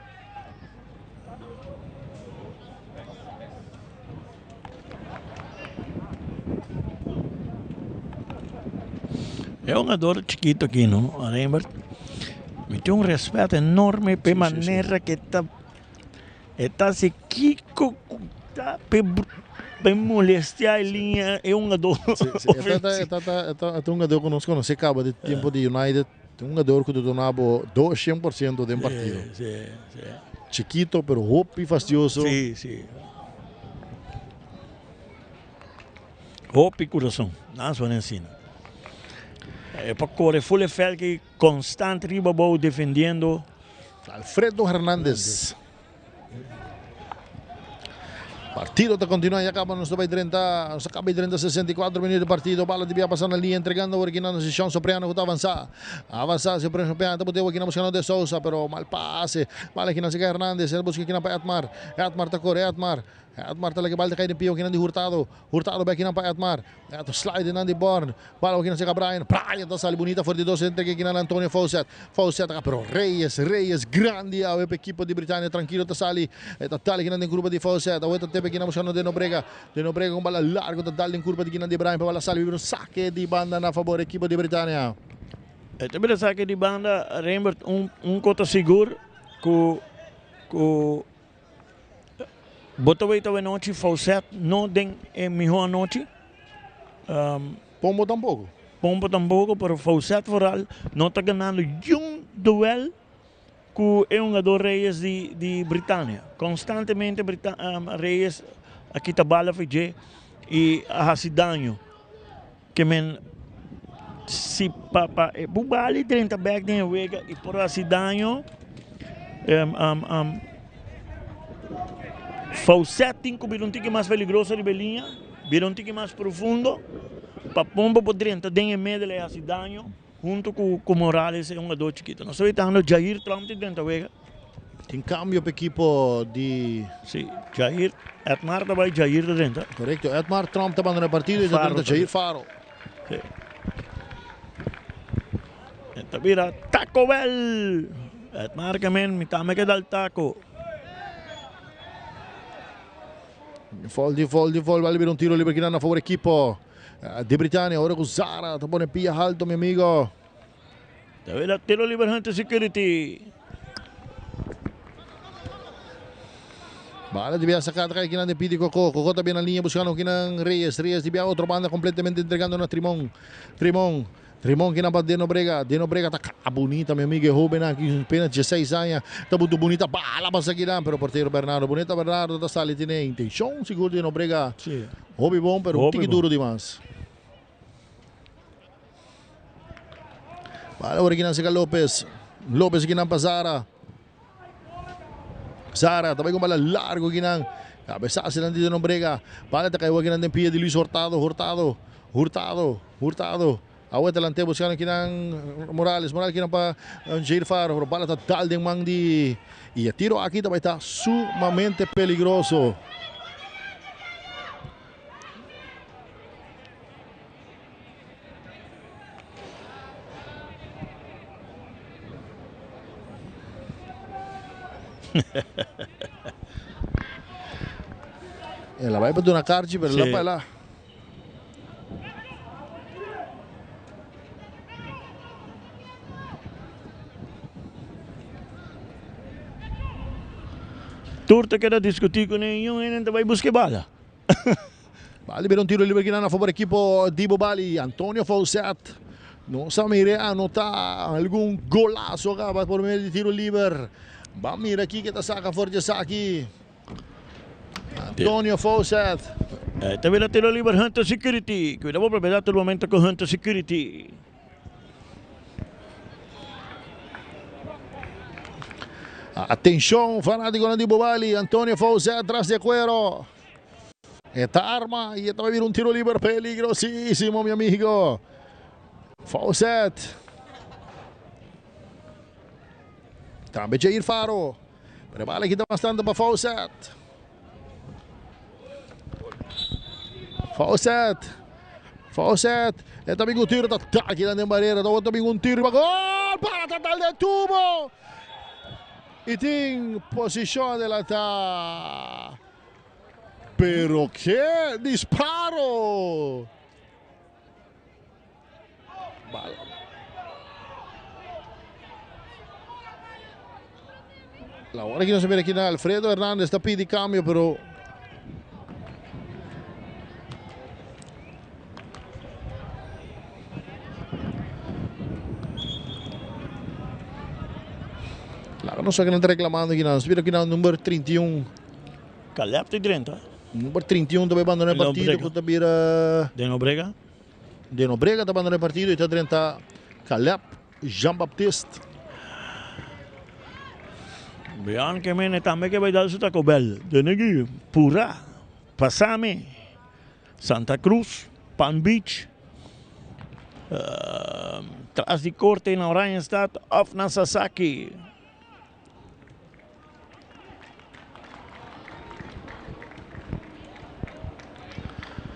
E hungador chikito aki no, Rembert, mi tin un respet enorme p'e manera ke ta e ta hasi kiko ku ta p'e molestia e liña e hungador ofensivo. E ta un hungador ku nos konosé kaba di tempo di United, un hungador ku ta duna bo dos shen por siento den partido. Chikito pero hopi fastioso. Sí, sí. Hopi kurason. Nan suena asina. E pa kore full e veld ki constant riba abou defendiendo. Alfredo Hernandez. Partido ta continua ya caba nos ta bay drenta nos ta caba di drenta 64 minuut di partido bala di bia pasa na liña entregando awor kinan nos Sean Sopriano cu ta avansa avansa Sopriano ta bote kinan buscando De Sousa pero mal pase bala kinan siga Hernandez el busca kinan pa Edmar Edmar ta core Edmar Edmar ta laga bal ta cay den pia kinan di Hurtado Hurtado bay kinan pa Edmar Edmar slide nan di Born Bala kinan sega Brian Brian ta sali bunita for di dos entrega kinan Antonio Fawcett Fawcett ta pero Reyes Reyes grandi awe pa ekipo di Britania trankilo ta sali e ta dal kinan den kurpa di Fawcett awe ta tebe kinan buskando De Nobrega De Nobrega ku bala largo ta dal den kurpa di kinan di Brian pa bala sali bira un sake di banda na fabor ekipo di Britania. E ta bira sake di banda Rembert un un kota sigur ku ku Bo ta weta awenochi Fawcett no den e miho anochi. Pombo tampoco. Pombo tampoco, pero Fawcett vooral no ta ganando yun duel cu e hungador Reyes di di Britania. Constantemente Reyes a kita bala for dje y a haci daño. Ke men si pa pa e Bubali drenta bek den e wega y por haci daño Fawcett tin cu bira un tiki mas peligroso riba e liña, bira un tiki mas profundo pa Pombo por drenta den e middle y haci daño hunto cu Morales e hungador chikito. Nos ta wetando Jair Trump tin drenta wega. Tin cambio pa ekipo di. Si, Jair, Edmar ta bay, Jair ta drenta. Correcto, Edmar Trump ta bandona e partido y ta drenta Jair Faro. Si. E ta bira Taco Bell. Edmar ke men, mi tambe ke dal taco. Foul di foul di foul, bal bira un tiro libre kinan na favor ekipo di Britania. Ora cu Zara ta pone pia halto, mi amigo. Ta bira tiro liber Hunter Security. Bala di bia saca trae kinan den pidi Coco. Coco ta bia na linea buscando kinan Reyes. Reyes di bia otro banda completamente entregando na Trimon. Trimon. Trimon kinan pa Deno Brega. Deno Brega ta ca bunita mi amigo e hoben aki apenas 16 aña. Ta butu bunita bala pasa kinan pero portero Bernardo. Bunita Bernardo ta sali tene intencion sigur Deno Brega. Sí. Hopi bon pero un tiki duro dimas. Bala ora kinan seka Lopez. Lopez kinan pa Zara. Zara ta bai con bala largo kinan. Cabezazo nan di Nombrega. Bala ta kai kinan den pia di Luis Hurtado. Hurtado. Hurtado. Hurtado. Awe delante buscando kinan Morales. Morales kinan pa Jair Faro. Pero bala ta dal den man di. Y e tiro aki ta bai ta sumamente peligroso. El a bai pa duna karchi, pero el a pela. Tur ta keda diskutí ku ningun hende ta bai buska e bala. Bali bira un tiro liber kinan a favor ekipo di Bobali. Antonio Fawcett nos a mira anota algun golazo caba por medio di tiro liber. Ban mira kiko ta saca for di esaki. Antonio Fawcett. Ta bira tiro liber Hunter Security. Cuida bo propiedad tur momento cu Hunter Security. Atencion fanaticonan di Bobali. Antonio Fawcett tras di e cuero. E ta arma y e ta bay bira un tiro liber peligrosísimo mi amigo. Fawcett. Tambe Jair Faro. Pero e bala aki ta bastante pa Fawcett. Fawcett. Fawcett. E ta bin ku tiro ta taki den barera. Ta bin un tiro pa gol. Para ta dal den tubo. Y tin posicion adelanta. Pero ke disparo! Bala. La hora que nos mira aquí na Alfredo Hernandez ta pidi cambio, pero Laga nos wak nan ta reclamando aki nan. Nos mira aki nan number 31. Caleb ta drenta. Number 31 ta bay bandona e partido cu ta bira. Den Obrega. Den Obrega ta bandona e partido y ta drenta Caleb Jean Baptiste. Bian ke mene tambe ke bay dal su Taco Bell. Den aki pura pasami Santa Cruz, Palm Beach, tras di corte na Oranjestad of na Sasaki.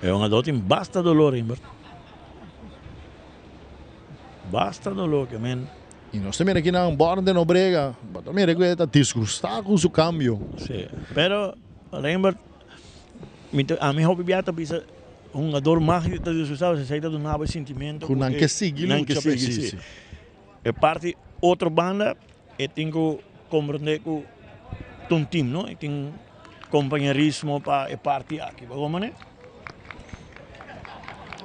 E hungador tin basta dolor Imbert. Basta dolor ke men. Y nos ta mira aki nan Born den Obrega, bo ta mira ku e ta disgusta ku su cambio. Si, pero Rembert, mi ta, ami hopi bia ta bisa hungador mas ta disgusta pasobra esei ta duna bo e sintimento ku nan ke sigui lucha pa e si. E parti otro banda e tin ku komprende ku ta un team no, e tin kompañerismo pa e parti aki. Bo komo ne?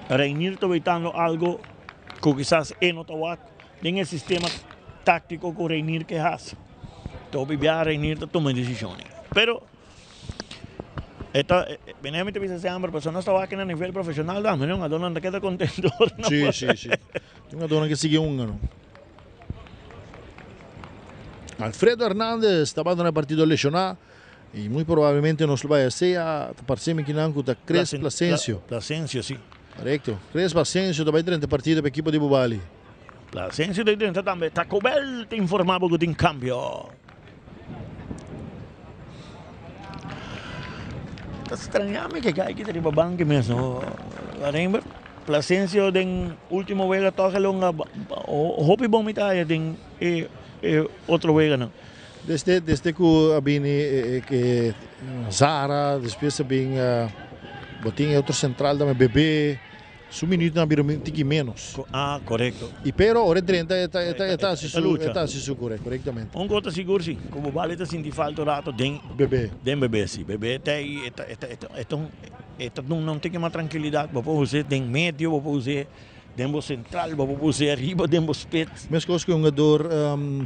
Reinier ta weitando algo ku kisas e no ta wak den e sistema táktiko ku Reinier ke hasi. Ta hopi biaha Reinier ta tuma e desishonnan. Pero e ta, mi ta bisa semper pasobra nos ta wak na nivel profeshonal tambe no, hungadónan ta keda kontento ora nan Sí, sí, sí. Tin hungadónan ke sigui hunga no. Alfredo Hernandez ta bandona e partido lesioná y muy probablemente nos lo bai a sea ta parse mi kinan ku ta Chris Plasencio. Plasencio, sí. Korekto. Chris Plasencio ta bai drenta e partido pa ekipo di Bubali. Plasencio ta drenta tambe. Taco Bell ta informa bo ku tin kambio. Ta straña mi ke kai kita riba banki mes no Rembert. Plasencio den ultimo wega tok el hunga hopi bon mi ta haya den e otro weganan. Desde desde ku a bini e Zara despues a bin bo tin e otro central tambe Bebe. Su minuutnan a bira un tiki menos. Ah, korekto. I pero ora e drenta e ta e ta e ta hasi su e ta hasi su korek korektamente. Un kos ta sigur si, ku bo bali ta sinti falta un rato den Bebe. Den bebe si. Bebe ta ei e ta e ta e ta e ta un e ta duna un tiki mas trankilidat. Bo por us'é den medio, bo por us'é den bo sentral, bo por us'é ariba den bo spits. Meskos ku e hungador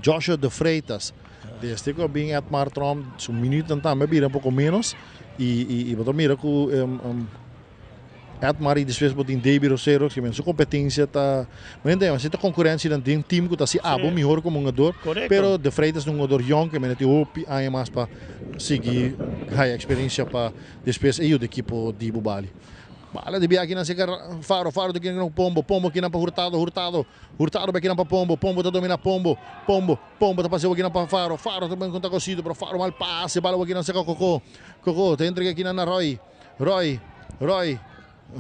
Joshua de Freitas. Desde ku a bin Edmar Tromp su minuutnan tambe a bira un poko menos i i i bo ta mira ku Edmar y despues bo tin Davy Rosero, si men su competencia ta, bo hende si ta concurencia den den team cu ta haci abo mihor como hungador, pero De Freitas ta un hungador yong que men a tin hopi aña mas pa sigui haya experiencia pa despues e yuda ekipo di Bubali. Bala di biaha kinan cerca Faro, Faro ta kinan Pombo, Pombo kinan pa Hurtado, Hurtado, Hurtado bay kinan pa Pombo, Pombo ta domina Pombo, Pombo, Pombo ta pasa kinan pa Faro, Faro ta ben conta Cosido, pero Faro mal pase, bala kinan cerca Coco, Coco ta entrega kinan na Roy. Roy, Roy,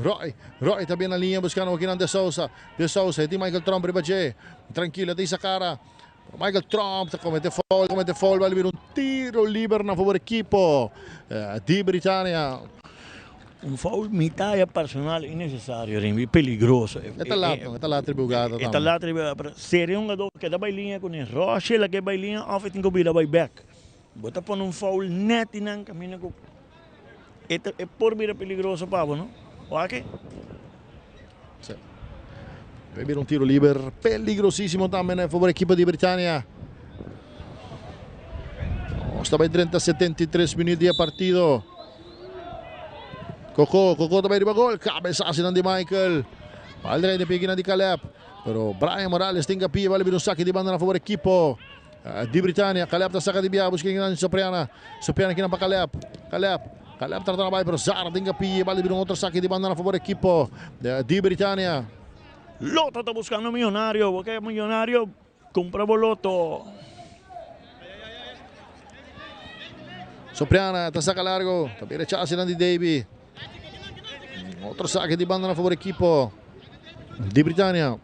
Roy, Roy ta bien na liña buscando wakinan De Sousa, De Sousa, e tin Michael Tromp riba dje, trankilo e ta hisa cara, pero Michael Tromp ta comete foul, comete foul, bal bira un tiro liber na favor ekipo di Britania. Un foul mitad ya personal innecesario rimbi, peligroso. E ta lat no, e ta lat riba hugada tambe. E ta lat riba, pero seria un hungador keda bay liña cune, Roche la ke bay liña of e tin cu bira bay bek. Bo ta pone un foul net di nan caminda cu e ta e por bira peligroso pa bo no. Wak. Sí. Debe bira un tiro liber peligrosísimo tambe na favor equipo di Britania. Nos ta bay drenta 73 minuut di e partido. Coco, Coco ta bay riba gol. Cabezazo nan di Michael. Bal draai de piki nan di Caleb. Pero Brian Morales tin capia. Bal bira un saque di banda na favor equipo Di Britania, Caleb ta saka di bia, buska kinan Sopriana. Sopriana kinan pa Caleb. Caleb, Caleb trata na bai, pero Zara tin kapia, bal di bira un otro saki di banda na favor ekipo di Britania. Loto ta buskando millonario, bo ke millonario? Kumpra bo loto. Sopriana ta saca largo. Ta bira chance nan di Davy. Otro saque di banda na favor equipo di Britannia.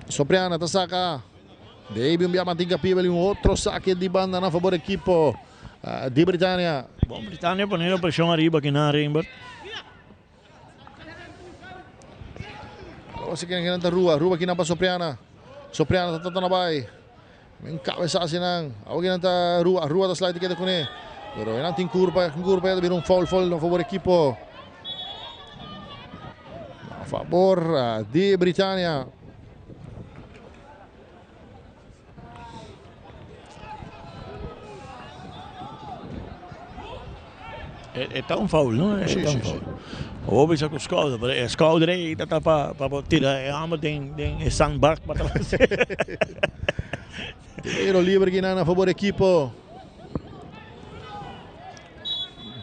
Sopriana ta saca. Davy un bia mantinga pibe un otro saque di banda na favor equipo di Britannia. Bon Britannia poniendo presión ariba aki na Rembert. Awor si ken ta Rua, Rua kinan pa Sopriana. Sopriana ta tratando bai. Un cabezazo nan. Awor kinan ta Rua, Rua ta slide keda kuné. Pero nan tin curpa, curpa ya ta bira un foul foul na favor equipo. Na favor di Britannia. E ta un foul, no? E ta un foul. Awor bisa ku skouder, pero e skouder ei ta ta pa pa bo tira e hòmber den den e sandbak pa tras. Tiro libre kinan na fabor ekipo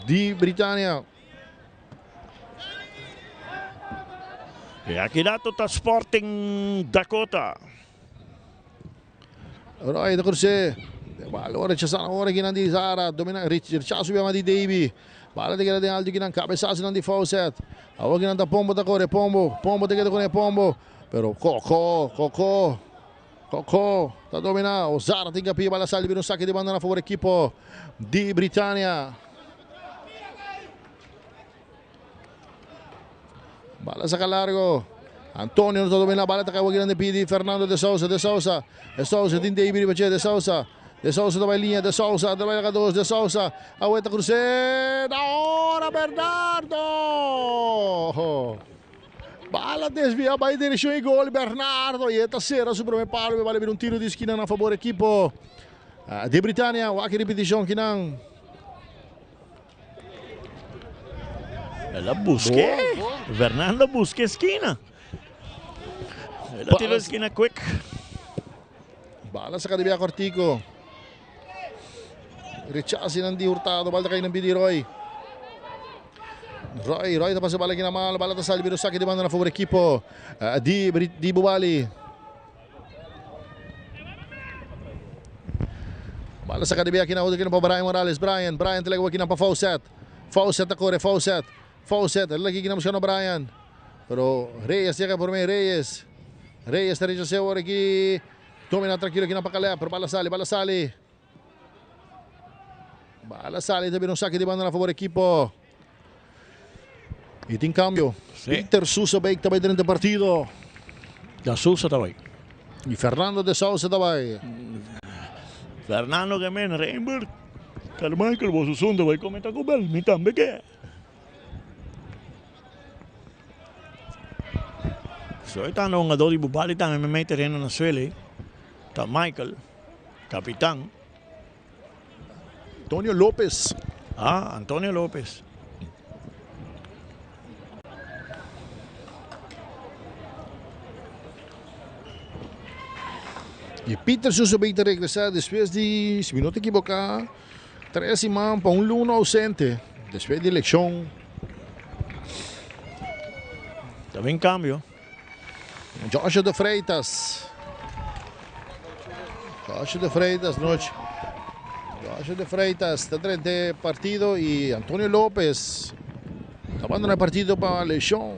di Britania. E aki dato ta Sporting Dakota. Roy ta cruce. Balon rechazado ahora kinan di Zara. Domina rechazo bia di Davy. Bala ta keda den alto kinan cabezazo nan di Fawcett. Awor kinan ta Pombo ta core Pombo. Pombo ta keda con e Pombo. Pero Coco, Coco, Coco ta domina. O Zara tin capia bala sali bira un saque di banda na favor equipo di Britannia. Bala saca largo. Antonio no ta domina bala ta cai grande pidi Fernando de Souza de Souza de Souza tin David riba dje de Souza de Souza ta bai linea de Souza ta bai laga dos de Souza awe ta cruce ahora Bernardo bala desvia bai direccion y gol Bernardo y e ta cera su prome palo bala bira un tiro di esquina na favor equipo di Britania wak e repeticion kinan. El a buske. Fernando a buske eskina. El a tira eskina quick. Bala saka di bia kortiko. Rechace nan di Hurtado. Bala ta kai nan pidi Roy. Roy, Roy ta pasa bala kina mal. Bala ta sali bira saki di banda na favor ekipo di di Bubali. Bala saka di bia kina otro kina pa Brian Morales. Brian, Brian ta lega kina pa Fawcett. Fawcett ta kore, Fawcett. Fawcett, lagi kina buskando Brian. Pero Reyes llega por mei, Reyes. Reyes ta rechasé awor aki. Domina tranquilo kina pa Caleb, pero bala sali, bala sali. Bala sali ta bira un saki di banda na favor ekipo. Y tin cambio. Sí. Peter Sousa Beek ta bay drenta partido. Da Sousa ta bay. Y Fernando de Sousa ta bay. Fernando que men Reinbert. Carmichael boso sunde bay come Taco Bell. Mi tambe ke. Soy tan hungador di Bubali tambe me mei terreno na suele. Ta Michael, capitán. Antonio Lopez. Ah, Antonio Lopez. Y Peter Suso ta regresa despues di, si mi no ta ekivoká, tres siman pa un luna ausente. Despues di leshon. También cambio. Joshua de Freitas. Joshua de Freitas, noche. Joshua de Freitas ta drenta partido y Antonio Lopez ta abandoná partido pa leshon.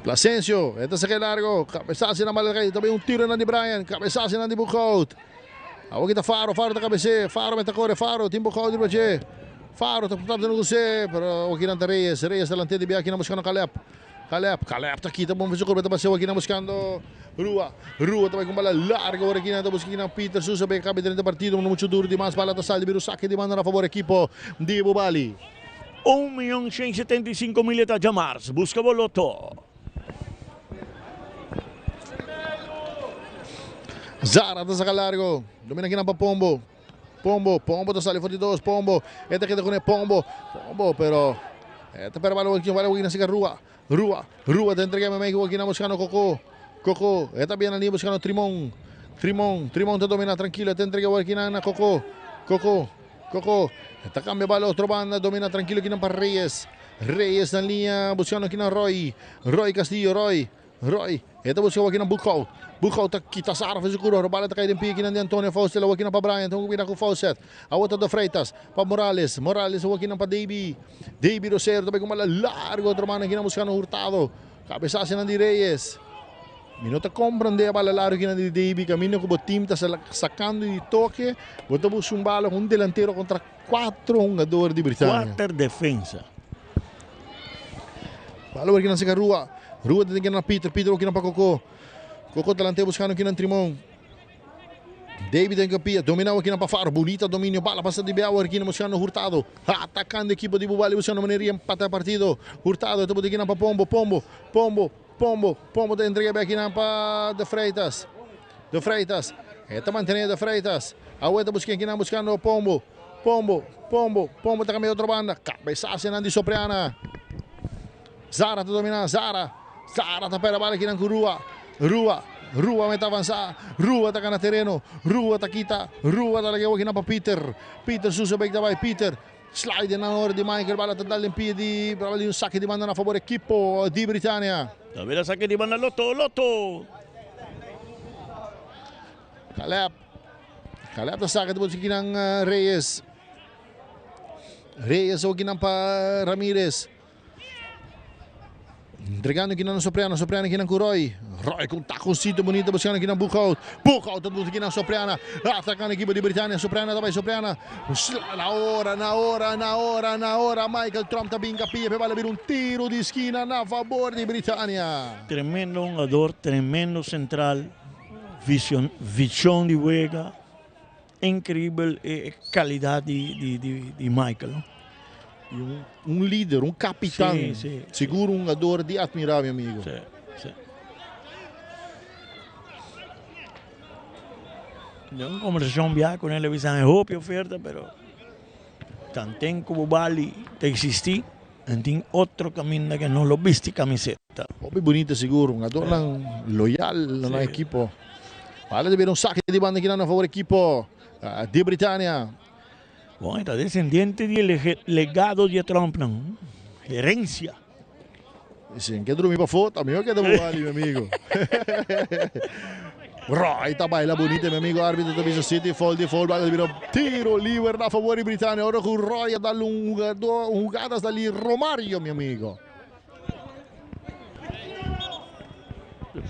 Plasencio, e ta saka largo, cabezazo na bala tambe un tiro na di Brian, cabezazo na di Boekhout. Awor aki ta Faro, Faro ta cabece, Faro meta core, Faro tin Boekhout riba dje. Faro ta tratando di cruce, pero awor aki nan ta Reyes, Reyes delante di bia aki nan buscando Caleb. Caleb, Caleb ta kita bon su curva ta paseo aki nan buscando Rua. Rua ta bai con bala largo awor aki nan ta busca aki nan Peter Sousa bay cabe drenta partido, no mucho duro di mas bala ta sali bira un saque di banda na favor equipo di Bubali. 1.175.000 e ta djamars. Buska bo loto. Zara ta saca largo. Domina kinan pa Pombo. Pombo, Pombo ta sali for di dos. Pombo, e ta keda con e Pombo. Pombo, pero e ta pera bala kinan bala kinan siga Rua. Rua, Rua ta entrega meme kinan buscando Coco. Coco, e ta bien ali buscando Trimon. Trimon, Trimon ta domina tranquilo. E ta entrega kinan na Coco. Coco, Coco, e ta cambia bala otro banda. Domina tranquilo kinan pa Reyes. Reyes na linea buscando kinan Roy. Roy Castillo, Roy. Roy, e ta busca awaki na Boekhout. Boekhout ta kita Sara for su cura, ora bala ta cay den pie kinan di Antonio Faustel awaki na pa Brian, ta hunga cu Faucet. Awo ta De Freitas pa Morales, Morales awaki na pa Davy. Davy Rosero ta bay cu bala largo otro banda kinan buscando Hurtado. Cabesacinan di Reyes. Mi no ta comprende e bala largo kinan di Davy, caminda cu bo team ta sacando di toke, bo ta busca un bala cu un delantero contra cuatro hungador di Britania. Cuater defensa. Bala awor kinan seca Rua. Rua ta tin na Peter, Peter kinan pa Coco. Coco delante buscando kinan Trimon. David den capia, domina awor kinan pa Faro. Bonita dominio, bala pasa di awor kinan buscando Hurtado. Atacando equipo di Bubali buscando manera di empata partido. Hurtado ta bota kinan pa Pombo, Pombo, Pombo, Pombo, Pombo ta entrega bek kinan pa De Freitas. De Freitas, e ta mantene De Freitas. Awor ta busca kinan buscando Pombo. Pombo, Pombo, Pombo ta cambia otro banda. Cabezazo nan di Sopriana. Zara ta domina, Zara. Zara ta pera bala kinan ku Rua. Rua, Rua meta avansa. Rua ta gana tereno. Rua ta kita. Rua ta laga kinan pa Peter. Peter Suso bek ta bai. Peter slide na ora di Michael. Bala ta dal den pie di bala di un saque di banda na favor equipo di Britania. Tambe saque di banda Lotto, Lotto. Caleb. Caleb ta saca di kinan Reyes. Reyes o kinan pa Ramirez. Entregando kinan Sopriano, Sopriano kinan ku Roy. Roy com taconcito bonito buscando kinan Boekhout. Boekhout ta kinan Sopriana. Atacando equipo di Britania. Sopriana ta bay Sopriana. Na hora, na hora, na hora, na hora. Michael Trump ta binga pia pe bala un tiro di esquina na favor di Britania. Tremendo hungador, tremendo central. Vision, vision di wega. Increibel e calidad di Michael. No? Un lider, un capitan. Si. Sigur un hungador di admira, mi amigo. Si. Den un conversacion bia cu el bisa hopi oferta, pero tanten cu Bubali ta existi, en tin otro caminda que no lo bisti camiseta. Hopi bonito sigur, un hungador loyal na equipo. Vale de ver un saque di banda aki na favor equipo di Britania. Bon, ta descendiente di legado di Trump, no? Herencia. Si, ke drumi pa foto, amigo que Bubali, mi amigo. Roy ta baila bonito, mi amigo. Arbitro ta bisa City, foul di foul, bala bira tiro liber na favor di Britania. Ora cu Roy a darle un jugador, un jugada dali Romario, mi amigo.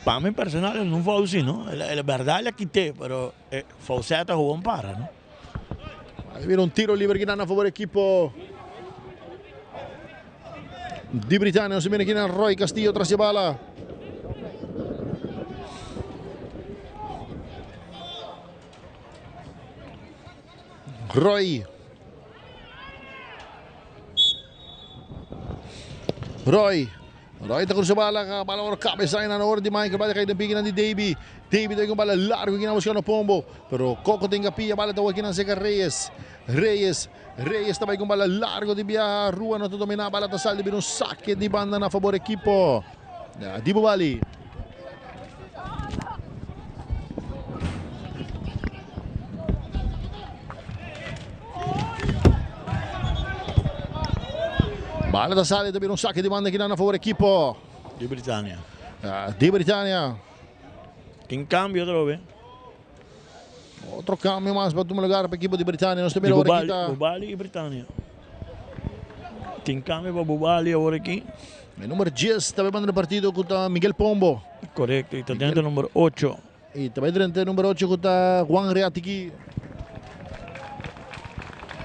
Pa mi personal no foul si, no? La verdad la quité, pero Fauceta jugó un para, no? Bira un tiro liber aki na favor equipo di Britania. Nos mira aki na Roy Castillo tras di bala. Roy. Roy. Roy ta cruza bala, bala ora cabeza na ora di Michael, bala cai den piki di Davy. Davy ta con bala largo aki na buscando Pombo, pero Coco tenga pia, bala ta aki na seca Reyes. Reyes, Reyes ta bay con bala largo di bia Rua no ta domina, bala ta sali un saque di banda na favor equipo di Bubali. Bala ta sali, ta un saque di banda aki na favor equipo di Britania. Di Britania. Tin cambio otro vez. Otro cambio mas pa tuma lugar pa equipo di Britania. Nos tambe Bubali, Bubali y Britania. Tin cambio pa Bubali awor aki. E number 10 tambe banda partido cu Miguel Pombo. Correcto, y ta dentro number 8. Y tambe dentro number 8 cu Juan Reatigui.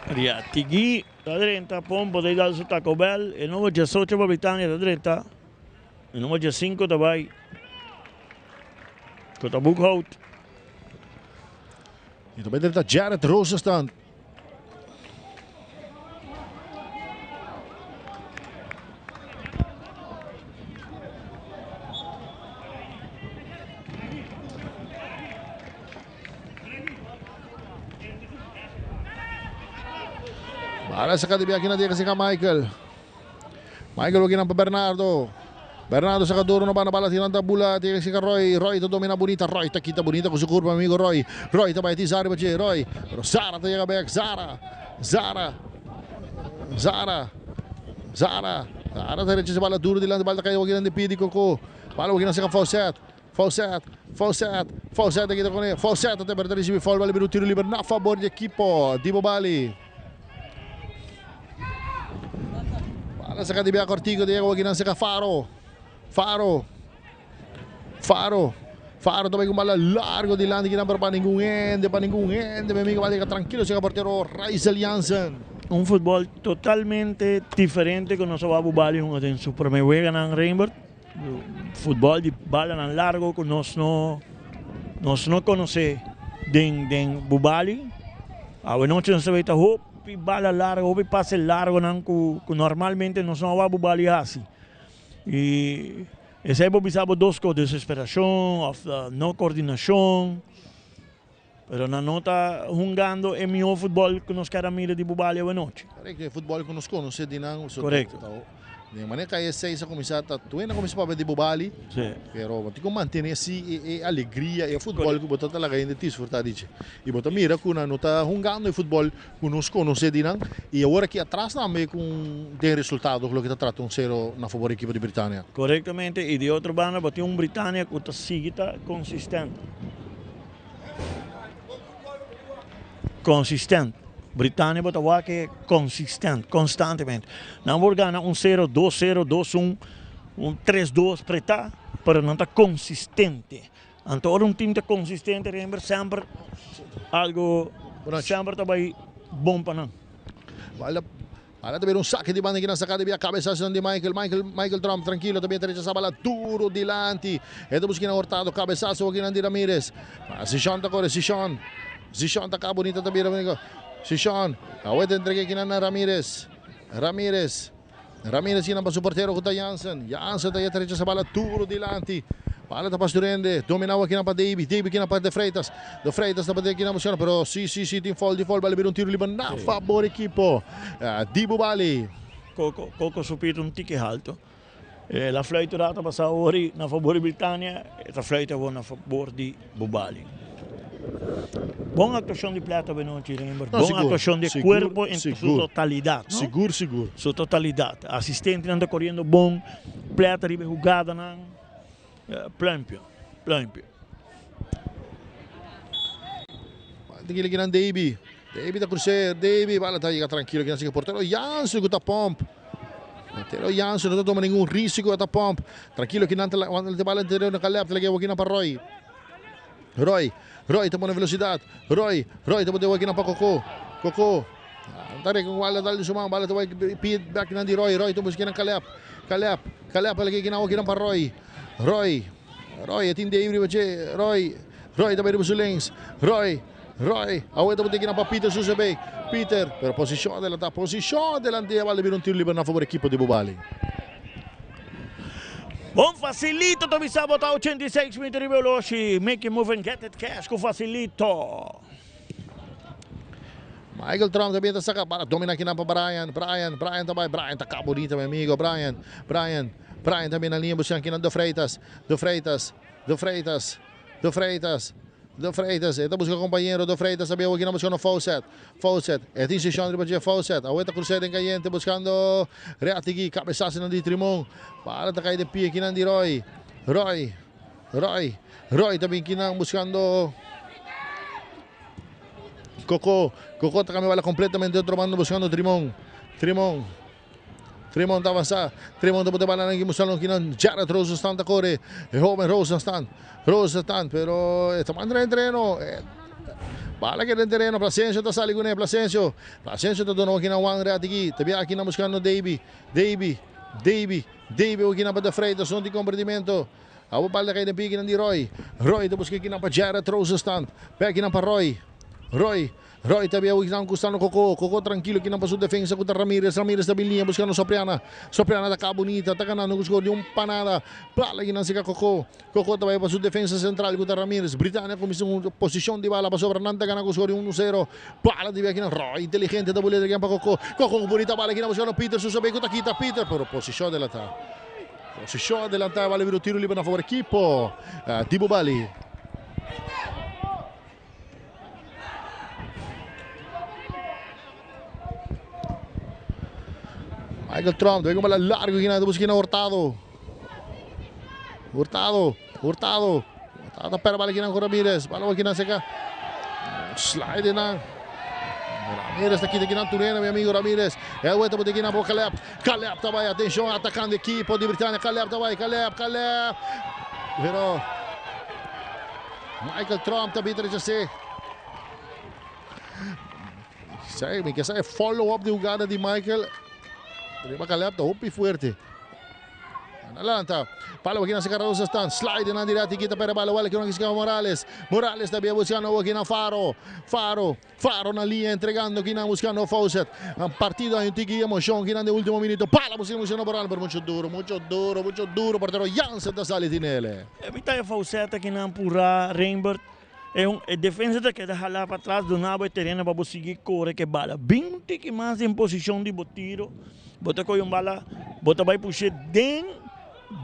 Reatigui, ta drenta Pombo de su Taco Bell. E number 18 pa Britania ta drenta. E number 5 ta bay. Cu ta Boekhout. Y tambe drenta Jared Rosenstand. Bala saca di aki na diga Michael. Michael aki pa Bernardo. Bernardo saca duro na banda bala tirando bula tiene que Roy. Roy ta domina bonita. Roy ta kita bonita cu su curva amigo Roy. Roy ta bay Zara Roy. Pero Zara ta yega back. Zara. Zara. Zara. Zara. Zara ta rechaza bala duro dilanti bala ta cay aki di pie di Coco. Bala aki nan saka Faucet. Faucet, Faucet, Faucet aki ta kone. Faucet ta ta risibi foul bala bira un tiro liber na fabor di ekipo di Bobali. Bala saka di bia kortico Diego aki nan saka Faro. Faro. Faro. Faro ta bai ku bala largo dilanti kinan pero pa ningun hende, pa ningun hende mi amigo bala yega trankilo saka portero Raizel Jansen. Un futbol totalmente diferente ku nos a wak Bobali hunga den su prome weganan Reinbert. Futbol di balanan largo ku nos no nos no konosé den den Bubali. Awe nochi nos ta weta hopi bala largo, hopi pase largonan ku ku normalmente nos no a wak Bubali hasi. I esei por bisa bo dos kos, desesperashon òf no kordinashon. Pero nan no ta hungando e mihó futbòl ku nos keda mira di Bubali awe nochi. Korekto, e futbòl ku nos konosé di nan. Korekto. Den manera ku e seis a kuminsá ta tuena kuminsá papia di Bubali. Sí. Pero bo tin ku mantené si e alegria, e futbòl ku bo ta laga hende disfrutá di dje. I bo ta mira ku nan no ta hungando e futbòl ku nos konosé di nan. I awor aki atras tambe ku den resultado ku loke ta trata un sero na fabor di ekipo di Britania. Korektamente, i di otro banda bo tin un Britania ku ta sigui ta konsistente. Consistent. Britania bo ta wak e consistent, constantemente. Nan por gana un sero, dos sero, dos un, un tres dos pretá, pero nan ta consistente. Anto ora un team ta consistente, remember, semper algo, semper ta bai bon pa nan. Ala ta bira un sake di banda kinan saka di bia cabesazo di Michael, Michael, Michael Trump tranquilo ta bia ta rechasa bala duro dilanti. E ta busca kinan Hurtado, cabesazo kinan di Ramirez. Ma Zishon ta core, Zishon, Zishon ta ka bonita ta bira Zishon, awe ta entrega kinan na Ramirez, Ramirez, Ramirez kinan pa su portero cu ta Jansen, Jansen ta ta rechasa bala duro dilanti. Bala ta pas Durende, domina awe kinan pa Davy, Davy kinan pa De Freitas, De Freitas ta bate kinan buscando, pero si, si, si, tin foul, tin foul, bala bira un tiro liber na fabor ekipo di Bubali. Coco, Coco su pita un tiki halto. E la fluit rato pasa ori na fabor di Britania, e ta fluit awor na fabor di Bubali. Bon actuacion di Plata benochi, Rembert. No, Bon sigur, actuacion di sigur, cuerpo en su sigur. totalidad, no? Sigur, sigur. Su totalidad. Asistentenan ta coriendo bon, Plata riba e hugadanan. Pluimpje, pluimpje. Tranquilo kinan Davy. Davy ta cruce. Davy bala ta yega tranquilo kinan sigue portero Jansen cu ta pomp. Portero Jansen no ta toma ningun risico ta pomp. Tranquilo kinan ta la bala interior na Caleb ta laga kinan pa Roy. Roy, Roy ta pone velocidad. Roy, Roy ta pone kinan pa Coco. Coco. Ta reken cu bala dal di su man. Bala ta bay pie back kinan di Roy. Roy ta busca kinan Caleb. Caleb, Caleb ta laga kinan kinan pa Roy. Roy, Roy e tin Davy riba dje. Roy, Roy ta bay riba su lens. Roy, Roy, awe ta pone kinan pa Peter Susebeek. Peter, pero posicion adelanta, posicion adelante y a bala bira un tiro liber na favor ekipo di Bubali. Bon Facilito ta bisa bo ta 86 minuut riba e oloshi. Make it move and get it cash ku Facilito. Michael Trump también ta saca para domina kinan pa Brian, Brian, Brian ta bay, Brian ta ka bonita mi amigo, Brian, Brian, Brian también na línea buscan kinan De Freitas, De Freitas, De Freitas, De Freitas, De Freitas, e ta busca compañero, De Freitas también kinan buscando Fawcett, Fawcett, e tin sesión riba dje Fawcett, awor ta crucé den cayente buscando Reategui, cabezazo nan di Trimon, bala ta cay den pie kinan di Roy, Roy, Roy, Roy también kinan buscando Coco, Coco ta cambia bala completamente otro bando buscando Trimon, Trimon, Trimon ta avanza, Trimon ta pone bala nan buscando kinan Jared Rosenstan ta core, e joven Rosenstan, Rosenstan, pero e ta manda den tereno, bala keda den tereno, Plasencio ta sali cune, Plasencio, Plasencio ta duna kinan Juan Reategui, ta bia kinan buscando Davy, Davy, Davy, Davy kinan pa De Freitas, no tin comprendimento. Awo bal ta kai den pikinan di Roy. Roy ta buska kinan pa Jared Rosenstand. P'e kinan pa Roy. Roy. Roy ta bia kinan kustando Koko. Koko trankilo kinan pa su defensa ku ta Ramirez. Ramirez ta bin liña buskando Sopriana. Sopriana ta ka bunita. Ta ganando ku skor di un panada. Bala kinan seka Koko. Koko ta bai pa su defensa sentral ku ta Ramirez. Britania kuminsa un posishon di bala pasobra nan ta gana ku skor di un sero. Bala di bia kinan Roy inteligente ta bulia kinan pa Koko. Koko ku bunita bala kinan buskando Peter. Susabey ku ta kita Peter pero posishon delata. Posishon adelantá bali bira un tiro liber na favor ekipo di Bubali. Michael Trump debe un bala largo aquí na busca Hurtado. Hurtado, Hurtado. Hurtado ta perde bala kinan ku Ramirez. Bala kinan seka. Slide nan. Ramirez ta kita kinan turena, mi amigo Ramirez. E vuelta por kinan por Caleb. Caleb ta bai, atención, atacando equipo di Britannia. Caleb ta bai, Caleb, Caleb. Pero Michael Trump ta bita rechasé. Sai, mi ke sa e follow up di jugada di Michael. Riba Caleb ta hopi fuerte. Adelanta. Palo aqui na Cardoso están. Slide na direita kita para bala wala que não Morales. Morales também buscando aqui na Faro. Faro. Faro na linha entregando aqui na buscando Fawcett. Un partido hay un tiki emoción aqui na último minuto. Pala buscando buscando Morales, pero mucho duro, mucho duro, mucho duro. Portero Jansen da sale tinele. Evita Fawcett aqui na Pura Rembert. É um é defesa ta keda hala patras duna bo e tereno pa bo sigui kore ku e bala. Bin tiki mas den posishon di bo tiro, bo ta kohe un bala, bo ta bai push'é den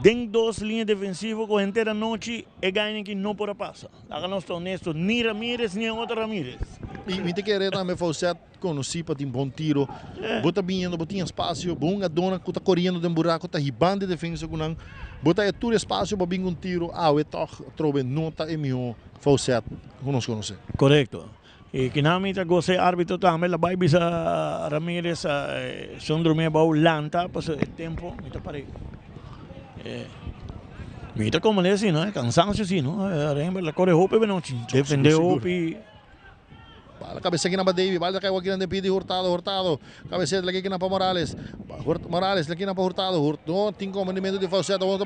den dos liña defensivo ku henter anochi e gainan ki no por a pasa. Laga nos ta honesto, ni Ramirez ni e otro Ramirez. I mi ta kere tambe Faucet konosí pa tin bon tiro. Bo ta biniendo, bo tin espasio, bo hungadónan ku ta koriendo den buraku ta hibando e defensa ku nan. Bo ta e tur espasio pa bin ku un tiro. Awe tòg atrobe no ta e mihó Faucet ku nos konosé. Korekto. I kinan mi ta gosa e árbitro tambe la bai bisa Ramirez son drumí abou lanta pasobra e tempo mi ta par'é. Mi ta komprendé asina, no? E kansansio si, no? Rembert la kore hopi benochi, defendé hopi. Bala kabesa kinan pa Davy, bala ta kai kinan den pie di Hurtado, Hurtado kabesa laki kinan pa Morales, Morales laki kinan pa Hurtado, Hurtado tin komandimento di Faucet, awor ta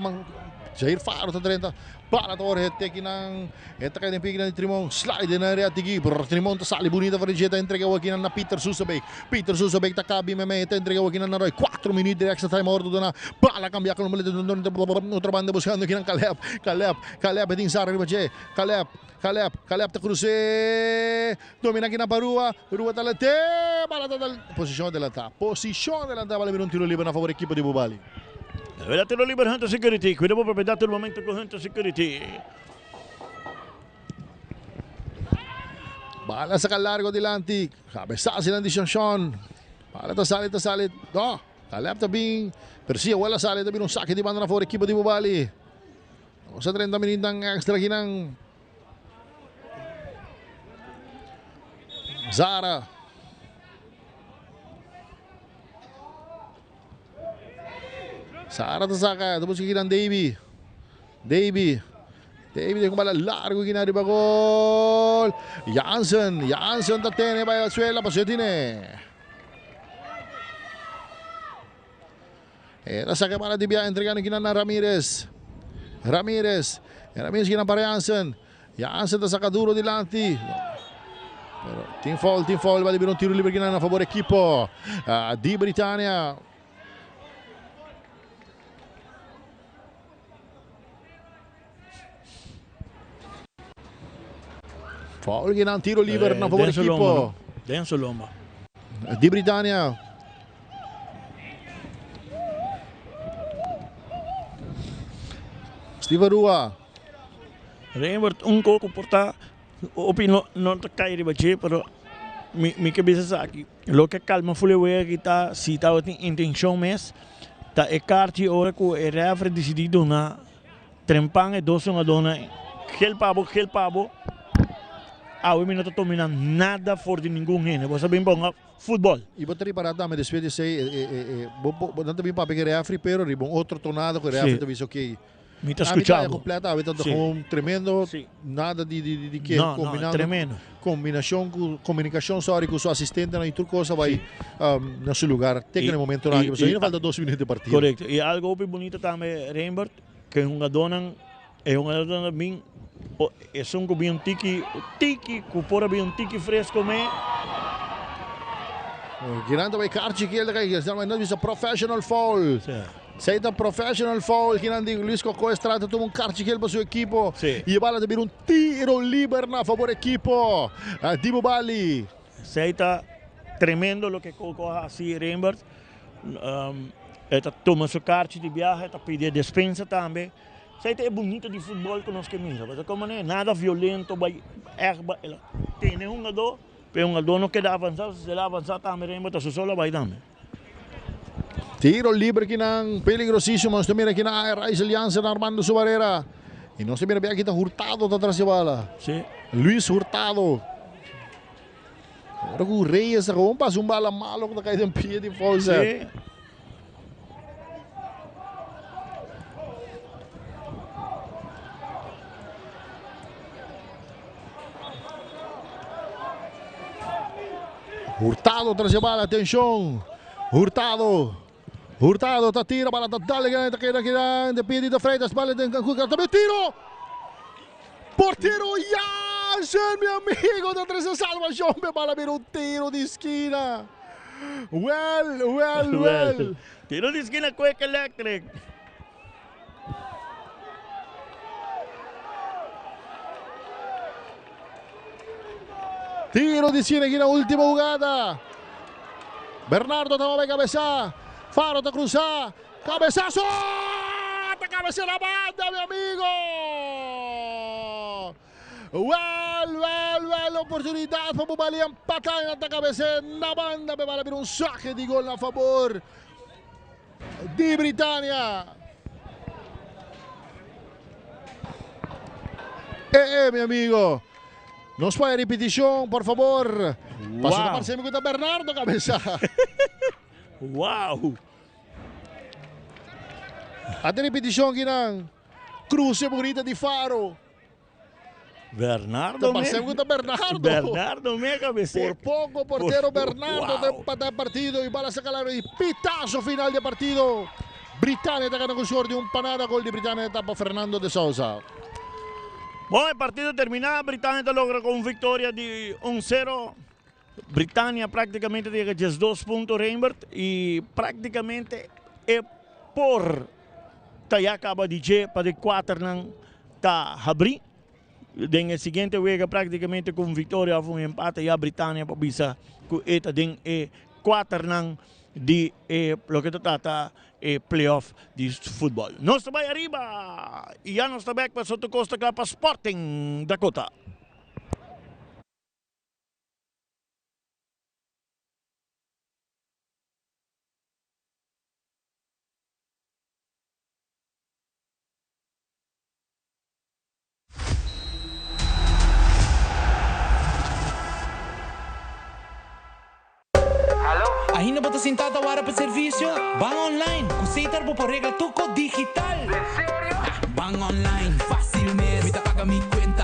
Jair Faro ta drenta, bala ta ora hete kinan, e ta kai den pie kinan di Trimon, slide na rea tiki, Trimon ta sali bunita for di dje ta entrega awor kinan na Peter Susabeek, Peter Susabeek ta kabi meme, ta entrega awor kinan na Roy, 4 minuut di extra time awor ta duna, bala kambia otro banda buscando kinan Caleb, Caleb, Caleb e tin Sara riba dje, Caleb. Caleb, Caleb ta crus'é, domina aki na pa Rua, Rua ta lant'é, bala ta dal, posicion adelantá, posicion adelantá, bala bira un tiro liber na favor ekipo di Bubali. Bira tiro liber Hunter Security, cuida bo propiedad tur momento cu Hunter Security. Bala saca largo dilanti, cabesazo dilanti Shonshon, bala ta sali, ta sali, no, Caleb ta bin, pero si awel a sali ta bira un sake di banda na favor ekipo di Bubali. Nos a 30 minuutnan extra akinan. Zara. Zara ta saca, ta busca akinan Davy. Davy. Davy ta bala largo akinan riba gol. Jansen, Jansen ta tene bai al suela paso tiene. E ta saca bala di bia entregando kinan na Ramirez. Ramirez. Ramirez kinan para Jansen. Jansen ta saca duro dilanti. Pero tin foul, tin foul. Bali bira un tiro libre kinan na favor equipo uh, di Britannia. Foul kinan tiro libre na favor equipo. Den su lomba. Di Britannia. Steven Rua. Rembert un koko por ta hopi no no ta kai riba dje pero mi mi ke bisa esaki loke kalma ful e wega aki ta si tabatin intenshon mes ta e karchi ora ku e refri disidi duna trempan e dos hungadónan gel pa bo gel pa bo awe mi no ta tuma nada for di ningun hende bo sa bin ponga futbol. I bo ta ripará tambe despues di esei bo bo nan ta bin papia ku e refri pero riba un otro tonada ku e refri ta bisa okey Mi ta skuchá bo. Kompleto awe ta gewoon tremendo nada di di di ke kombinando kombinashon ku komunikashon sorry ku su asistentenan i tur kos a bai na su lugar te ku na e momentonan aki pasobra ainda falta dos minuto di partido. Korekto i algo hopi bunito tambe Rembert ku e hungadónan e hungadónan ta bin esun ku bin un tiki tiki ku por a bin un tiki fresko me. Kinan ta bai karchi kiel ta kai nan bisa professional foul. Esei ta professional foul kinan di Luis Coco Estrada ta tuma un karchi gel pa su ekipo. I e bala ta bira un tiro liber na fabor ekipo di Bubali. Esei ta tremendo loke Coco a hasi Rembert. E ta tuma su karchi di biaha, e ta pidi e despensa tambe. Esei ta e bunito di futbol ku nos ke mira. Pasobra komo ne nada violento bai ègt bai el a tene hungadó, pero e hungadó no keda avansá, si el a avansá tambe Rembert ta su solo a bai tambe. Tiro liber akinan, peligrosísimo. Nos ta mira akinan Raizel Jansen armando su barera. I nos ta mira aki ta Hurtado ta tras di bala. Sí. Luis Hurtado. Ora ku Reyes a gewoon pasa un bala malo ku ta kai den pie di Fawcett. Sí. Hurtado tras e bala, atenshon. Hurtado. Hurtado ta tira, bala ta dale grande, ta keda keda de pie di Freitas, bala den Cancún, tambe tiro. Portero Jansen, mi amigo, ta trese salvacion, pe bala bira un tiro di skina. Well, well, well. Tiro di skina Quick Electric. Tiro di skina aki na ultimo hugada. Bernardo ta bai kabesa. Faro ta krusa. Kabesaso! Ta kabesa na banda, mi amigo! Well, well, well, oportunidat pa Bubali empatá i nan ta kabes'é na banda. Pe bala bira un sake di gol na fabor di Britania. Eh, eh, mi amigo. Nos pone ripeticion, por favor. Paso ta parse mi ku ta Bernardo cabeza. Wow. Ate ripeticion kinan. Cruce bonita di Faro. Bernardo Ta parse ku ta Bernardo. Bernardo me cabeza. Por poco portero Bernardo ta empata e partido y bala saca largo y pitazo final di partido. Britania ta gana cu score di un pa nada. Gol di Britania ta pa Fernando de Souza. Bon, e partido termina. Britania ta logra cu un victoria di un sero. Britania practicamente ta yega 12 punto Reinbert y practicamente e por ta ya caba di dje pa di cuaternan ta habri. Den e siguiente wega practicamente cu un victoria of un empate ya Britania por bisa cu e ta den e cuaternan di e loke ta trata e playoff di futbol. Nos ta bay ariba y ya nos ta bek pa Soto Costa cla pa Sporting Dakota. Ainda bo ta sinta ta wara pa servicio? Ban online! Cu Setar bo por regla tuco digital! Ban online, facil mes! Mi ta paga mi cuenta.